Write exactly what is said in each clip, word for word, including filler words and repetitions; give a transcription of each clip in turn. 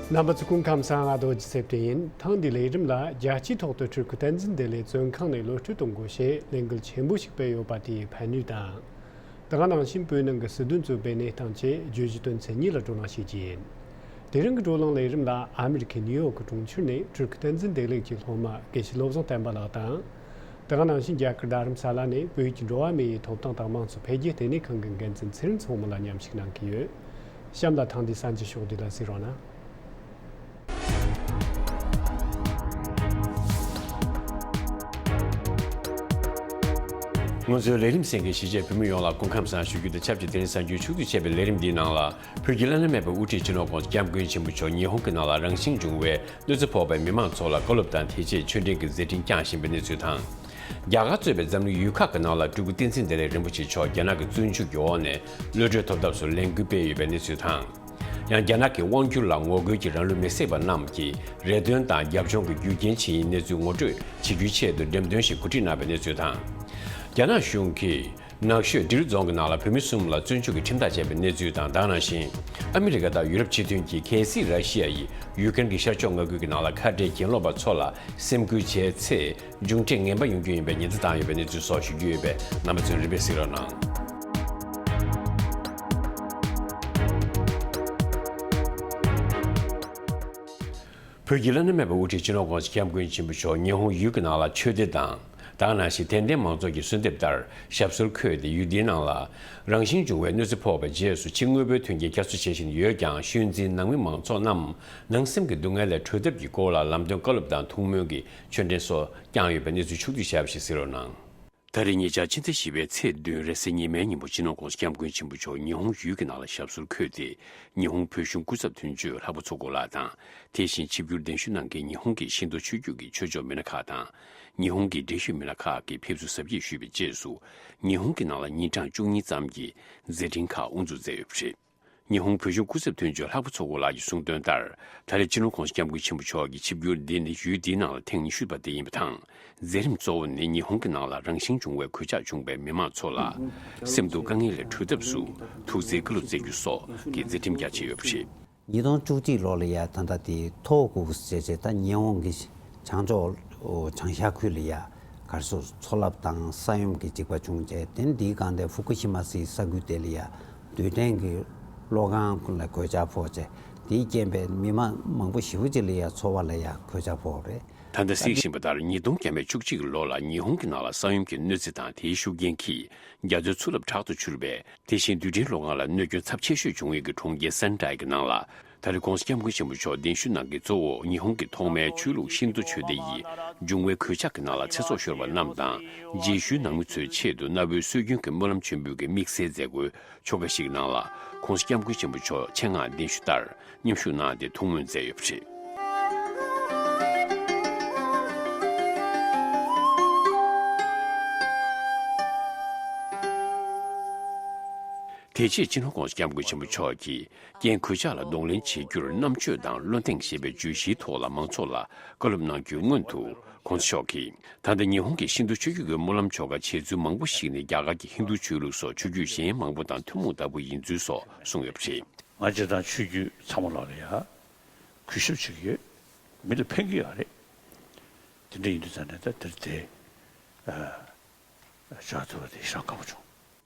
རྣམ་པ་ཚོ་སྐུ་ཁམས་བཟང་། ང་རྡོ་རྗེ་ཚེ་བརྟན་ཡིན། ཐེངས་འདིའི་ལས་རིམ་ལ་རྒྱལ་སྤྱིའི་ཐོག་ཏུ་སྤྲུལ་སྐུ་བསྟན་འཛིན་བདེ་ལེགས་བཙོན་ཁང་ནས་གློད་བཀྲོལ་གཏོང་དགོས་ཞེས་ལས་འགུལ་ཆེན་པོ་ཞིག་སྤེལ་ཡོད་པ་དེའི་ཕན་ནུས་དང་། དེ་ག་ནང་བཞིན་བོད་ནང་གི་སྲིད་དོན་གཙོས་པའི་གནས་སྟངས་བཅས་བརྗོད་གཞི་དོན་ཚན་གཉིས་ལ་བགྲོ་གླེང་བྱེད་རྒྱུ་ཡིན། དེ་རིང་གི་བགྲོ་གླེང་ལས་རིམ་ལ་ཨ་མི་རི་ཁའི་ནིའུ་ཡོག་གི་གྲོང་ཁྱེར་ནས་སྤྲུལ་སྐུ་བསྟན་འཛིན་བདེ་ལེགས་ཀྱི་སློབ་མ་དགེ་བཤེས་བློ་བཟང་བསྟན་པ་ལགས་དང་། དེ་ག་ནང་བཞིན་རྒྱ་གར་རྡ་རམ་ས་ལ་ནས་བོད་ཀྱི་འགྲོ་བ་མི་ཡི་ཐོབ་ཐང་དང་མང་གཙོ་འཕེལ་རྒྱས་ལྟེ་གནས་ཁང་གི་འགན་འཛིན་ཚེ་རིང་མཚོ་མོ་ལ་མཉམ་ཞུགས་གནང་གི་ཡོད། གཤམ་ལ་ཐེངས་འདིའི་གསར་འགྱུར་ཕྱོགས་བསྡུས་ལ་གཟིགས་རོགས་གནང་། ང་ཚོའི་ལས་རིམ་གསན་མཁན་གཞིས་བྱེས་བོད་མི་ཡོངས་ལ་སྐུ་ཁམས་བཟང་ཞུ་རྒྱུ་དང་ཆབས་ཅིག་དེ་རིང་གསར་འགྱུར་ཕྱོགས་བསྡུས་བྱས་པའི་ལས་རིམ་འདིའི་ནང་ལ། བོད་ཀྱི་བླ་ན་མེད་པའི་དབུ་ཁྲིད་སྤྱི་ནོར་༸གོང་ས་༸སྐྱབས་མགོན་ཆེན་པོ་མཆོག་ཉི་ཧོང་གི་ནང་ལ་རང་བཞིན་བྱུང་བའི་གནོད་འཚེ་ཕོག་པའི་མི་མང་ཚོ་ལ་བཀའ་སློབ་དང་དེ་རྗེས་ཆོས་འབྲེལ་གྱི་མཛད་འཕྲིན་བསྐྱངས་བཞིན་པའི་གནས་ཚུལ་དང་། རྒྱ་གར་གཙོས་པའི་འཛམ་གླིང་ཡུལ་ཁག་གི་ནང་ལ་སྤྲུལ་སྐུ་བསྟན་འཛིན་བདེ་ལེགས་རིན་པོ་ཆེ་མཆོག་རྒྱ་ནག་གི་བཙོན་འཇུག་གི་འོག་ནས་གློད་གྲོལ་ཐོབ་ཐབས་སུ་ལས་འགུལ་སྤེལ་ཡོད་པའི་གནས་ཚུལ་དང་། ཡང་རྒྱ་ནག་གི་དབང་སྒྱུར་ལ་ངོ་རྒོལ་གྱིས་རང་ལུས་མེར་སྲེག་པ་རྣམས་ཀྱི་རེ་འདུན་དང་རྒྱབ་ལྗོངས་ཀྱི་རྒྱུ་རྐྱེན་ཇི་ཡིན་གནས་ཚུལ་ངོ་སྤྲོད་བྱེད་རྒྱུའི་ཆེད་དུ་འགྲེམས་སྟོན་ཞིག་གོ་སྒྲིག་གནང་བའི་གནས་ཚུལ་དང་། རྒྱ་ནག་གཞུང་གིས། ནགས་ཤོད་དིལ་རྫོང་གི་ནང་ལ་བོད་མི་གསུམ་ལ་བཙོན་འཇུག་གི་ཁྲིམས་ཐག་བཅད་པའི་གནས་ཚུལ་དང་། དེ་ག་ནང་བཞིན་ཨ་མི་རི་ཀ་དང་ཡུ་རོབ་སྤྱི་མཐུན་གྱིས་གལ་སྲིད་ར་ཤི་ཡ་ཡིས་ཡུ་ཀེ་རེན་གྱི་ཤར་ཕྱོགས་མངའ་ཁུལ་གྱི་ནང་ལ་ཁ་བྲལ་གྱེན་ལོག་པ་ཚོ་ལ་སེམས་ཁུར་བྱས་ཚེ། མཇུག་འབྲས་ངན་པ་ཡོང་རྒྱུ་ཡིན་པའི་ཉེན་བརྡ་བཏང་ཡོད་པའི་གནས་ཚུལ་སོགས་ཞུ་རྒྱུ་ཡོད་པས། རྣམ་པ་ཚོས་རིམ་པས་གཟིགས་རོགས་གནང་། བོད་ཀྱི་བླ་ན་མེད་པའི་དབུ་ཁྲིད་སྤྱི་ནོར་༸གོང་ས་༸སྐྱབས་མགོན་ཆེན་པོ་མཆོག་ཉི་ཧོང་ཡུལ་གྱི་ནང་ལ་ཆོས་སྡེ་དང་། དེ་ག་ནང་བཞིན་དད་ལྡན་མང་ཚོགས་ཀྱི་གསོལ་འདེབས་ལྟར་ཞབས་སོར་འཁོད་དེ་ཡུལ་འདིའི་ནང་ལ་རང་བཞིན་བྱུང་བའི་གནོད་འཚེ་ཕོག་པའི་རྗེས་སུ་ཕྱི་དངོས་པོའི་མཐུན་རྐྱེན་བསྐྱར་གསོ་བྱེད་བཞིན་ཡོད་ཀྱང་། ཤུལ་འཛིན་ནང་མི་མང་ཚོགས་རྣམས་ནང་སེམས་ཀྱི་སྡུག་བསྔལ་ལས་གྲོལ་ཐབས་ཀྱི་སྐོར་ལ་ལམ་སྟོན་བཀའ་སློབ་དང་ཐུགས་སྨོན་གྱི་ཆོས་འབྲེལ་སོགས་བསྐྱངས་ཡོད་པའི་གནས་ཚུལ་ཕྱོགས་བསྡུས་བྱས་པ་ཞིག་གཟིགས་རོགས་གནང་། ད་རེས་ཉེ་ཆར་ཕྱི་ཟླ་བཞི་པའི་ཚེས་བདུན་རེས་གཟའ་ཉི་མའི་ཉིན་མོ་སྤྱི་ནོར་༸གོང་ས་༸སྐྱབས་མགོན་ཆེན་པོ་མཆོག་ཉི་ཧོང་ཡུལ་གྱི་ནང་ལ་ཞབས་སོར་འཁོད་དེ། ཉི་ཧོང་བོད་གཞུང་སྐུ་ཚབ་དོན་གཅོད་ལྷག་པ་ཚོགས་སྐོར་ལགས་དང་། དེ་བཞིན་ཆིབས་བསྒྱུར་གདན་ཞུ་གནང་མཁན་ཉི་ཧོང་གི་ཤིན་ཏོ་ཆོས་བརྒྱུད་ཀྱི་ཆོས་ཕྱོགས་མི་སྣ་ཁག་དང་། ཉི་ཧོང་གི་འགྲེལ་བཤད་མི་སྣ་ཁག་གིས་ཕེབས་བསུ་གཟབ་རྒྱས་ཞུས་པའི་རྗེས་སུ། ཉི་ཧོང་གི་ནང་ལ་ཉིན་གྲངས་བཅུ་གཉིས་ཙམ་གྱི་མཛད་འཕྲིན་ཁག་དབུ་འཛུགས་མཛད་ཡོད་པ་རེད། ཉི་ཧོང་བོད་གཞུང་སྐུ་ཚབ་དོན་གཅོད་ལྷག་པ་ཚོགས་སྐོར་ལགས་ཀྱིས་གསུངས་དོན་ལྟར། ད་རེས་སྤྱི་ནོར་༸གོང་ས་༸སྐྱབས་མགོན་ཆེན་པོ་མཆོག་གི་ཆིབས་བསྒྱུར་འདི་ནི་ཡུལ་འདིའི་ནང་ལ་ཐེངས་ཉི་ཤུ་པ་དེ་ཡིན་པ་དང་། མཛད་རིམ་གཙོ་བོ་ནི་ཉི་ཧོང་གི་ནང་ལ་རང་བཞིན་བྱུང་བའི་གོད་ཆག་བྱུང་བའི་མི་མང་ཚོ་ལ་སེམས་སྡུག་དཀའ་ངལ་ལས་གྲོལ་ཐབས་སུ་ཐུགས་བརྩེའི་བཀའ་སློབ་སྩལ་རྒྱུ་སོགས་ཀྱི་མཛད་འཕྲིན་རྒྱ་ཆེ་ཡོད་པ་རེད། ཉིས་སྟོང་བཅུ་གཅིག་ལོ་ལ་ཡ་ད་ལྟ་དེ་ཐོ་ཧོ་ཀུ་ཟེར་བྱས་ད་ཉི་ཧོང་གི་བྱང་ཕྱོགས་བྱང་ཤར་ཁུལ་ལ་ཡ་གར་སོ་མཚོ་རླབས་དང་ས་ཡོམ་གྱི་འཇིགས་པ་བྱུང་རྗེས། དེ་འདིའི་སྒང་དེ་ཧྥུ་ཀུ་ཤི་མ་ཟེར་ས་ཁུལ་དེ་ལ་ཡ་རྡུལ་ཕྲན་གྱི་གློག་ཁང་ལ་གོད་ཆག་ཕོག་རྗེས། དེའི་རྐྱེན་པས་མི་མང་མང་པོ་ཞེ་པོ་ཅིག་ལ་ཡ་འཚོ་བ་ལ་ཡ་གོད་ཆག་ཕོག་རེད། ད་ལྟ་གཟིགས་བཞིན་པ་ལྟར་ཉིས་སྟོང་བརྒྱ་མེད་བཅུ་གཅིག་ལོ་ལ་ཉི་ཧོང་གི་ནང་ལ་ས་ཡོམ་གྱི་གནོད་འཚེ་དང་དེའི་ཤུགས་རྐྱེན་གྱིས་རྒྱ་མཚོའི་མཚོ་རླབས་དྲག་ཏུ་འཕྱུར་བས། དེ་བཞིན་རྡུལ་ཕྲན་གློག་ཁང་ལ་གནོད་སྐྱོན་ཚབས་ཆེ་ཤོས་བྱུང་ཡུལ་གྱི་གྲོང་ཁྱེར་སན་ཏྲའི་གི་ནང་ལ། ད་རེས་༸གོང་ས་༸སྐྱབས་མགོན་ཆེན་པོ་མཆོག་གདན་ཞུ་གནང་མཁན་གཙོ་བོ་ཉི་ཧོང་གི་ཐོག་མའི་ཆོས་ལུགས་ཤིན་ཏོ་ཆོས་སྡེ་ཡིས་འབྱུང་བའི་གོད་ཆག་གི་ནང་ལ་ཚེ་སྲོག་ཤོར་བ་རྣམས་དང་། རྗེས་ཤུལ་ནང་མི་ཚོའི་ཆེད་དུ་གནའ་བོའི་སྲོལ་རྒྱུན་གྱི་སྨོན་ལམ་མཆོད་འབུལ་གྱི་དམིགས་བསལ་མཛད་སྒོའི་ཆོ་ག་ཞིག་ནང་ལ་༸གོང་ས་༸སྐྱབས་མགོན་ཆེན་པོ་མཆོག་ཆེད་མངགས་གདན་ཞུ་ལྟར་མཉམ་ཞུགས་གནང་སྟེ་ཐུགས་སྨོན་མཛད་ཡོད་པ་རེད། དེ་རྗེས་སྤྱི་ནོར་༸གོང་ས་༸སྐྱབས་མགོན་ཆེན་པོ་མཆོག་གིས་རྐྱེན་གོད་ཆག་ལ་གདོང་ལེན་བྱེད་རྒྱུར་རྣམ་དཔྱོད་དང་བློ་གདེང་ཞེས་པའི་བརྗོད་གཞིའི་ཐོག་ལ་མང་ཚོགས་ལ་བཀའ་སློབ་གནང་རྒྱུའི་སྔོན་དུ། ༸གོང་ས་མཆོག་གིས་ད་ལྟ་ཉི་ཧོང་གི་ཤིན་ཏོ་ཆོས་བརྒྱུད་ཀྱི་སྨོན་ལམ་ཆོ་ག་བྱེད་ཚུལ་མང་པོ་ཞིག་ནི་རྒྱ་གར་གྱི་ཧིན་རྡུ་ཆོས་ལུགས་སོགས་ཆོས་བརྒྱུད་གཞན་མང་པོ་དང་ཐུན་མོང་ལྟ་བུ་ཡིན་ཚུལ་སོགས་གསུངས་ཡོད་པ་རེད། ང་སྤྱིར་བཏང་ཆོས་བརྒྱུད་ཚང་མ་ལོག་ལ་ཡ་གུས་ཞབས་བྱེད་ཀྱི་ཡོད། མི་ལ་ཕན་གྱི་ཡོད་རེད། དེ་འདྲ་ཡིན་དུས་ཙང་ནས་ད་དེར་དེ་བཞག་ཐུབ་པ་དེ་ཞེ་དྲག་དགའ་པོ་བྱུང་།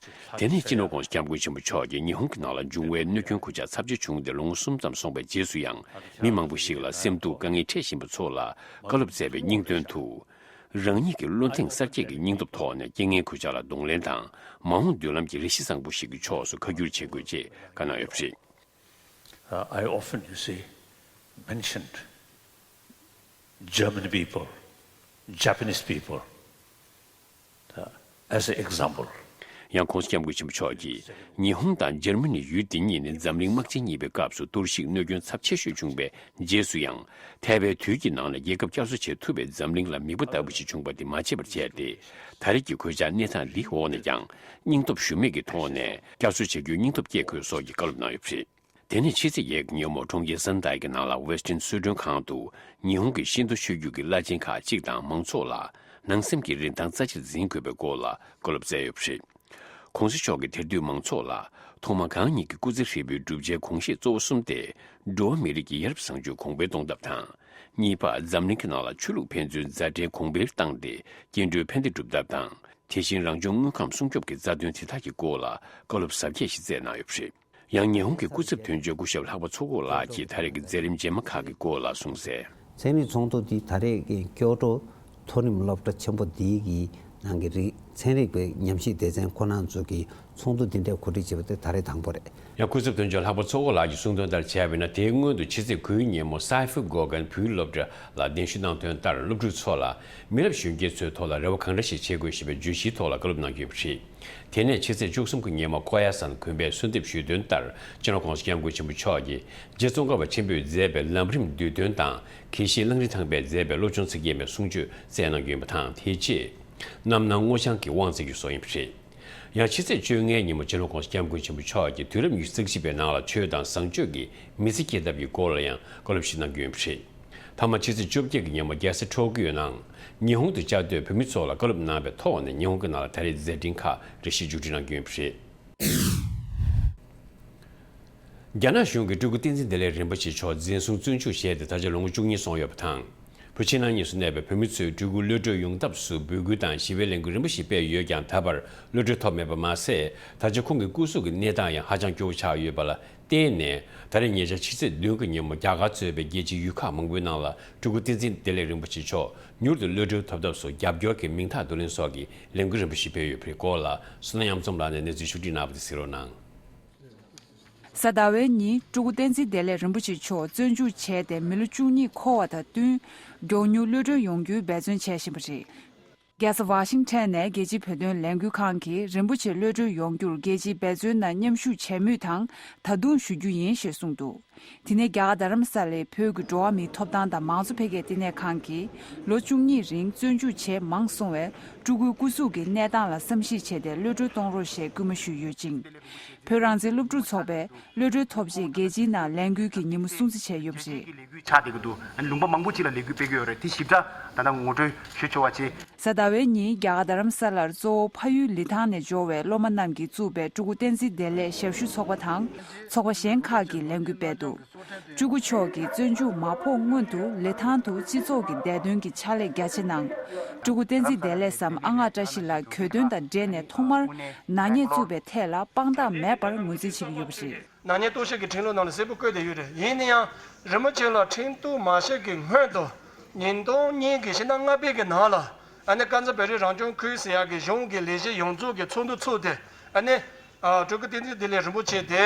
དེ་ནས་སྤྱི་ནོར་༸གོང་ས་༸སྐྱབས་མགོན་ཆེན་པོ་མཆོག་གིས་ཉི་ཧོང་གི་ནང་ལ་འབྱུང་བའི་གནོད་སྐྱོན་གོད་ཆག་ཚབས་ཆེ་བྱུང་སྟེ་ལོ་ངོ་གསུམ་ཙམ་སོང་བའི་རྗེས་སུ་ཡང་མི་མང་པོ་ཞིག་ལ་སེམས་སྡུག་དཀའ་ངལ་འཕྲད་བཞིན་པ་ཚོ་ལ་བཀའ་སློབ་སྩལ་བའི་སྙིང་དོན་དུ། རང་ཉིད་ཀྱི་བློ་གདེང་གསར་བསྐྱེད་ཀྱི་སྙིང་སྟོབས་ཐོག་ནས་རྐྱེན་ངན་གོད་ཆག་ལ་གདོང་ལེན་དང་མ་འོངས་མདུན་ལམ་གྱི་རེ་ཞིག་བཟང་པོ་ཞིག་གི་ཕྱོགས་སུ་ཁ་བསྒྱུར་བྱེད་དགོས་ཅེས་བཀའ་གནང་ཡོད་པ་རེད། Uh, I often, you see, mentioned German people, Japanese people, uh, as an example. ཡང་༸གོང་ས་༸སྐྱབས་མགོན་ཆེན་པོ་མཆོག་གིས་ཉི་ཧོང་དང་འཇར་མ་ནི་ཡུལ་འདི་གཉིས་ནི་འཛམ་གླིང་དམག་ཆེན་གཉིས་པའི་སྐབས་སུ་གཏོར་བཤིག་གནོད་སྐྱོན་ཚབས་ཆེ་ཤོས་བྱུང་བའི་རྗེས་སུ་ཡང་། ཐལ་བའི་དུས་ཀྱི་ནང་ལ་རྒྱལ་ཁབ་བསྐྱར་གསོ་བྱེད་ཐུབ་པའི་འཛམ་གླིང་ལ་མིག་དཔེ་ལྟ་བུ་ཞིག་བྱུང་བ་འདི་མ་བརྗེད་པར་བྱས་ཏེ། ད་རེས་ཀྱི་གོད་ཆག་གནས་སྟངས་འདིའི་འོག་ནས་ཀྱང་སྙིང་སྟོབས་ཞུམ་མེད་ཀྱི་ཐོག་ནས་བསྐྱར་གསོ་བྱ་རྒྱུའི་སྙིང་སྟོབས་བསྐྱེད་དགོས་སོགས་ཀྱི་བཀའ་སློབ་གནང་ཡོད་པ་རེད། དེ་ནས་ཕྱི་ཚེས་བརྒྱད་ཀྱི་ཉིན་མོ་གྲོང་ཁྱེར་སན་ཏཱའི་གི་ནང་ལ་ཝེ་སི་ཊིན་གསོལ་མགྲོན་ཁང་དུ་ཉི་ཧོང་གི་ཤིན་ཏོ་ཆོས་བརྒྱུད་ཀྱི་བླ་ཆེན་ཁག་ཅིག་དང་མང་ཚོགས་ལ་ནང་སེམས་ཀྱི་རིན་ཐང་རྩ་ཆེར་འཛིན་དགོས་པའི་སྐོར་ལ་བཀའ་སློབ་སྩལ་ཡོད་པ་རེད། ༸གོང་ས་མཆོག་གིས་དེར་འདུས་མང་ཚོགས་ལ་ ཐོག་མ་གང་ཉིད་ཀྱི་སྐུ་ཚེ་ཧྲིལ་པོའི་བསྒྲུབ་བྱའི་གོང་བཞེས་གཙོ་བོ་གསུམ་སྟེ། འགྲོ་བ་མི་རིགས་ཀྱི་ཡ་རབས་བཟང་སྤྱོད་གོང་འཕེལ་གཏོང་ཐབས་དང་། གཉིས་པ། འཛམ་གླིང་གི་ནང་ལ་ཆོས་ལུགས་ཕན་ཚུན་མཛའ་འབྲེལ་གོང་འཕེལ་བཏང་སྟེ། སྐྱེ་འགྲོའི་ཕན་བདེ་སྒྲུབ་ཐབས་དང་། དེ་བཞིན་རང་བྱུང་དངོས་ཁམས་སྲུང་སྐྱོབ་ཀྱི་རྩ་དོན་དེ་དག་གི་སྐོར་ལ་བཀའ་སློབ་ཟབ་རྒྱས་ཤིག་སྩལ་གནང་ཡོད་པ་རེད། ཡང་ཉི་ཧོང་གི་སྐུ་ཚབ་དོན་གཅོད་སྐུ་ཞབས་ལྷག་པ་མཚོ་སྒོ་ལགས་ཀྱིས་ད་རེས་ཀྱི་མཛད་རིམ་རྗེས་མ་ཁག་གི་སྐོར་ལ་གསུངས་གསལ། ཚན་རིག་ཚོགས་འདུ་འདི་ད་རེས་ཀྱི་སྐྱོ་བྲོ་མཐོ་རིམ་སློབ་གྲྭ་ཆེན་པོ་འདིའི་གི་ནང་གི་རིགས་ཚན་རིག་པའི་ཉམས་ཞིབ་སྡེ་ཚན་ཁོ་ན་ཚོ་གི་ཚོགས་འདུ་འདི་འདྲའི་གོ་སྒྲིག་བྱས་པ་དེ་ད་རེས་དང་པོ་རེད། ཡང་སྐུ་ཚབ་དོན་གཅོད་ལྷག་པ་མཚོ་སྒོ་ལགས་ཀྱིས་གསུངས་དོན་ལྟར་བྱས་པ་ཡིན་ན། དེའི་སྔོན་དུ་ཕྱི་ཚེས་དགུའི་ཉིན་མོ་སའེ་ཧྥི་གོ་གན་བོད་ཡིག་སློབ་གྲྭ་ལ་གདན་ཞུ་གནང་དོན་ལྟར། སློབ་ཕྲུག་ཚོ་ལ་མི་རབས་གཞོན་སྐྱེས་ཚོའི་ཐོག་ལ་རེ་བ་གང་འདྲ་ཞིག་བྱེད་དགོས་ཞེས་པའི་བརྗོད་གཞིའི་ཐོག་ལ་བཀའ་སློབ་གནང་རྒྱུ་ཡིན་པ་རེད། དེ་ནས་ཕྱི་ཚེས་བཅུ་གསུམ་གྱི་ཉིན་མོ་ཀོ་ཡ་སན་དགོན་པས་གསོལ་འདེབས་ཞུས་དོན་ལྟར། སྤྱི་ནོར་༸གོང་ས་༸སྐྱབས་མགོན་ཆེན་པོ་མཆོག་གིས་རྗེ་ཙོང་ཁ་པ་ཆེན་པོས་མཛད་པའི་ལམ་རིམ་བསྡུས་དོན་དང་། དགེ་བཤེས་གླང་རི་ཐང་པས་མཛད་པའི་བློ་སྦྱོང་ཚིག་བརྒྱད་མའི་གསུང་ཆོས་སྩལ་གནང་རྒྱུ་ཡིན་པ་དང་། དེ་རྗེས་རྣམ་སྣང་སྔོ་ལྗང་གི་དབང་བསྩལ་རྒྱུ་སོགས་ཡིན་པ་རེད། ཡང་ཕྱི་ཚེས་བཅོ་ལྔའི་ཉིན་མོ་སྤྱི་ནོར་༸གོང་ས་༸སྐྱབས་མགོན་ཆེན་པོ་མཆོག་གིས་དུས་རབས་ཉི་ཤུ་རྩ་གཅིག་པའི་ནང་ལ་ཆོས་དང་བཟང་སྤྱོད་ཀྱི་མི་ཚེ་སྐྱེལ་ཐབས་ཀྱི་སྐོར་ལ་ཡང་བཀའ་སློབ་ཞིག་གནང་རྒྱུ་ཡིན་པ་རེད། མཐའ་མ་ཕྱི་ཚེས་བཅོ་བརྒྱད་ཀྱི་ཉིན་མོ་རྒྱལ་ས་ཊོ་ཀིའོ་ནང་ཉི་ཧོང་དུ་བཅའ་སྡོད་བོད་མི་ཚོ་ལ་བཀའ་སློབ་གནང་བའི་ཐོག་ནས་ཉི་ཧོང་གི་ནང་ལ་ད་རེས་མཛད་འཕྲིན་ཁག་རེ་ཞིག་མཇུག་སྒྲིལ་གནང་རྒྱུ་ཡིན་པ་རེད། རྒྱ་ནག་གཞུང་གིས་སྤྲུལ་སྐུ་བསྟན་འཛིན་བདེ་ལེགས་རིན་པོ་ཆེ་མཆོག་འཛིན་བཟུང་བཙོན་འཇུག་བྱས་ཏེ་ད་ཆ་ལོ་ངོ་བཅུ་གཉིས་སོང་ཡོད་པ་དང་། བོད་ཕྱི་ནང་གཉིས་སུ་གནས་པའི་བོད་མི་ཚོས་སྤྲུལ་སྐུ་གློད་གྲོལ་ཡོང་ཐབས་སུ་འབོད་སྐུལ་དང་ཞི་བའི་ལས་འགུལ་རིམ་པ་ཞིག་སྤེལ་ཡོད་ཀྱང་། ད་བར་གློད་གྲོལ་ཐོབ་མེད་པ་མ་ཟད། ད་ཆ་ཁོང་གི་སྐུ་གཟུགས་ཀྱི་གནས་སྟངས་ཡང་ཧ་ཅང་སྐྱོ་བོ་ཆགས་ཡོད་པ་ལ་བརྟེན་ནས། ད་རེས་ཉེ་ཆར་ཕྱི་ཚེས་བདུན་གྱི་ཉིན་མོ་རྒྱ་གར་གཙོས་པའི་རྒྱལ་སྤྱིའི་ཡུལ་ཁག་མང་པོའི་ནང་ལ་སྤྲུལ་སྐུ་བསྟན་འཛིན་བདེ་ལེགས་རིན་པོ་ཆེ་མཆོག་མྱུར་དུ་གློད་གྲོལ་ཐོབ་ཐབས་སུ་རྒྱབ་སྐྱོར་གྱི་མིང་རྟགས་བསྡུ་ལེན་སོགས་ཀྱི་ལས་འགུལ་རིམ་པ་ཞིག་སྤེལ་ཡོད་པའི་སྐོར་ལ། བསོད་ནམས་གཡང་འཛོམས་ལགས་ནས་གནས་ཚུལ་ཕྱོགས་བསྒྲིགས་གནང་བ་དེ་གཟིགས་རོགས་གནང་། གཟའ་ཟླ་བའི་ཉིན་སྤྲུལ་སྐུ་བསྟན་འཛིན་བདེ་ལེགས་རིན་པོ་ཆེ་མཆོག་བཙོན་འཇུག་བྱས་ཏེ་མི་ལོ་བཅུ་གཉིས་འཁོར་བ་དང་བསྟུན། མགྱོགས་མྱུར་གློད་གྲོལ་ཡོང་རྒྱུའི་འབད་བརྩོན་བྱེད་བཞིན་པ་རེད། རྒྱལ་ས་ཝ་ཤིང་ཊོན་ནས་རྒྱལ་སྤྱིའི་བོད་དོན་ལས་འགུལ་ཁང་གིས་རིན་པོ་ཆེ་གློད་གྲོལ་ཡོང་རྒྱུར་རྒྱལ་སྤྱིའི་འབད་བརྩོན་ནང་མཉམ་ཞུགས་བྱེད་མུས་དང་། ད་དུང་ཞུ་རྒྱུ་ཡིན་ཞེས་གསུངས་འདུག་དེ་ནས་རྒྱ་གར་རྡ་རམ་ས་ལའི་བོད་ཀྱི་འགྲོ་བ་མིའི་ཐོབ་ཐང་དང་མང་གཙོ་འཕེལ་རྒྱས་ལྟེ་གནས་ཁང་གིས་ལོ་བཅུ་གཉིས་རིང་བཙོན་འཇུག་བྱས་མང་སོང་བའི་སྤྲུལ་སྐུའི་སྐུ་གཟུགས་ཀྱི་གནས་སྟངས་ལ་བསམ་གཞིག་བྱས་ཏེ་གློད་གྲོལ་གཏོང་རོགས་ཞེས་སྐུལ་མ་ཞུས་ཡོད་ཅིང་། བོད་རང་བཙན་སློབ་ཕྲུག་ཚོགས་པས་གློད་གྲོལ་ཐོབ་རྗེས་རྒྱལ་སྤྱིའི་ནང་ལས་འགུལ་གྱི་ཉིན་མོ་སྲུང་བརྩི་བྱས་ཡོད་པ་རེད། ཆགས་བསྡད་ཀྱི་འདུག་ཨ་ནི་ལུང་པ་མང་པོ་ཅིག་ལ་ལས་འགུལ་སྤེལ་གྱི་ཡོད་རེད། དེ་ཞིབ་ཕྲ་ད་ལྟ་ངོ་སྤྲོད་ཞུ་ཆོག་པ་བྱེད། གཟའ་ཟླ་བའི་ཉིན་རྒྱ་གར་རྡ་རམ་ས་ལར་གཙོ་བོ་ཕ་ཡུལ་ལི་ཐང་ནས་འབྱོར་བའི་སློབ་མ་རྣམས་ཀྱིས་བཙུགས་པའི་སྤྲུལ་སྐུ་བསྟན་འཛིན་བདེ་ལེགས་ཞབས་ཞུ་ཚོགས་པ་དང་ཚོགས་པ་གཞན་ཁག་གིས་ལས་འགུལ་སྤེལ་འདུག་སྤྲུལ་སྐུ་མཆོག་གིས་བཙོན་འཇུག་མ་ཕོག་སྔོན་དུ་ལི་ཐང་དུ་སྤྱི་ཚོགས་ཀྱི་བདེ་དོན་གྱི་ཕྱག་ལས་རྒྱ་ཆེ་གནང་། སྤྲུལ་སྐུ་བསྟན་འཛིན་བདེ་ལེགས་སམ་ཨ་སྔགས་བཀྲ་ཤིས་ལགས་གྱོད་དོན་དང་འབྲེལ་ནས་ཐོག་མར་ནག་ཉེས་བཙུགས་པའི་ཐད་ལ་དཔང་རྟགས་མེད་པར་ངོས་འཛིན་བྱེད་ཀྱི་ཡོད་པ་རེད། ནག་ཉེས་གཏོར་བཤིག་གི་ཁྲིམས་ལུགས་ནང་ལ་གསལ་པོ་བཀོད་བསྡད་ཡོད་རེད། ཡིན་ན་ཡང་རིན་པོ་ཆེ་ལ་ཁྲིམས་གཏུག་མ་བྱས་ཀྱི་སྔོན་དུ་ཉིས་སྟོང་གཉིས་ཀྱི་ཕྱི་ཟླ་ལྔ་པའི་གི་ནང་ལ་ཨ་ནི་དཀར་མཛེས་བོད་རིགས་རང་སྐྱོང་ཁུལ་ཟེར་ཡག་གི་གཞུང་གི་ལས་བྱེད་ཡོངས་རྫོགས་ཀྱི་ཚོགས་འདུ་ཚུགས་ཏེ། ཨ་ནི་ཨ་སྤྲུལ་སྐུ་བསྟན་འཛིན་བདེ་ལེགས་རིན་པོ་ཆེ་དེ་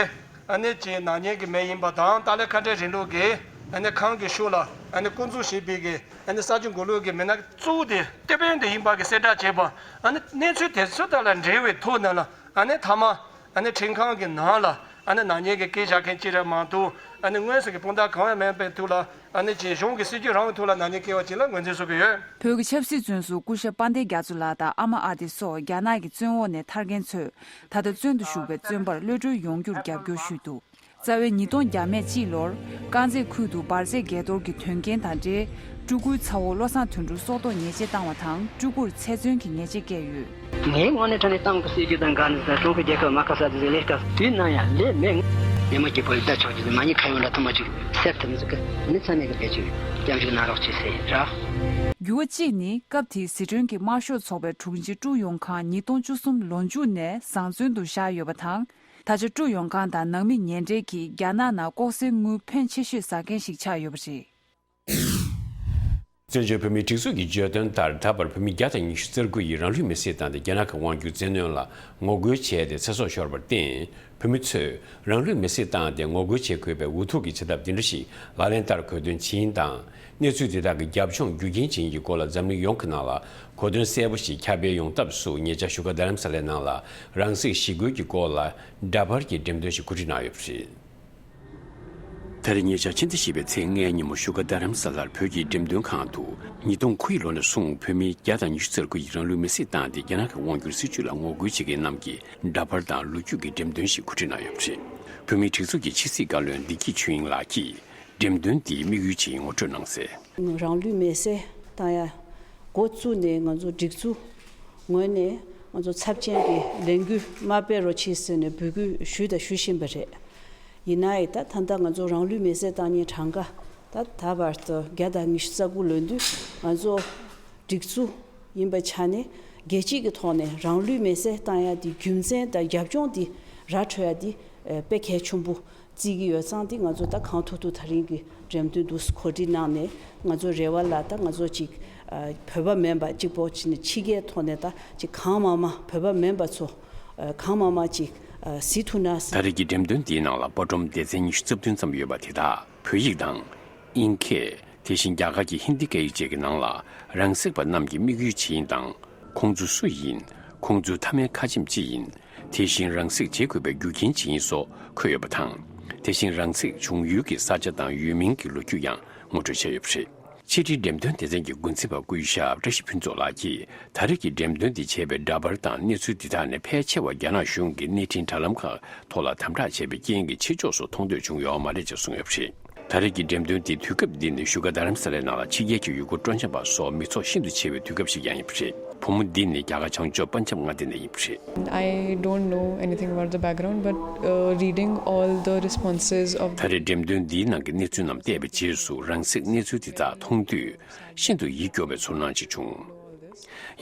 ཨ་ནི་ཅིག་ནག་ཉེས་ཀྱི་མི་ཡིན་པ་དང་། ཏཱ་ལའི་ཁ་བྲལ་རིང་ལུགས་ཀྱི་ཨ་ནི་ཁང་གི་ཤུལ་ལ་ཨ་ནི་སྐུ་འཛུགས་བྱས་པའི་གི་ཨ་ནི་ས་ཆ་མགོ་ལོག་གི་མི་སྣ་གཙོ་བོ་དེ་སྟོབས་དཔོན་དེ་ཡིན་པ་གི་གསལ་བསྒྲགས་བྱས་པ། ཨ་ནི་གནས་ཚུལ་དེ་ཚོ་དག་ལ་འབྲེལ་བའི་ཐོག་ནས་ལ་ཨ་ནི་མཐའ་མ། ཨ་ནི་ཁྲིམས་ཁང་གི་ནང་ལ་ཨ་ནི་ནག་ཉེས་ཀྱི་སྐད་བཞག་མཁན་གཅིག་རེད་མ་གཏོགས། ཨ་ནི་དངོས་སུ་གི་དཔང་རྟགས་གང་ཡང་མེད་པའི་ཐོག་ལ་ཨ་ནི་ཅིག་གཞུང་གི་སྲིད་ཇུས་རང་གི་ཐོག་ལ་ནག་ཉེས་བཀལ་བ་ཅིག་ལ་ངོས་འཛིན་བཟོ་གི་ཡོད། བོད་ཀྱི་ཆབ་སྲིད་བཙོན་ཟུར་སྐུ་ཞབས་དཔལ་ལྡན་རྒྱ་མཚོ་ལགས་དང་ཨ་མ་ཨ་ཏི་སོགས་རྒྱ་ནག་གི་བཙོན་འོག་ནས་ཐར་མཁན་ཚོས་ད་ལྟ་བཙོན་དུ་བཞུགས་པའི་བཙོན་པར་གློད་གྲོལ་ཡོང་རྒྱུར་རྒྱབ་སྐྱོར་ཞུས་འདུག་རྩ་བའི་ཉིས་སྟོང་བརྒྱ་མེད་གཅིག་ལོར་དཀར་མཛེས་ཁུལ་དུ་འབར་རྫས་འགས་གཏོར་གྱི་དོན་རྐྱེན་དང་འབྲེལ། སྤྲུལ་སྐུའི་ཚ་བོ་བློ་བཟང་དོན་གྲུབ་སྲོག་ཐོག་ཉེས་ཆད་བཏང་བ་དང་། སྤྲུལ་སྐུར་ཚེ་བཙོན་གྱི་ཉེས་ཆད་བཀལ་ཡོད། ངའི་ངོས་ནས་དྲང་ནས་ཏང་གི་སྲིད་ཇུས་དང་འགལ་ནས་ཀྲུང་གོ་རྒྱལ་ཁབ་མ་ཁ་ས་དེ་ཚོའི་ལས་ཀ་དུས་ནམ་ཡང་ལས་མེད། ཉིན་མོ་གཅིག་པོ་ཡི་བརྡ་ཆོག་རྒྱུ་དེ་མ་ཉེས་ཁ་གཡོག་འདྲ་ཐུ་མ་ཅིག་སེབ་ཐུབ་མི་ཟིག་གི་ནི་ཚ་མེད་གི་བེད་སྤྱོད་སྐྱབས་འཇུག་གནང་རོགས་བྱེད་ཟེར་ར། འགྱུར་བ་གཅིག་ནི་སྐབས་དེའི་ཟི་ཁྲོན་གྱི་དམར་ཤོག་ཚོགས་པའི་དྲུང་ཆེ་ཀྲུའུ་ཡོང་ཁང་ཉིས་སྟོང་བཅུ་གསུམ་ལོ་མཇུག་ནས་བཟང་བཙོན་དུ་བཞག་ཡོད་པ་དང་། ད་ཆ་ཀྲུའུ་ཡོང་ཁང་དང་ནང་མི་ཉེ་འབྲེལ་གྱིས་རྒྱ་ནག་ནང་ལྐོག་ཟའི་དངུལ་ཕོན་ཆེ་ཤོས་ཟ་མཁན་ཞིག་ཆགས་ཡོད་པ་རེད། བཙན་བྱོལ་བོད་མིའི་སྒྲིག་འཛུགས་ཀྱིས་བརྗོད་དོན་ལྟར། ད་བར་བོད་མི་བརྒྱ་དང་ཉི་ཤུ་རྩ་དགུ་ཡིས་རང་ལུས་མེར་སྲེག་བཏང་སྟེ། རྒྱ་ནག་གི་དབང་སྒྱུར་བཙན་གནོན་ལ་ངོ་རྒོལ་བྱས་ཏེ་ཚེ་སྲོག་ཤོར་བར་བརྟེན། བོད་མི་ཚོས་རང་ལུས་མེར་སྲེག་བཏང་སྟེ་ངོ་རྒོལ་བྱེད་དགོས་པའི་འུ་ཐུག་གི་བྱེད་ཐབས་འདི་འདྲ་ཞིག་ལག་ལེན་བསྟར་དགོས་དོན་ཇི་ཡིན་དང་། གནས་ཚུལ་དེ་དག་གི་རྒྱབ་ལྗོངས་རྒྱུ་རྐྱེན་ཇི་ཡིན་གྱི་སྐོར་ལ་འཛམ་གླིང་ཡོངས་ཀྱི་ནང་ལ་གོ་དོན་གསལ་པོ་ཞིག་ཁྱབ་སྤེལ་ཡོང་ཐབས་སུ། ཉེ་ཆར་བཞུགས་སྒར་རྡ་རམ་ས་ལའི་ནང་ལ་རང་སྲེག་ཞི་རྒོལ་གྱི་སྐོར་ལ་འདྲ་པར་གྱི་འགྲེམས་སྟོན་ཞིག་གོ་སྒྲིག་གནང་ཡོད་པ་རེད། ད་རེས་ཉེ་ཆར་ཕྱི་ཟླ་བཞི་པའི་ཚེས་ལྔའི་ཉིན་མོ་བཞུགས་སྒར་རྡ་རམ་ས་ལར་བོད་ཀྱི་འགྲེམས་སྟོན་ཁང་དུ། ཉིས་སྟོང་དགུ་ཡི་ལོ་ནས་བཟུང་བོད་མི་བརྒྱ་དང་ཉི་ཤུ་རྩ་དགུ་ཡིས་རང་ལུས་མེར་སྲེག་བཏང་སྟེ། རྒྱ་ནག་གི་དབང་སྒྱུར་སྲིད་བྱུས་ལ་ངོ་རྒོལ་བྱེད་མཁན་རྣམས་ཀྱི་འདྲ་པར་དང་ལོ་རྒྱུས་ཀྱི་འགྲེམས་སྟོན་ཞིག་གོ་སྒྲིག་གནང་ཡོད་པ་རེད། བོད་མིའི་སྒྲིག་འཛུགས་ཀྱི་ཕྱི་སྲིད་བཀའ་བློན་བདེ་སྐྱིད་ཆོས་དབྱིངས་ལགས་ཀྱིས་འགྲེམས་སྟོན་འདིའི་དམིགས་ཡུལ་ཅིག་ངོ་སྤྲོད་གནང་གསལ། རང་ལུས་མེར་སྲེག་བཏང་ཡ་འགོ་བཙུགས་ནས་ང་ཚོ་སྒྲིག་འཛུགས་ངོས་ནས་ ང་ཚོ་ཚབས་ཆེན་གྱི་ལས་འགུལ་མ་སྤེལ་རོགས་བྱེད་ཟེར་ནས་འབོད་སྐུལ་ཞུས་དང་ཞུ་བཞིན་པ་རེད། ཡིན་ན་ཡང་ད་ད་ལྟ་ང་ཚོ་རང་ལུས་མེར་སྲེག་བཏང་མཁན་གྲངས་ཀ་ད་ད་བར་དུ་བརྒྱ་དང་ཉི་ཤུ་རྩ་དགུ་ལོན་དུས། ང་ཚོ་སྒྲིག་འཛུགས་ཡིན་པའི་ཆ་ནས་རྒྱལ་སྤྱི་གི་ཐོག་ནས་རང་ལུས་མེར་སྲེག་བཏང་ཡ་དེ་རྒྱུ་མཚན་དང་རྒྱབ་ལྗོངས་དེ་ར་འཕྲོད་ཡ་དེ་དཔེ་གལ་ཆེན་པོ་བརྩི་གི་ཡོད་ཙང་། དེ་ང་ཚོ་ད་གང་ཐུབ་ཐུབ་ད་རིང་གི་འགྲེམས་སྟོན་འདུག་གོ་སྒྲིག་གནང་ནས། ང་ཚོ་རེ་བ་ལ་ད་ང་ཚོ་ཅིག་ཨ་བོད་པ་མིན་པ་གཅིག་པོ་ཅིག་ནས་ཕྱི་རྒྱལ་ཐོག་ནས་ད་ཅིག་གང་མང་མང་བོད་པ་མིན་པ་ཚོ་ཨ་གང་མང་མང་ཅིག་ཨ་གཟིགས་ཐུབ་ན་ཟེར། ད་རེས་ཀྱི་འགྲེམས་སྟོན་འདིའི་ནང་ལ་པར་སྒྲོམ་སྡེ་ཚན་ཉི་ཤུ་རྩ་བདུན་ཙམ་ཡོད་པ་དེ་དག་བོད་ཡིག་དང་། དབྱིན་སྐད། དེ་བཞིན་རྒྱ་གར་གྱི་ཧིན་དི་སྐད་ཡིག་བཅས་ཀྱི་ནང་ལ། རང་བསྲེགས་པ་རྣམས་ཀྱི་དམིགས་ཡུལ་ཇི་ཡིན་དང་། ཁོང་ཚོ་སུ་ཡིན། ཁོང་ཚོའི་མཐའ་མའི་ཁ་ཆེམས་ཅི་ཡིན། དེ་བཞིན་རང་བསྲེགས་བྱེད་དགོས་པའི་རྒྱུ་རྐྱེན་ཇི་ཡིན་སོགས་འཁོད་ཡོད་པ་དང་། དེ་བཞིན་རང་བསྲེགས་བྱུང་ཡུལ་གྱི་ས་ཆ་དང་ཡུལ་མིང་གི་ལོ་རྒྱུས་ཡང་ངོ་སྤྲོད་བྱས་ཡོད་པ་རེད། ཕྱི་དྲིལ་འགྲེམས་སྟོན་སྡེ་ཚན་གྱི་འགོ་འཛིན་པ་སྐུ་ཞབས་བཀྲ་ཤིས་ཕུན་ཚོགས་ལགས་ཀྱིས། ད་རེས་ཀྱི་འགྲེམས་སྟོན་འདི་བྱས་པའི་འདྲ་པར་དང་གནས་ཚུལ་འདི་དག་ནི་ཕལ་ཆེ་བ་རྒྱ་ནག་གཞུང་གི་གནས་འཕྲིན་དྲ་ལམ་ཁག་ཐོག་ལ་དམ་དྲག་བྱས་པའི་རྐྱེན་གྱིས་ཕྱི་ཕྱོགས་སུ་མཐོང་ཐོས་བྱུང་ཡོད་མ་རེད་ཅེས་གསུངས་ཡོད་པ་རེད། ད་རེས་ཀྱི་འགྲེམས་སྟོན་འདི་དུས་སྐབས་འདི་ནི་བཞུགས་སྒར་རྡ་རམ་ས་ལའི་ནང་ལ་ཕྱི་རྒྱལ་གྱི་ཡུལ་སྐོར་སྤྲོ་འཆམ་པ་སོགས་མི་ཚོགས་ཤིན་ཏུ་ཆེ་བའི་དུས་སྐབས་ཤིག་ཀྱང་ཡིན་པ་རེད། བུ་མོ་འདི་ནི་རྒྱ་གར་བྱང་ཕྱོགས་པན་ཇབ་མངའ་སྡེ་ནས་ཡིན་པ་རེད། I don't know anything about the background, but uh, reading all the responses of ད་རེས་འགྲེམས་སྟོན་འདིའི་ནང་གི་གནས་ཚུལ་རྣམས་བལྟས་པའི་རྗེས་སུ། རང་བསྲེགས་གནས་ཚུལ་འདི་དག་མཐོང་དུས་ཤིན་ཏུ་ཡིད་སྐྱོ་བའི་ཚོར་སྣང་ཅིག་བྱུང་།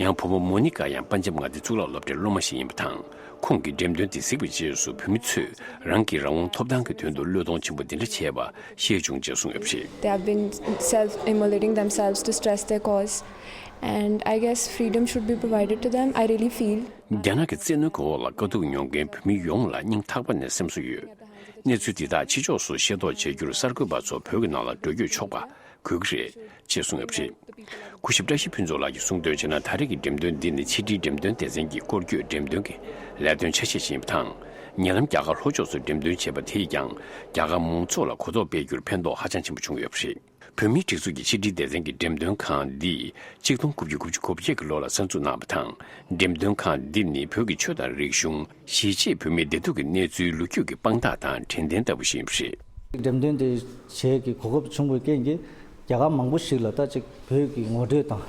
ཡང་བུ་མོ་མོ་ནི་ཀ་ཡང་པན་ཇབ་མངའ་སྡེའི་གཙུག་ལག་སློབ་གྲྭའི་སློབ་མ་ཞིག་ཡིན་པ་དང་། ཁོང་གིས་འགྲེམས་སྟོན་དེ་གཟིགས་པའི་རྗེས་སུ་བོད་མི་ཚོས་རང་གི་རང་དབང་ཐོབ་ཐང་གི་དོན་དུ་བློས་གཏོང་ཆེན་པོ་འདི་འདྲ་བྱས་པ་ཤེས་བྱུང་ཅེས་གསུངས་ཡོད་པ་རེད། They have been self-immolating themselves to stress their cause, and I guess freedom should be provided to them. I really feel རྒྱ་ནག་གི་བཙན་གནོན་གྱི་འོག་ལ་དཀའ་སྡུག་མྱོང་མཁན་བོད་མི་ཡོངས་ལ་སྙིང་ཐག་པ་ནས་སེམས་གསོ་ཡོད། གནས་ཚུལ་འདི་དག་ཕྱི་ཕྱོགས་སུ་ཤེས་རྟོགས་བྱེད་རྒྱུར་གསར་འགོད་པ་ཚོ་བོད་ཀྱི་ནང་ལ་འགྲོ་སྐྱོད་ཆོག་པ་དགོས་ཀྱི་རེད་ཅེས་གསུངས་ཡོད་པ་རེད། སྐུ་ཞབས་བཀྲ་ཤིས་ཕུན་ཚོགས་ལགས་ཀྱིས་གསུངས་དོན་བྱས་ན། ད་རེས་ཀྱི་འགྲེམས་སྟོན་འདི་ནི་ཕྱི་དྲིལ་འགྲེམས་སྟོན་སྡེ་ཚན་གྱི་སྐོར་སྐྱོད་འགྲེམས་སྟོན་གྱི་ལས་དོན་ཆ་ཤས་ཤིག་ཡིན་པ་དང་། ཉེ་ལམ་རྒྱ་གར་ལྷོ་ཕྱོགས་སུ་འགྲེམས་སྟོན་བྱས་པ་དེས་ཀྱང་རྒྱ་གར་མང་ཚོགས་ལ་གོ་རྟོགས་སྤེལ་རྒྱུར་ཕན་ཐོགས་ཧ་ཅང་ཆེན་པོ་བྱུང་ཡོད་པ་རེད། བོད་མིའི་སྒྲིག་འཛུགས་ཀྱི་ཕྱི་དྲིལ་སྡེ་ཚན་གྱི་འགྲེམས་སྟོན་ཁང་འདི་གཅིག་སྟོང་དགུ་བརྒྱ་དགུ་བཅུ་གོ་བརྒྱད་ཀྱི་ལོ་ལ་གསར་འཛུགས་གནང་བ་དང་། འགྲེམས་སྟོན་ཁང་འདི་ནི་བོད་ཀྱི་ཆོས་དང་རིག་གཞུང་། གཞིས་བྱེས་བོད་མིའི་བདེ་སྡུག་གི་གནས་ཚུལ་ལོ་རྒྱུས་ཀྱི་དཔང་རྟགས་དང་དྲན་རྟེན་ལྟ་བུ་ཞིག་ཡིན་པ་རེད། འགྲེམས་སྟོན་དེ་བྱེད་ཀྱི་གོ་སྐབས་བྱུང་བའི་རྐྱེན་གྱིས། རྒྱ་གར་མང་པོ་ཞིག་ལ་ད་ཅིག་བོད་ཀྱི་ངོ་སྤྲོད་དང་།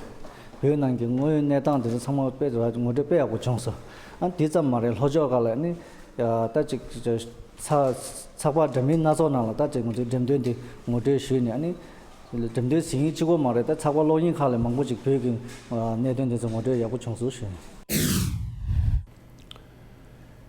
བོད་ནང་གི་དངོས་ཡོད་གནས་སྟངས་དེ་ཚོ་ཚང་མ་དཔེ་ངོ་སྤྲོད་དཔེ་ཡག་པོ་བྱུང་སོང་། ཨ་དེ་ཙམ་མ་རེད། ལྷོ་ཕྱོགས་ཁག་ལ་ནི་ད་ཅིག་ཚགས་ཚགས་པར་འདྲ་མིན་སྣ་ཚོགས་ནང་ལ་ད་ཅིག་ང་ཚོའི་འགྲེམས་སྟོན་དེ་ངོ་སྤྲོད་ཞུས་ནས། ཨ་ནི་འགྲེམས་སྟོན་གཟིགས་མཁན་གཅིག་པོ་མ་རེད། ད་ཚགས་པར་ཀློག་མཁན་ཁག་ལ་མང་པོ་ཅིག་བོད་ཀྱི་གནད་དོན་དེ་ཚོ་ངོ་སྤྲོད་ཡག་པོ་བྱུང་སོང་ཞུས་ནས།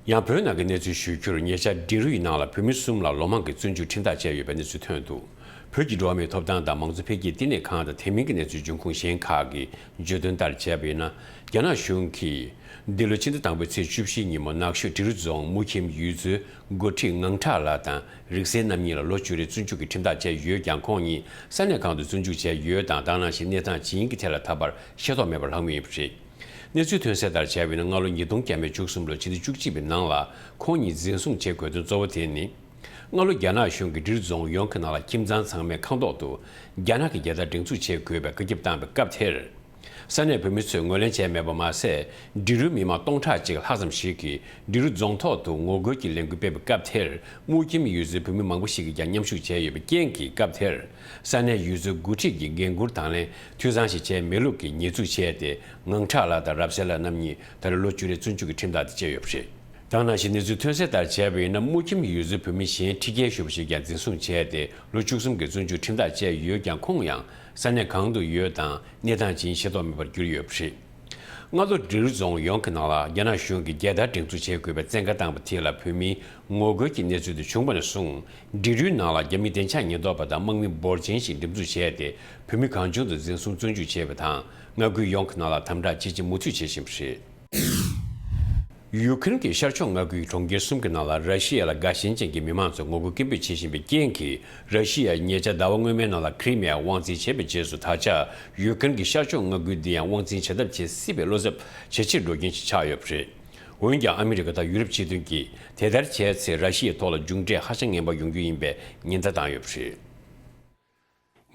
ཡང་བོད་ནང་གི་གནས་ཚུལ་ཞུ་རྒྱུར། ཉེ་ཆར་འབྲི་རུའི་ནང་ལ་བོད་མི་གསུམ་ལ་ལོ་མང་གི་བཙོན་འཇུག་ཁྲིམས་ཐག་བཅད་ཡོད་པའི་གནས་ཚུལ་ཐོན་འདུག་བོད་ཀྱི་འགྲོ་བ་མིའི་ཐོབ་ཐང་དང་མང་གཙོ་འཕེལ་རྒྱས་བསྟི་གནས་ཁང་དང་དེ་མིན་གྱི་གནས་ཚུལ་འབྱུང་ཁུངས་གཞན་ཁག་གིས་བརྗོད་དོན་ལྟར་བྱས་པ་ཡིན་ན། རྒྱ་ནག་གཞུང་གིས་འདི་ལོའི་ཕྱི་ཟླ་དང་པོའི་ཚེས་བཅུ་བཞི་ཉིན་མོ་ནག་ཆུ་འབྲི་རུ་རྫོང་མུ་ཁྱིམ་ཡུལ་ཚོའི་འགོ་ཁྲིད་ངང་ཁྲག་ལགས་དང་རིག་གསལ་རྣམ་གཉིས་ལ་ལོ་བཅུ་རེའི་བཙོན་འཇུག་གི་ཁྲིམས་ཐག་བཅད་ཡོད་ཀྱང་། ཁོང་གཉིས་ས་གནས་ཁང་དུ་བཙོན་འཇུག་བྱས་ཡོད་དང་། དེ་ནང་བཞིན་གནས་སྟངས་ཇི་ཡིན་གྱི་ཐད་ལ་ད་བར་ཤེས་རྟོགས་མེད་པར་ལྷག་མུས་ཡིན་པ་རེད། གནས་ཚུལ་ཐོན་གསལ་ལྟར་བྱས་པ་ཡིན་ན། སྔ་ལོ་ཉིས་སྟོང་བརྒྱ་མེད་བཅུ་གསུམ་ལོའི་ཕྱི་ཟླ་བཅུ་གཅིག་པའི་ནང་ལ་ཁོང་གཉིས་འཛིན་བཟུང་བྱེད་དགོས་དོན་གཙོ་བོ་དེ་ནི། སྔ་ལོ་རྒྱ་ནག་གཞུང་གིས་འབྲི་རུ་རྫོང་ཡོངས་ཀྱི་ནང་ལ་ཁྱིམ་ཚང་ཚང་མས་ཁང་ཐོག་ཏུ་རྒྱ་ནག་གི་རྒྱལ་དར་སྒྲེང་འཛུགས་བྱེད་དགོས་པའི་བཀའ་ཁྱབ་བཏང་བའི་སྐབས་དེར། ས་གནས་བོད་མི་ཚོས་ངོས་ལེན་བྱས་མེད་པ་མ་ཟད། འབྲི་རུའི་མི་མང་སྟོང་ཕྲག་གཅིག་ལྷག་ཙམ་ཞིག་གིས་འབྲི་རུ་རྫོང་ཐོག་ཏུ་ངོ་རྒོལ་གྱི་ལས་འགུལ་སྤེལ་བའི་སྐབས་དེར། མུ་ཁྱིམ་ཡུལ་ཚོའི་བོད་མི་མང་པོ་ཞིག་གིས་ཀྱང་མཉམ་ཞུགས་བྱས་ཡོད་པའི་རྐྱེན་གྱིས། སྐབས་དེར་ས་གནས་ཡུལ་ཚོའི་འགོ་ཁྲིད་ཀྱི་འགན་འཁུར་དང་ལེན་འཐུས་ཚང་ཞིག་བྱས་མེད་ལུགས་ཀྱི་ཉེས་འཛུགས་བྱས་ཏེ། ངང་ཁྲག་ལགས་དང་རབ་གསལ་ལགས་རྣམ་གཉིས་ད་རེས་ལོ་བཅུ་རེའི་བཙོན་འཇུག་གི་ཁྲིམས་ཐག་དེ་བཅད་ཡོད་པ་རེད། དེ་ནང་བཞིན་གནས་ཚུལ་ཐོན་གསལ་ལྟར་བྱས་པ་ཡིན་ན། མུ་ཁྱིམ་ཡུལ་ཚོའི་བོད་མི་གཞན་ཁྲི་བརྒྱད་ཞུ་བ་ཞིག་ཀྱང་འཛིན་བཟུང་བྱས་ཏེ། ལོ་བཅུ་གསུམ་གྱི་བཙོན་འཇུག་ཁྲིམས་ཐག་བཅད་ཡོད་ཀྱང་། ཁོང་ཡང་ས་གནས་གང་དུ་ཡོད་དང་གནས་སྟངས་ཇི་ཡིན་ཤེས་རྟོགས་མེད་པར་གྱུར་ཡོད་པ་རེད། སྔ་ལོ་འབྲི་རུ་རྫོང་ཡོངས་ཀྱི་ནང་ལ་རྒྱ་ནག་གཞུང་གིས་རྒྱལ་དར་སྒྲེང་འཛུགས་བྱེད་དགོས་པའི་བཙན་བཀའ་བཏང་བ་དེ་ལ་བོད་མིའི་ངོ་རྒོལ་གྱི་གནས་ཚུལ་དེ་བྱུང་བ་ནས་བཟུང་། འབྲི་རུའི་ནང་ལ་རྒྱ་མིའི་བདེ་འཇགས་ཉེན་རྟོག་པ་དང་དམག་མི་འབོར་ཆེན་ཞིག་འགྲེམས་འཛུགས་བྱས་ཏེ། བོད་མི་གང་བྱུང་དུ་འཛིན་བཟུང་བཙོན་འཇུག་བྱས་པ་དང་། མངའ་ཁུལ་ཡོངས་ཀྱི་ནང་ལ་དམ་དྲག་ཇི་ཆེ་མུ་མཐུད་བྱེད་བཞིན་པ་རེད། ཡུ་ཁུ་རེན་གྱི་ཤར་ཕྱོགས་མངའ་ཁུལ་གྱི་གྲོང་ཁྱེར་གསུམ་གྱི་ནང་ལ་ར་ཤི་ཡ་ལ་དགའ་ཞེན་ཅན་གྱི་མི་མང་ཚོས་ངོ་རྒོལ་སྐད་འབོད་བྱེད་བཞིན་པའི་རྐྱེན་གྱིས། ར་ཤི་ཡ་ཉེ་ཆར་ཟླ་བ་སྔོན་མའི་ནང་ལ་ཁི་རི་མི་ཡ་དབང་འཛིན་བྱས་པའི་རྗེས་སུ། ད་ཆ་ཡུ་ཁུ་རེན་གྱི་ཤར་ཕྱོགས་མངའ་ཁུལ་འདི་ཡང་དབང་འཛིན་བྱེད་ཐབས་བྱེད་སྲིད་པའི་བློ་འཚབ་ཇེ་ཆེར་འགྲོ་མཁན་ཞིག་ཆགས་ཡོད་པ་རེད། འོན་ཀྱང་ཨ་མི་རི་ཀ་དང་ཡུ་རོབ་སྤྱི་མཐུན་གྱིས་དེ་ལྟར་བྱས་ཚེ། ར་ཤི་ཡའི་ཐོག་ལ་མཇུག་འབྲས་ཧ་ཅང་ངན་པ་ཡོང་རྒྱུ་ཡིན་པའི་ཉེན་བརྡ་བཏང་ཡོད་པ་རེད།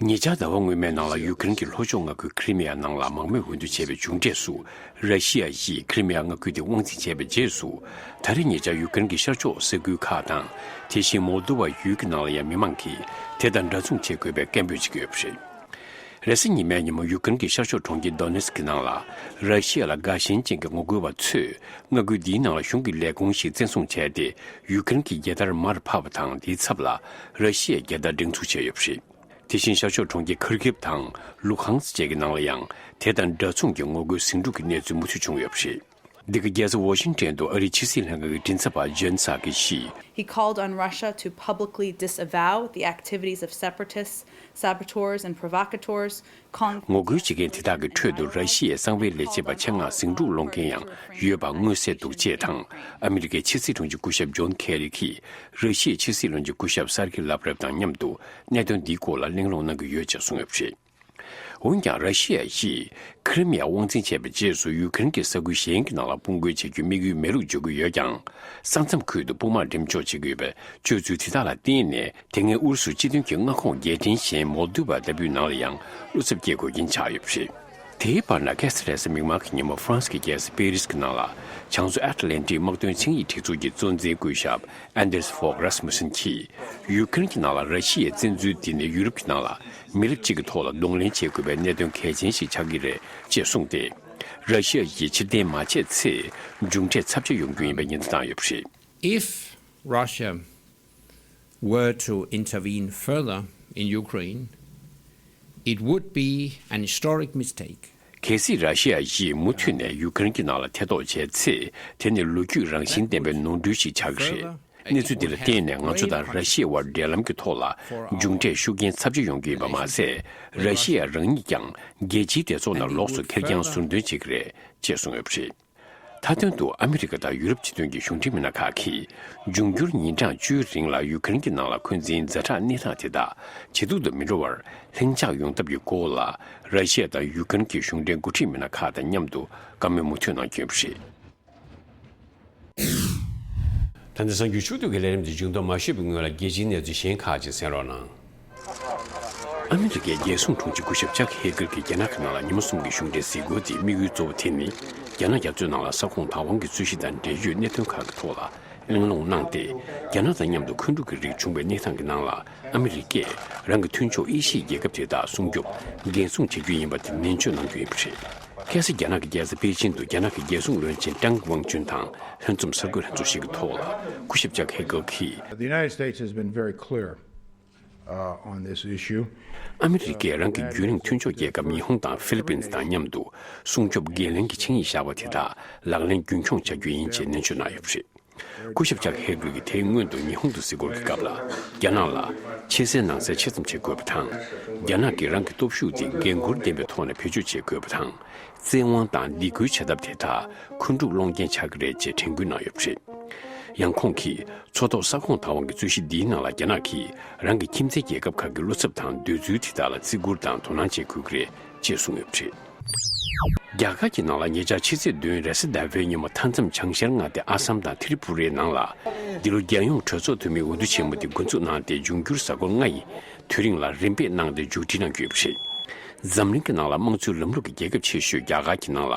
ཉེ་ཆར་ཟླ་བ་སྔོན་མའི་ནང་ལ་ཡུ་ཀེ་རེན་གྱི་ལྷོ་ཕྱོགས་མངའ་ཁུལ་ཁི་རི་མི་ཡ་ནང་ལ་མང་མོས་འོས་བསྡུ་བྱས་པའི་མཇུག་འབྲས་སུ། ར་ཤི་ཡ་ཡིས་ཁི་རི་མི་ཡ་མངའ་ཁུལ་དེ་དབང་འཛིན་བྱས་པའི་རྗེས་སུ། ད་རེས་ཉེ་ཆར་ཡུ་ཀེ་རེན་གྱི་ཤར་ཕྱོགས་ས་ཁུལ་ཁག་དང་། དེ་བཞིན་མོལ་དོ་བ་ཡུལ་གྱི་ནང་ལ་ཡང་མི་མང་གིས་དེ་དང་འདྲ་མཚུངས་བྱེད་དགོས་པའི་སྐད་འབོད་བྱེད་ཀྱི་ཡོད་པ་རེད། རེས་གཟའ་ཉི་མའི་ཉིན་མོ་ཡུ་ཀེ་རེན་གྱི་ཤར་ཕྱོགས་གྲོང་ཁྱེར་དོ་ནེ་སི་ཀི་ནང་ལ་ར་ཤི་ཡ་ལ་དགའ་ཞེན་ཅན་གྱི་ངོ་རྒོལ་བ་ཚོས་མངའ་ཁུལ་འདིའི་ནང་ལ་གཞུང་གི་ལས་ཁུངས་ཤིག་བཙན་བཟུང་བྱས་ཏེ། ཡུ་ཀེ་རེན་གྱི་རྒྱལ་དར་མར་ཕབ་པ་དང་། དེའི་ཚབ་ལ་ར་ཤི་ཡའི་རྒྱལ་དར་སྒྲེང་འཛུགས་བྱས་ཡོད་པ་རེད། དེ་བཞིན་ཤར་ཕྱོགས་གྲོང་ཁྱེར་ཁར་ཀིབ་དང་ལུ་ཧང་སི་བཅས་ཀྱི་ནང་ལ་ཡང་དེ་དང་འདྲ་མཚུངས་ཀྱི་ངོ་རྒོལ་ཟིང་འཁྲུག་གི་གནས་ཚུལ་མུ་མཐུད་བྱུང་ཡོད་པ་རེད། འདི་ག་རྒྱལ་ས་ཝ་ཤིང་ཊོན་དུ་ཨ་རིའི་ཕྱི་སྲིད་ལྷན་ཁང་གི་མགྲིན་ཚབ་པ་ཇེན་སཱ་ཀི་ཞིས། He called on Russia to publicly disavow the activities of separatists, saboteurs, and provocateurs, con- ངོ་རྒོལ་བྱེད་མཁན་དེ་དག་གི་ཁྲོད་དུ་ར་ཤི་ཡའི་གསང་བའི་ལས་བྱེད་པ་ཆེད་མངགས་ཟིང་འཁྲུག་སློང་མཁན་ཡང་ཡོད་པ་མངོན་གསལ་འདུག་ཅེས་དང་། ཨ་མི་རི་ཀའི་ཕྱི་སྲིད་དྲུང་ཆེ་སྐུ་ཞབས་ཇོན་ཁེ་རི་གིས་ར་ཤི་ཡའི་ཕྱི་སྲིད་བློན་ཆེན་སྐུ་ཞབས་སར་ཀི་ལབ་རེབ་དང་མཉམ་དུ་གནད་དོན་འདིའི་སྐོར་ལ་གླེང་སློང་གནང་གི་ཡོད་ཅེས་གསུངས་ཡོད་པ་རེད། འོན་ཀྱང་། ར་ཤི་ཡ་ཡིས་ཁི་རི་མི་ཡ་དབང་འཛིན་བྱས་པའི་རྗེས་སུ་ཡུ་ཁི་རན་གྱི་ས་ཁུལ་གཞན་གྱི་ནང་ལ་དཔུང་རྒོལ་བྱེད་རྒྱུའི་དམིགས་ཡུལ་མེད་ལུགས་བརྗོད་ཀྱི་ཡོད་ཀྱང་། ས་མཚམས་ཁུལ་དུ་དཔུང་དམག་འགྲེམས་འཇོག་བྱེད་ཀྱི་ཡོད་པའི་སྤྱོད་ཚུལ་དེ་དག་ལ་བརྟེན་ནས། དེ་སྔའི་ཨུ་རུ་སུ་སྤྱི་མཐུན་གྱི་མངའ་ཁོངས་རྒྱལ་ཕྲན་གཞན་མོལ་དུ་བ་ལྟ་བུའི་ནང་ལ་ཡང་བློ་འཚབ་སྐྱེ་དགོས་རྐྱེན་ཆགས་ཡོད་པ་རེད། དེའི་བར་ན། ཁ་སང་རེས་གཟའ་མིག་དམར་གྱི་ཉིན་མོ་ཧྥ་རན་སི་གི་རྒྱལ་ས་པེ་རིས་ཀྱི་ནང་ལ། བྱང་མཚོ་ཨེཊ་ལན་ཊིག་དམག་དོན་ཆིངས་ཡིག་སྒྲིག་འཛུགས་ཀྱི་གཙོ་འཛིན་སྐུ་ཞབས་ཨན་དེར་སི་ཧྥོག་རཱས་མུ་སན་གྱིས། ཡུ་ཁི་རན་གྱི་ནང་ལ་ར་ཤི་ཡའི་བཙན་འཛུལ་འདི་ནི་ཡུ་རོབ་ཀྱི་ནང་ལ་མི་རབས་གཅིག་གི་ཐོག་ལ་གདོང་ལེན་བྱེད་དགོས་པའི་གནད་དོན་གལ་ཆེན་ཞིག་ཆགས་ཀྱི་རེད་ཅེས་གསུངས་ཏེ། ར་ཤི་ཡ་ཡིས་ཕྱིར་འཐེན་མ་བྱས་ཚེ། མཇུག་འབྲས་ཚབས་ཆེ་ཡོང་རྒྱུ་ཡིན་པའི་ཉེན་བརྡ་བཏང་ཡོད་པ་རེད། If Russia were to intervene further in Ukraine, it would be an historic mistake. གལ་སྲིད་ར་ཤི་ཡ་ཡིས་མུ་མཐུད་ནས་ཡུ་ཁི་རན་གྱི་ནང་ལ་ཐེ་གཏོགས་བྱས་ཚེ། དེ་ནི་ལོ་རྒྱུས་རང་བཞིན་ལྡན་པའི་ནོར་འཁྲུལ་ཞིག་ཆགས་ཀྱི་རེད། གནས་ཚུལ་འདི་ལ་བརྟེན་ནས་ང་ཚོ་དང་ར་ཤི་ཡའི་དབར་འབྲེལ་ལམ་གྱི་ཐོག་ལ་མཇུག་འབྲས་ཤུགས་རྐྱེན་ཚབས་ཆེ་ཡོང་གི་ཡིན་པ་མ་ཟད། ར་ཤི་ཡ་རང་ཉིད་ཀྱང་རྒྱལ་སྤྱིའི་སྡེ་ཚོགས་ནང་ལོགས་སུ་ཁེར་རྐྱང་ཟུར་འདོན་བྱེད་ཀྱི་རེད་ཅེས་གསུངས་ཡོད་པ་རེད། མཐའ་དོན་དུ་ཨ་མི་རི་ཀ་དང་ཡུ་རོབ་སྤྱི་མཐུན་གྱི་གཞུང་འབྲེལ་མི་སྣ་ཁག་གིས། འབྱུང་འགྱུར་ཉིན་གྲངས་བཅུའི་རིང་ལ་ཡུ་ཁི་རན་གྱི་ནང་ལ་འཁོན་འཛིན་ཛ་དྲག་གནས་སྟངས་དེ་དག་ཇེ་སྡུག་ཏུ་མི་འགྲོ་བར་ལྷིང་འཇགས་ཡོང་ཐབས་ཀྱི་སྐོར་ལ། ར་ཤི་ཡ་དང་ཡུ་ཁི་རན་གྱི་གཞུང་འབྲེལ་འགོ་ཁྲིད་མི་སྣ་ཁག་དང་མཉམ་དུ་བཀའ་མོལ་མུ་མཐུད་གནང་རྒྱུ་ཡིན་པ་རེད། ད་ལྟ་གསར་འགྱུར་ཕྱོགས་བསྡུས་ཀྱི་ལས་རིམ་དེ་མཇུག་བསྡོམས་མ་ཞུས་པའི་སྔོན་ལ། རྒྱལ་སྤྱིའི་གནས་ཚུལ་གཞན་ཁག་ཅིག་གསན་རོགས་གནང་། ཨ་མི་རི་ཀའི་རྒྱལ་སྲུང་དྲུང་ཆེ་སྐུ་ཞབས་ཅག་ཧེ་གལ་གྱིས་རྒྱ་ནག་གི་ནང་ལ་ཉིན་མོ་གསུམ་གྱི་གཞུང་འབྲེལ་གཟིགས་སྐོར་དེའི་དམིགས་ཡུལ་གཙོ་བོ་དེ་ནི། རྒྱ་ནག་རྒྱ་མཚོའི་ནང་ལ་ས་ཁོངས་བདག་དབང་གི་རྩོད་གཞི་དང་འབྲེལ་ཡོད་གནད་དོན་ཁག་གི་ཐོག་ལ་གླེང་སློང་གནང་སྟེ། རྒྱ་ནག་དང་མཉམ་དུ་འཁོན་འཁྲུག་གི་རིགས་བྱུང་བའི་གནས་སྟངས་ཀྱི་ནང་ལ། ཨ་མི་རི་ཀས་རང་གི་མཐུན་ཕྱོགས་དབྱེ་ཞིབ་རྒྱལ་ཁབ་དེ་དག་སྲུང་སྐྱོབ་འགན་སྲུང་བྱེད་རྒྱུ་ཡིན་པ་དེ་ནན་བརྗོད་གནང་རྒྱུ་ཡིན་པ་རེད། ཁ་སང་རྒྱ་ནག་གི་རྒྱལ་ས་པེ་ཅིན་དུ་རྒྱ་ནག་གི་རྒྱལ་སྲུང་བློན་ཆེན་ཀྲང་ཝང་ཅུན་དང་ལྷན་འཛོམས་གསར་འགོད་ལྷན་ཚོགས་ཤིག་གི་ཐོག་ལ། སྐུ་ཞབས་ཅག་ཧེ་གལ་གྱིས། The United States has been very clear, uh, on this issue. ཨ་མི་རི་ཀས་རང་གི་རྒྱུན་རིང་མཐུན་ཕྱོགས་རྒྱལ་ཁབ་ཉི་ཧོང་དང་ཧྥི་ལི་པིན་དང་མཉམ་དུ་སྲུང་སྐྱོབ་འགན་ལེན་གྱི་ཆིངས་ཡིག་བཞག་པ་དེ་དག་ལག་ལེན་རྒྱུན་འཁྱོངས་བྱ་རྒྱུ་ཡིན་ཅེས་ནན་བརྗོད་གནང་ཡོད་པ་རེད། སྐུ་ཞབས་ཅག་ཧེ་གལ་གྱིས་དེའི་སྔོན་དུ་ཉི་ཧོང་དུ་གཟིགས་སྐོར་གྱི་སྐབས་ལ། རྒྱ་ནག་ལ་ཕྱི་གསལ་ནང་གསལ་ཆེ་ཙམ་བྱེད་དགོས་པ་དང་། རྒྱ་ནག་གིས་རང་གི་སྟོབས་ཤུགས་དེ་འགན་འཁུར་ལྡན་པའི་ཐོག་ནས་བེད་སྤྱོད་བྱེད་དགོས་པ་དང་། བཙན་དབང་དང་སྡིགས་སྐུལ་བྱ་ཐབས་དེ་དག་འཁོན་འཁྲུག་སློང་རྐྱེན་ཆགས་ཀྱི་རེད་ཅེས་དྲན་སྐུལ་གནང་ཡོད་པ་རེད། ཡང་ཁོང་གིས། མཚོ་ཐོག་ས་ཁོངས་བདག་དབང་གི་རྩོད་གཞི་འདིའི་ནང་ལ་རྒྱ་ནག་གིས་རང་གི་ཁྱིམ་མཚེས་རྒྱལ་ཁབ་ཁག་གི་བློ་འཚབ་དང་འདོད་ཚུལ་དེ་དག་ལ་བརྩི་བཀུར་དང་དོ་སྣང་བྱེད་དགོས་ཀྱི་རེད་ཅེས་གསུངས་ཡོད་པ་རེད། རྒྱ་གར་གྱི་ནང་ལ་ཉེ་ཆར་ཕྱི་ཚེས་བདུན་རེས་གཟའ་ཟླ་བའི་ཉིན་མོ་མཐའ་མཚམས་བྱང་ཤར་མངའ་སྡེ་ཨ་སམ་དང་ཐི་རི་པུ་རའི་ནང་ལ། འདི་ལོ་རྒྱལ་ཡོངས་གྲོས་ཚོགས་འཐུས་མིའི་འོས་བསྡུ་ཆེན་མོ་དེ་འགོ་འཛུགས་གནང་སྟེ། འབྱུང་འགྱུར་གཟའ་འཁོར་ལྔ་ཡི་དུས་རིང་ལ་རིམ་པས་གནང་སྟེ་མཇུག་སྒྲིལ་གནང་རྒྱུ་ཡོད་པ་རེད། འཛམ་གླིང་གི་ནང་ལ་དམངས་གཙོའི་ལམ་ལུགས་ཀྱི་རྒྱལ་ཁབ་ཆེ་ཤོས་རྒྱ་གར་གྱི་ནང་ལ།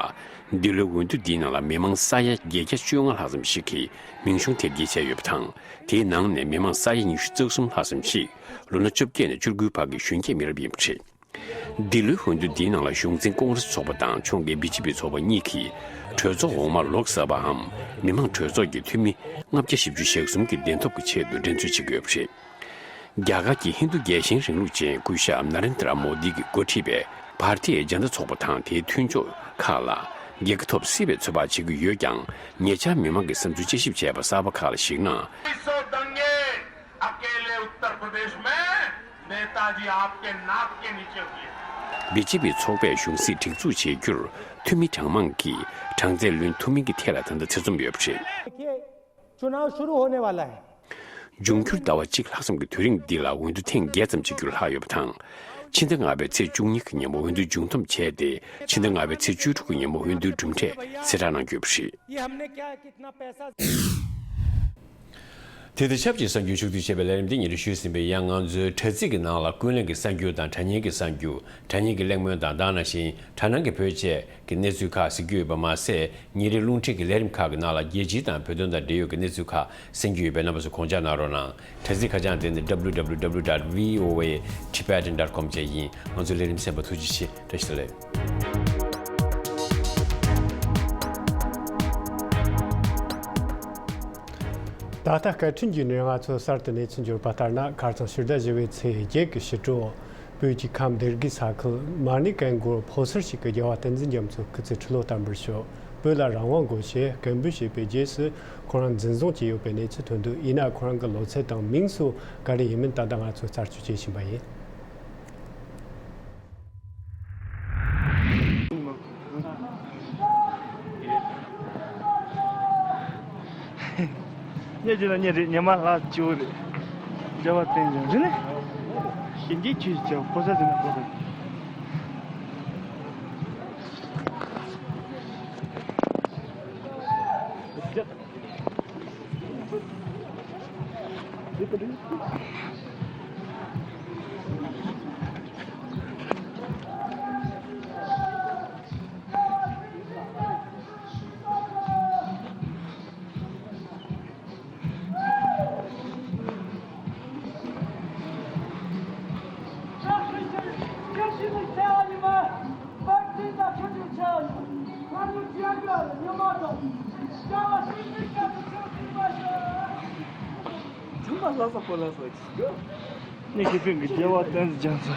འདི་ལོའི་འོས་བསྡུ་འདིའི་ནང་ལ་མི་མང་ས་ཡ་བརྒྱད་བརྒྱ་བཅོ་ལྔ་ལྷག་ཙམ་ཞིག་གིས་མིང་གཞུང་དེབ་སྐྱེལ་བྱས་ཡོད་པ་དང་། དེའི་ནང་ནས་མི་མང་ས་ཡ་ཉི་ཤུ་རྩ་གསུམ་ལྷག་ཙམ་ཞིག་ལོ་ན་བཅོ་བརྒྱད་ནས་བཅུ་དགུའི་བར་གྱི་གཞོན་སྐྱེས་མི་རབས་ཡིན་པ་རེད། འདི་ལོའི་འོས་བསྡུ་འདིའི་ནང་ལ་གཞུང་འཛིན་ཀོང་རེ་སི་ཚོགས་པ་དང་ཕྱོགས་འགལ་བི་ཇེ་པི་ཚོགས་པ་གཉིས་ཀྱིས་གྲོས་ཚོགས་འོག་མར་ལོག་གསར་པའམ། མི་དམངས་གྲོས་ཚོགས་ཀྱི་འཐུས་མི་ལྔ་བརྒྱ་བཞི་བཅུ་ཞེ་གསུམ་གྱི་གདན་ཐོབ་ཀྱི་ཆེད་དུ་འགྲན་རྩོད་བྱེད་ཀྱི་ཡོད་པ་རེད། རྒྱ་གར་གྱི་ཧིན་རྡུ་རྒྱལ་ཞེན་རིང་ལུགས་ཅན་སྐུ་ཞབས་ན་རེན་དྲ་མོ་དི་གིས་འགོ་ཁྲིད་པའི་བྷར་ཏི་ཡ་ཇན་ད་ཚོགས་པ་དང་དེའི་མཐུན་ཕྱོགས་ཁག་ལ་རྒྱལ་ཁ་ཐོབ་སྲིད་པའི་ཚོད་དཔག་བྱེད་ཀྱི་ཡོད་ཀྱང་། ཉེ་ཆར་མི་མང་གི་བསམ་ཚུལ་དཔྱད་ཞིབ་བྱས་པ་གསར་པ་ཁག་ལ་གཞིགས་ན། अकेले उत्तर प्रदेश में नेताजी आपके नाक के नीचे हुए। བི་ཇེ་པི་ཚོགས་པས་གཞུང་སྲིད་སྒྲིག་འཛུགས་བྱེད་རྒྱུར་འཐུས་མི་གྲངས་མང་གིས་གྲངས་ཚད་ལོན་ཐུབ་མིན་གྱི་ཐད་ལ་ད་ལྟ་ཐེ་ཚོམ་ཡོད་པ་རེད། देखिए, चुनाव शुरू होने वाला है। འབྱུང་འགྱུར་ཟླ་བ་གཅིག་ལྷག་ཙམ་གྱི་དུས་རིང་འདི་ལ་འོས་བསྡུ་ཐེངས་བརྒྱད་ཙམ་བྱེད་རྒྱུར་ལྷག་ཡོད་པ་དང་། ཕྱི་ཟླ་ལྔ་པའི་ཚེས་བཅུ་གཉིས་ཀྱི་ཉིན་མོ་འོས་བསྡུ་མཇུག་བསྡོམས་བྱས་ཏེ། ཕྱི་ཟླ་ལྔ་པའི་ཚེས་བཅུ་དྲུག་གི་ཉིན་མོ་འོས་བསྡུའི་གྲུབ་འབྲས་གསལ་བསྒྲགས་གནང་རྒྱུ་ཡོད་པ་རེད། ये हमने क्या है, कितना पैसा དེ་དང་ཆབས་ཅིག་གསར་འགྱུར་ཕྱོགས་བསྡུས་བྱས་པའི་ལས་རིམ་འདི་ཉིད་དུ་ཞུས་ཟིན་པའི། ཡང་ང་ཚོའི་དྲ་ཚིགས་ཀྱི་ནང་ལ་ཀུན་གླེང་གི་གསར་འགྱུར་དང་དྲ་བརྙན་གྱི་གསར་འགྱུར། དྲ་བརྙན་གྱི་གླེང་མོལ་དང་དེ་ནང་བཞིན་དྲ་སྣང་གི་བོད་ཆས་ཀྱི་གནས་ཚུལ་ཁག་གཟིགས་རྒྱུ་ཡོད་པ་མ་ཟད། ཉིན་རེའི་རླུང་འཕྲིན་གྱི་ལས་རིམ་ཁག་གི་ནང་ལ་རྒྱལ་སྤྱི་དང་བོད་དོན་དང་འབྲེལ་ཡོད་ཀྱི་གནས་ཚུལ་ཁག་གསན་རྒྱུ་ཡོད་པས། རྣམ་པ་ཚོས་དགོངས་འཇགས་གནང་རོགས་གནང་། དྲ་ཚིགས་ཁ་བྱང་དེ་ནི་www dot voa tibetan dot com བཅས་ཡིན། ང་ཚོའི་ལས་རིམ་གསན་པར་ཐུགས་རྗེ་ཆེ། བཀྲ་ཤིས་བདེ་ལེགས། ད་ལྟ་སྐད་འཕྲིན་བརྒྱུད་ནས་ང་ཚོ་གསར་དུ་གནས་ཚུལ་འབྱོར་བ་ལྟར་ན། ཁ་སང་ཕྱི་ཟླ་བཞི་པའི་ཚེས་བརྒྱད་ཀྱི་ཕྱི་དྲོ། བོད་ཀྱི་ཁམས་སྡེ་དགུའི་ས་ཁུལ་མར་ནི་ཀན་གོར་ཕོ་སར་ཞིག་གི་རྒྱལ་བ་བསྟན་འཛིན་རྒྱ་མཚོ་སྐུ་ཚེ་ཁྲི་ལོ་བརྟན་པར་ཤོག་བོད་ལ་རང་དབང་དགོས་ཞེས་སྐད་འབོད་བྱས་པའི་རྗེས་སུ། ཁོ་རང་འཛིན་བཟུང་བྱས་ཡོད་པའི་གནས་ཚུལ་ཐོན་འདུག་ཡིན་ན་ཁོ་རང་གི་ལོ་ཚད་དང་མིང་སོགས་ག་རེ་ཡིན་མིན་ད་ལྟ་ང་ཚོས་རྩད་གཅོད་བྱེད་བཞིན་པ་ཡིན། ཉེ་རྒྱུ་ན་ཉེ་རེད། ཉི་མ་ལྷག་བཅུ་རེད། རྒྱལ་བ་བསྟན་འཛིན་རེད་ལེ། ཞིང་གི་ཆུ་ཞིག་ཕོ་ས་ཟིན་ན་ཕོ་ས། ཉི་མ་ལྷ་ས་ཕོ་ལྷ་ས་ཅི་ཡོད། ནི་ཧི་པིན་གྱི་རྒྱལ་བ་བསྟན་འཛིན་རྒྱ་མཚོ།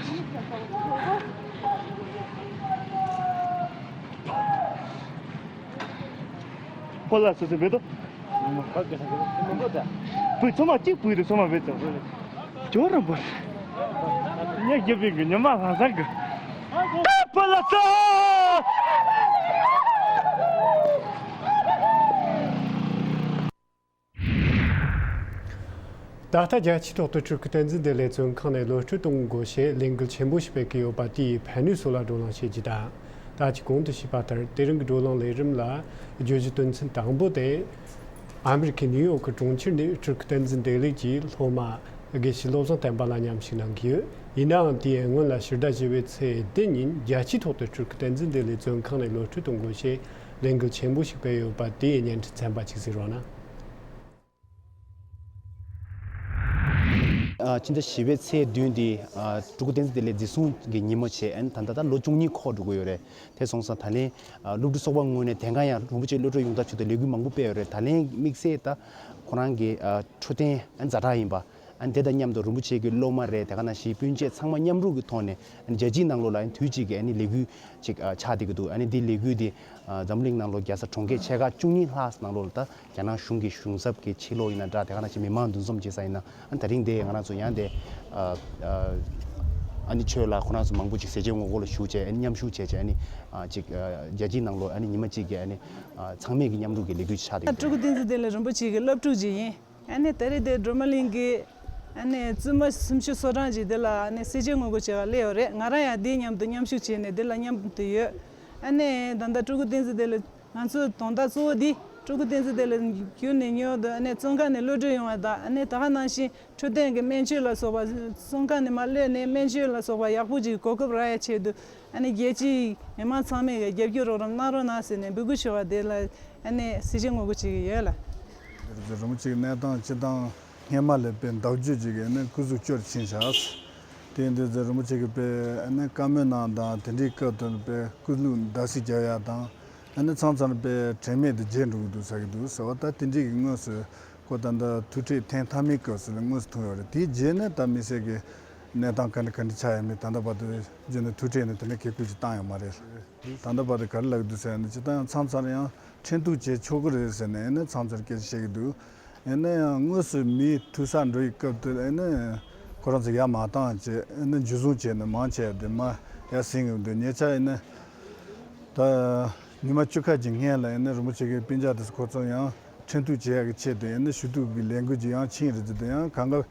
ཁོ་ལ་སུ་སུ་བེད་དོ། བུ་ཚོ་མ་གཅིག་བུ་དེ་ཚོ་མ་བེད་དོ། ཇོ་རམ་པོ། ནི་ཧི་པིན་གྱི་ཉི་མ་ལྷ་ས་གི་ཕོ་ལྷ་ས། ད་ལྟ་རྒྱལ་སྤྱིའི་ཐོག་ཏུ་སྤྲུལ་སྐུ་བསྟན་འཛིན་བདེ་ལེགས་བཙོན་ཁང་ནས་གློད་གྲོལ་གཏོང་དགོས་ཞེས་ལས་འགུལ་ཆེན་པོ་ཞིག་སྤེལ་གྱི་ཡོད་པ་དེ་ཡིས་ཕན་ནུས་སོགས་ལ་བགྲོ་གླེང་བྱེད་རྒྱུ་དང་། ད་ཅི་གོང་དུ་ཞུས་པ་ལྟར། དེ་རིང་གི་བགྲོ་གླེང་ལས་རིམ་ལ་བརྗོད་གཞི་དོན་ཚན་དང་པོ་དེ། ཨ་མི་རི་ཀའི་ནིའུ་ཡོག་གི་གྲོང་ཁྱེར་ནས་སྤྲུལ་སྐུ་བསྟན་འཛིན་བདེ་ལེགས་ཀྱིས་སློབ་མ་དགེ་བཤེས་བློ་བཟང་བསྟན་པ་ལ་མཉམ་ཞུགས་གནང་གི་ཡོད། ཡིན་ནའང་དེའི་སྔོན་ལ་ཕྱི་ཟླ་བཞི་པའི་ཚེས་བདུན་ཉིན་རྒྱལ་སྤྱིའི་ཐོག་ཏུ་སྤྲུལ་སྐུ་བསྟན་འཛིན་བདེ་ལེགས་བཙོན་ཁང་ནས་གློད་གྲོལ་གཏོང་དགོས་ཞེས་ལས་འགུལ་ཆེན་པོ་ཞིག་སྤེལ་ཡོད་པ་དེའི་བརྙན་འཕྲིན་ཚན་པ་ཅིག་གཟིགས་རོགས་གནང་། ཨ། ཕྱི་ཟླ་བཞི་པའི་ཚེས་བདུན་དེ། ཨ། སྤྲུལ་སྐུ་བསྟན་འཛིན་བདེ་ལེགས་འཛིན་བཟུང་གི་ཉིན་མོ་བྱས། ཨ་ནི་ད་ལྟ་ད་ལོ་བཅུ་གཉིས་འཁོར་འགྲོ་གི་ཡོད་རེད། དེ་སོང་ཙང་ད་ལན། ཨ། སློབ་ཕྲུག་ཚོགས་པ་ངོས་ནས་དེ་སྔ་ཡང་རིན་པོ་ཆེ་གློད་གྲོལ་ཡོང་ཐབས་ཆེད་དུ་ལས་འགུལ་མང་པོ་སྤེལ་ཡོད་རེད། ད་ལན་དམིགས་བསལ་ད་ཁོ་རང་གི། ཨ། འཕྲོད་བསྟེན། ཨ། ཛ་དྲག་ཡིན་པ། ཨ་ནི་དེ་དང་མཉམ་དུ་རིན་པོ་ཆེ་གི་སློབ་མ་རེད། དེ་ག་ནང་བཞིན་སྤུན་མཆེད་ཚང་མ་མཉམ་རུབ་ཀྱི་ཐོག་ནས། ཨ་ནི་རྒྱལ་སྤྱིའི་ནང་ལོགས་ལ་ཨ་ནི་དུས་གཅིག་གི་ཨ་ནི་ལས་འགུལ་ཅིག་ཨ་ཆགས་བསྡད་ཀྱི་འདུག་ཨ་ནི་འདི་ལས་འགུལ་འདི་ཨ་འཛམ་གླིང་ནང་ལོགས་རྒྱལ་ས་གྲོང་ཁྱེར་ཆེ་ཁག་བཅུ་གཉིས་ལྷག་ནང་ལོགས་ལ། ད་རྒྱ་ནག་གཞུང་གི་གཞུང་ཚབ་ཀྱི་ཕྱི་ལོགས་ཡིན་ན་འདྲ། དེ་ག་ནང་བཞིན་མི་མང་འདུ་འཛོམས་བྱེད་ས་ཡིན་ན། ཨ་ནི་ད་རིང་འདི་ང་རང་ཚོ་ཡང་དེ་ཨ་ཨ་ནི་ཆོས་ལ་ཁོ་རང་ཚོ་མང་པོ་ཅིག་ཟས་བཅད་ངོ་རྒོལ་ལ་ཞུགས་བྱས། ཨ་ནི་མཉམ་ཞུགས་བྱས་བྱས། ཨ་ནི་ཨ་ཅིག་ཨ་རྒྱལ་སྤྱིའི་ནང་ལོགས་ཨ་ནི་ཉི་མ་གཅིག་གི་ཨ་ནི་ཨ་ཚང་མས་ཀྱི་མཉམ་རུབ་ཀྱི་ལས་འགུལ་ཆགས་བསྡད་ཀྱི་འདུག་སྤྲུལ་སྐུ་བསྟན་འཛིན་བདེ་ལེགས་རིན་པོ་ཆེ་གི་སློབ་ཕྲུག་ཅིག་ཡིན། ཨ་ནི་ད་རེས་དེ་སྒྲོལ་མ་གླིང་གི་ཨ་ནི་བཙུན་མ་སུམ་ཅུ་སོ་གྲངས་ཅིག་དེ་ལ་ཨ་ནི་ཟས་བཅད་ངོ་རྒོལ་བྱེད་ག་སླེབས་ཡོད་རེད། ང་རང་ཡང་དེའི་མཉམ་དུ་མཉམ་ཞུགས་བྱས་ནས་དེ་ལ་མཉམ་དུ་ཡོད། ཨ་ནི་ད་ལྟ་སྤྲུལ་སྐུ་བསྟན་འཛིན་བདེ་ལེགས། ང་ཚོའི་དོན་དག་གཙོ་བོ་འདི་སྤྲུལ་སྐུ་བསྟན་འཛིན་བདེ་ལེགས་རྒྱུན་ནས་ཉོ་དུ་ཨ་ནི་བཙོན་ཁང་ནས་གློད་གྲོལ་ཡོང་བ་དང་། ཨ་ནི་ད་ག་ནང་བཞིན་འཕྲོད་བསྟེན་གྱི་སྨན་བཅོས་ལ་སོགས་པ། བཙོན་ཁང་ནས་མར་གློད་ནས་སྨན་བཅོས་ལ་སོགས་པ་ཡག་པོ་ཅིག་གོ་སྐབས་རག་ཡ་ཆེད་དུ། ཨ་ནི་རྒྱལ་སྤྱིའི་མི་མང་ཚང་མས་རྒྱབ་སྐྱོར་རོགས་རམ་གནང་རོགས་གནང་ཟེར་ནས་འབོད་སྐུལ་ཞུ་བ་དེ་ལ་ཨ་ནི་ཟས་བཅད་ངོ་རྒོལ་བྱེད་ཀྱི་ཡོད་ལ། རིན་པོ་ཆེའི་གནས་སྟངས་སྤྱིར་བཏང་སྔས་མ་ལས་དཔེ་ཟླ་བ་བརྒྱད་ཅིག་གི་ཨ་ནི་སྐུ་གཟུགས་སྐྱོ་རུ་ཕྱིན་ཤག་དེ་ཡིན་དུས་ཚེ་རིན་པོ་ཆེ་གིས་དཔེ་ཨ་ནི་བཀའ་མོལ་གནང་དང་། དེ་འདྲའི་སྐབས་དུ་དཔེ་སྐུ་ལུས་བརྡབ་གསིག་རྒྱག་ཡ་དང་། ཨ་ནི་མཚམས་མཚམས་དཔེ་དྲན་མེད་དུ་བརྗེད་འགྲོ་གི་འདུག་ཟེར་གི་འདུག་ཟེར་བ། ད་དེ་འདྲའི་གི་དངོས་སུ་ཁོ་ད་ལྟ་ཐུག་འཕྲད་ཐེངས་མཐའ་མའི་སྐབས་སུ་ལ་དངོས་སུ་ཐུག་ཡོད་རེད། དེའི་རྗེས་ནས་ད་དམིགས་བསལ་གྱི་གནས་སྟངས་ག་འདྲ་ག་འདྲ་ཆགས་ཡོད་མེད་ད་ལྟ་བར་དུ་རྗེས་ནས་ཐུག་འཕྲད་ནས་དེ་འདྲ་གི་སྐུལ་ཞིག་བཏང་ཡོད་མ་རེད། ད་ལྟ་བར་དུ་ག་རེ་ལབ་ཀྱི་འདུག་ཟེར་ན། སྤྱིར་བཏང་ཡང་མཚམས་མཚམས་ཡང་ཁྲིན་ཏུའུ་བྱེད་ཆོག་གི་རེད་ཟེར་ནས་ཨ་ནི་མཚམས་མཚམས་སྐད་ཆ་བཤད་ཀྱི་འདུག་ཡིན་ན་ཡང་དངོས་སུ་མིའི་ཐུག་སར་འགྲོ་ཡི་སྐབས་དེ་ལ་ཨ་ནི་ཁོ་རང་ཚོ་ཡར་མར་བཏང་བྱས། ཨ་ནི་འཇུ་བཟུང་བྱས་ནས་མང་ཆེ་བ་དེ་མར་ཡར་ཟིན་གྱི་འདུག་ཉེ་ཆར་ཡིན་ན་ད་ཉི་མ་བཅུ་ཁ་ཅིག་སྔོན་ལ་ཨ་ནི་རིན་པོ་ཆེ་གི་སྤུན་ཀྱག་དེ་ཚོ་ཁོ་ཚོ་ཡང་ཁྲིན་ཏུའུ་བྱེད་ཡག་གི་ཆེད་དུ་ཨ་ནི་ཞུ་གཏུག་གི་ལས་འགུལ་ཅིག་ཡང་ཕྱིན་རེད་ཟེར། དེ་ཡང་གང་ག་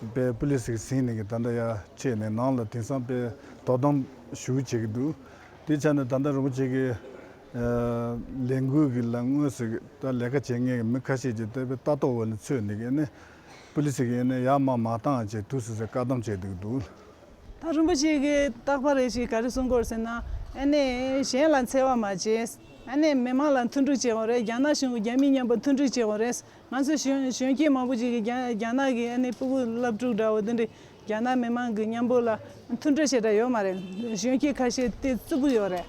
དཔེ་པུ་ལིས་ཀྱིས་ཟིན་ནས་ཀྱི་ད་ལྟ་ཡར་ཁྲིད་ནས་ནང་ལ་དེང་སང་དཔེ་དོ་དམ་ཞུ་བྱེད་ཀྱི་འདུག་དེ་ཆ་ནས་ད་ལྟ་རིན་པོ་ཆེ་གི་ཨ་ལས་འགུལ་གྱི་ལ་དངོས་སུ་ད་ལས་ཀ་བྱེད་མཁན་གྱི་མི་ཁ་ཤས་ཀྱིས་ད་དཔེ་ལྟ་རྟོག་འོག་ལ་ཚུད་ནས་ཀྱི་ཨ་ནི་ པུ་ལི་སི་གིས་ནི་ཡར་མར་མ་བཏང་བྱས་ཐུགས་སུ་སེ་བཀག་སྡོམ་བྱས་འདུག་འདུག་ད་རིན་པོ་ཆེ་གིས་རྟག་པར་རེ་ཞིག་ག་རེ་གསུང་གི་ཡོད་ཟེར་ན། ཨ་ནི་གཞན་ལ་འཚེ་བ་མ་བྱེད། ཨ་ནི་མི་མང་ལ་མཐུན་སྒྲིལ་བྱེད་དགོས་རེད། རྒྱ་ནག་གཞུང་གི་རྒྱ་མི་མཉམ་པོ་མཐུན་སྒྲིལ་བྱེད་དགོས་རེད། ང་ཚོ་གཞོན་གཞོན་སྐྱེས་མང་པོ་ཅིག་གིས་རྒྱ་རྒྱ་ནག་གི་ཨ་ནི་སྤུ་གུ་སློབ་ཕྲུག་འདྲ་བོ་འདི་འདྲའི་རྒྱ་ནག་མི་མང་གི་མཉམ་པོ་ལ་མཐུན་སྒྲིལ་བྱེད་གྲབས་ཡོད་མ་རེད། གཞོན་སྐྱེས་ཁ་ཤས་དེ་རྩུབ་པོ་ཡོད་རེད།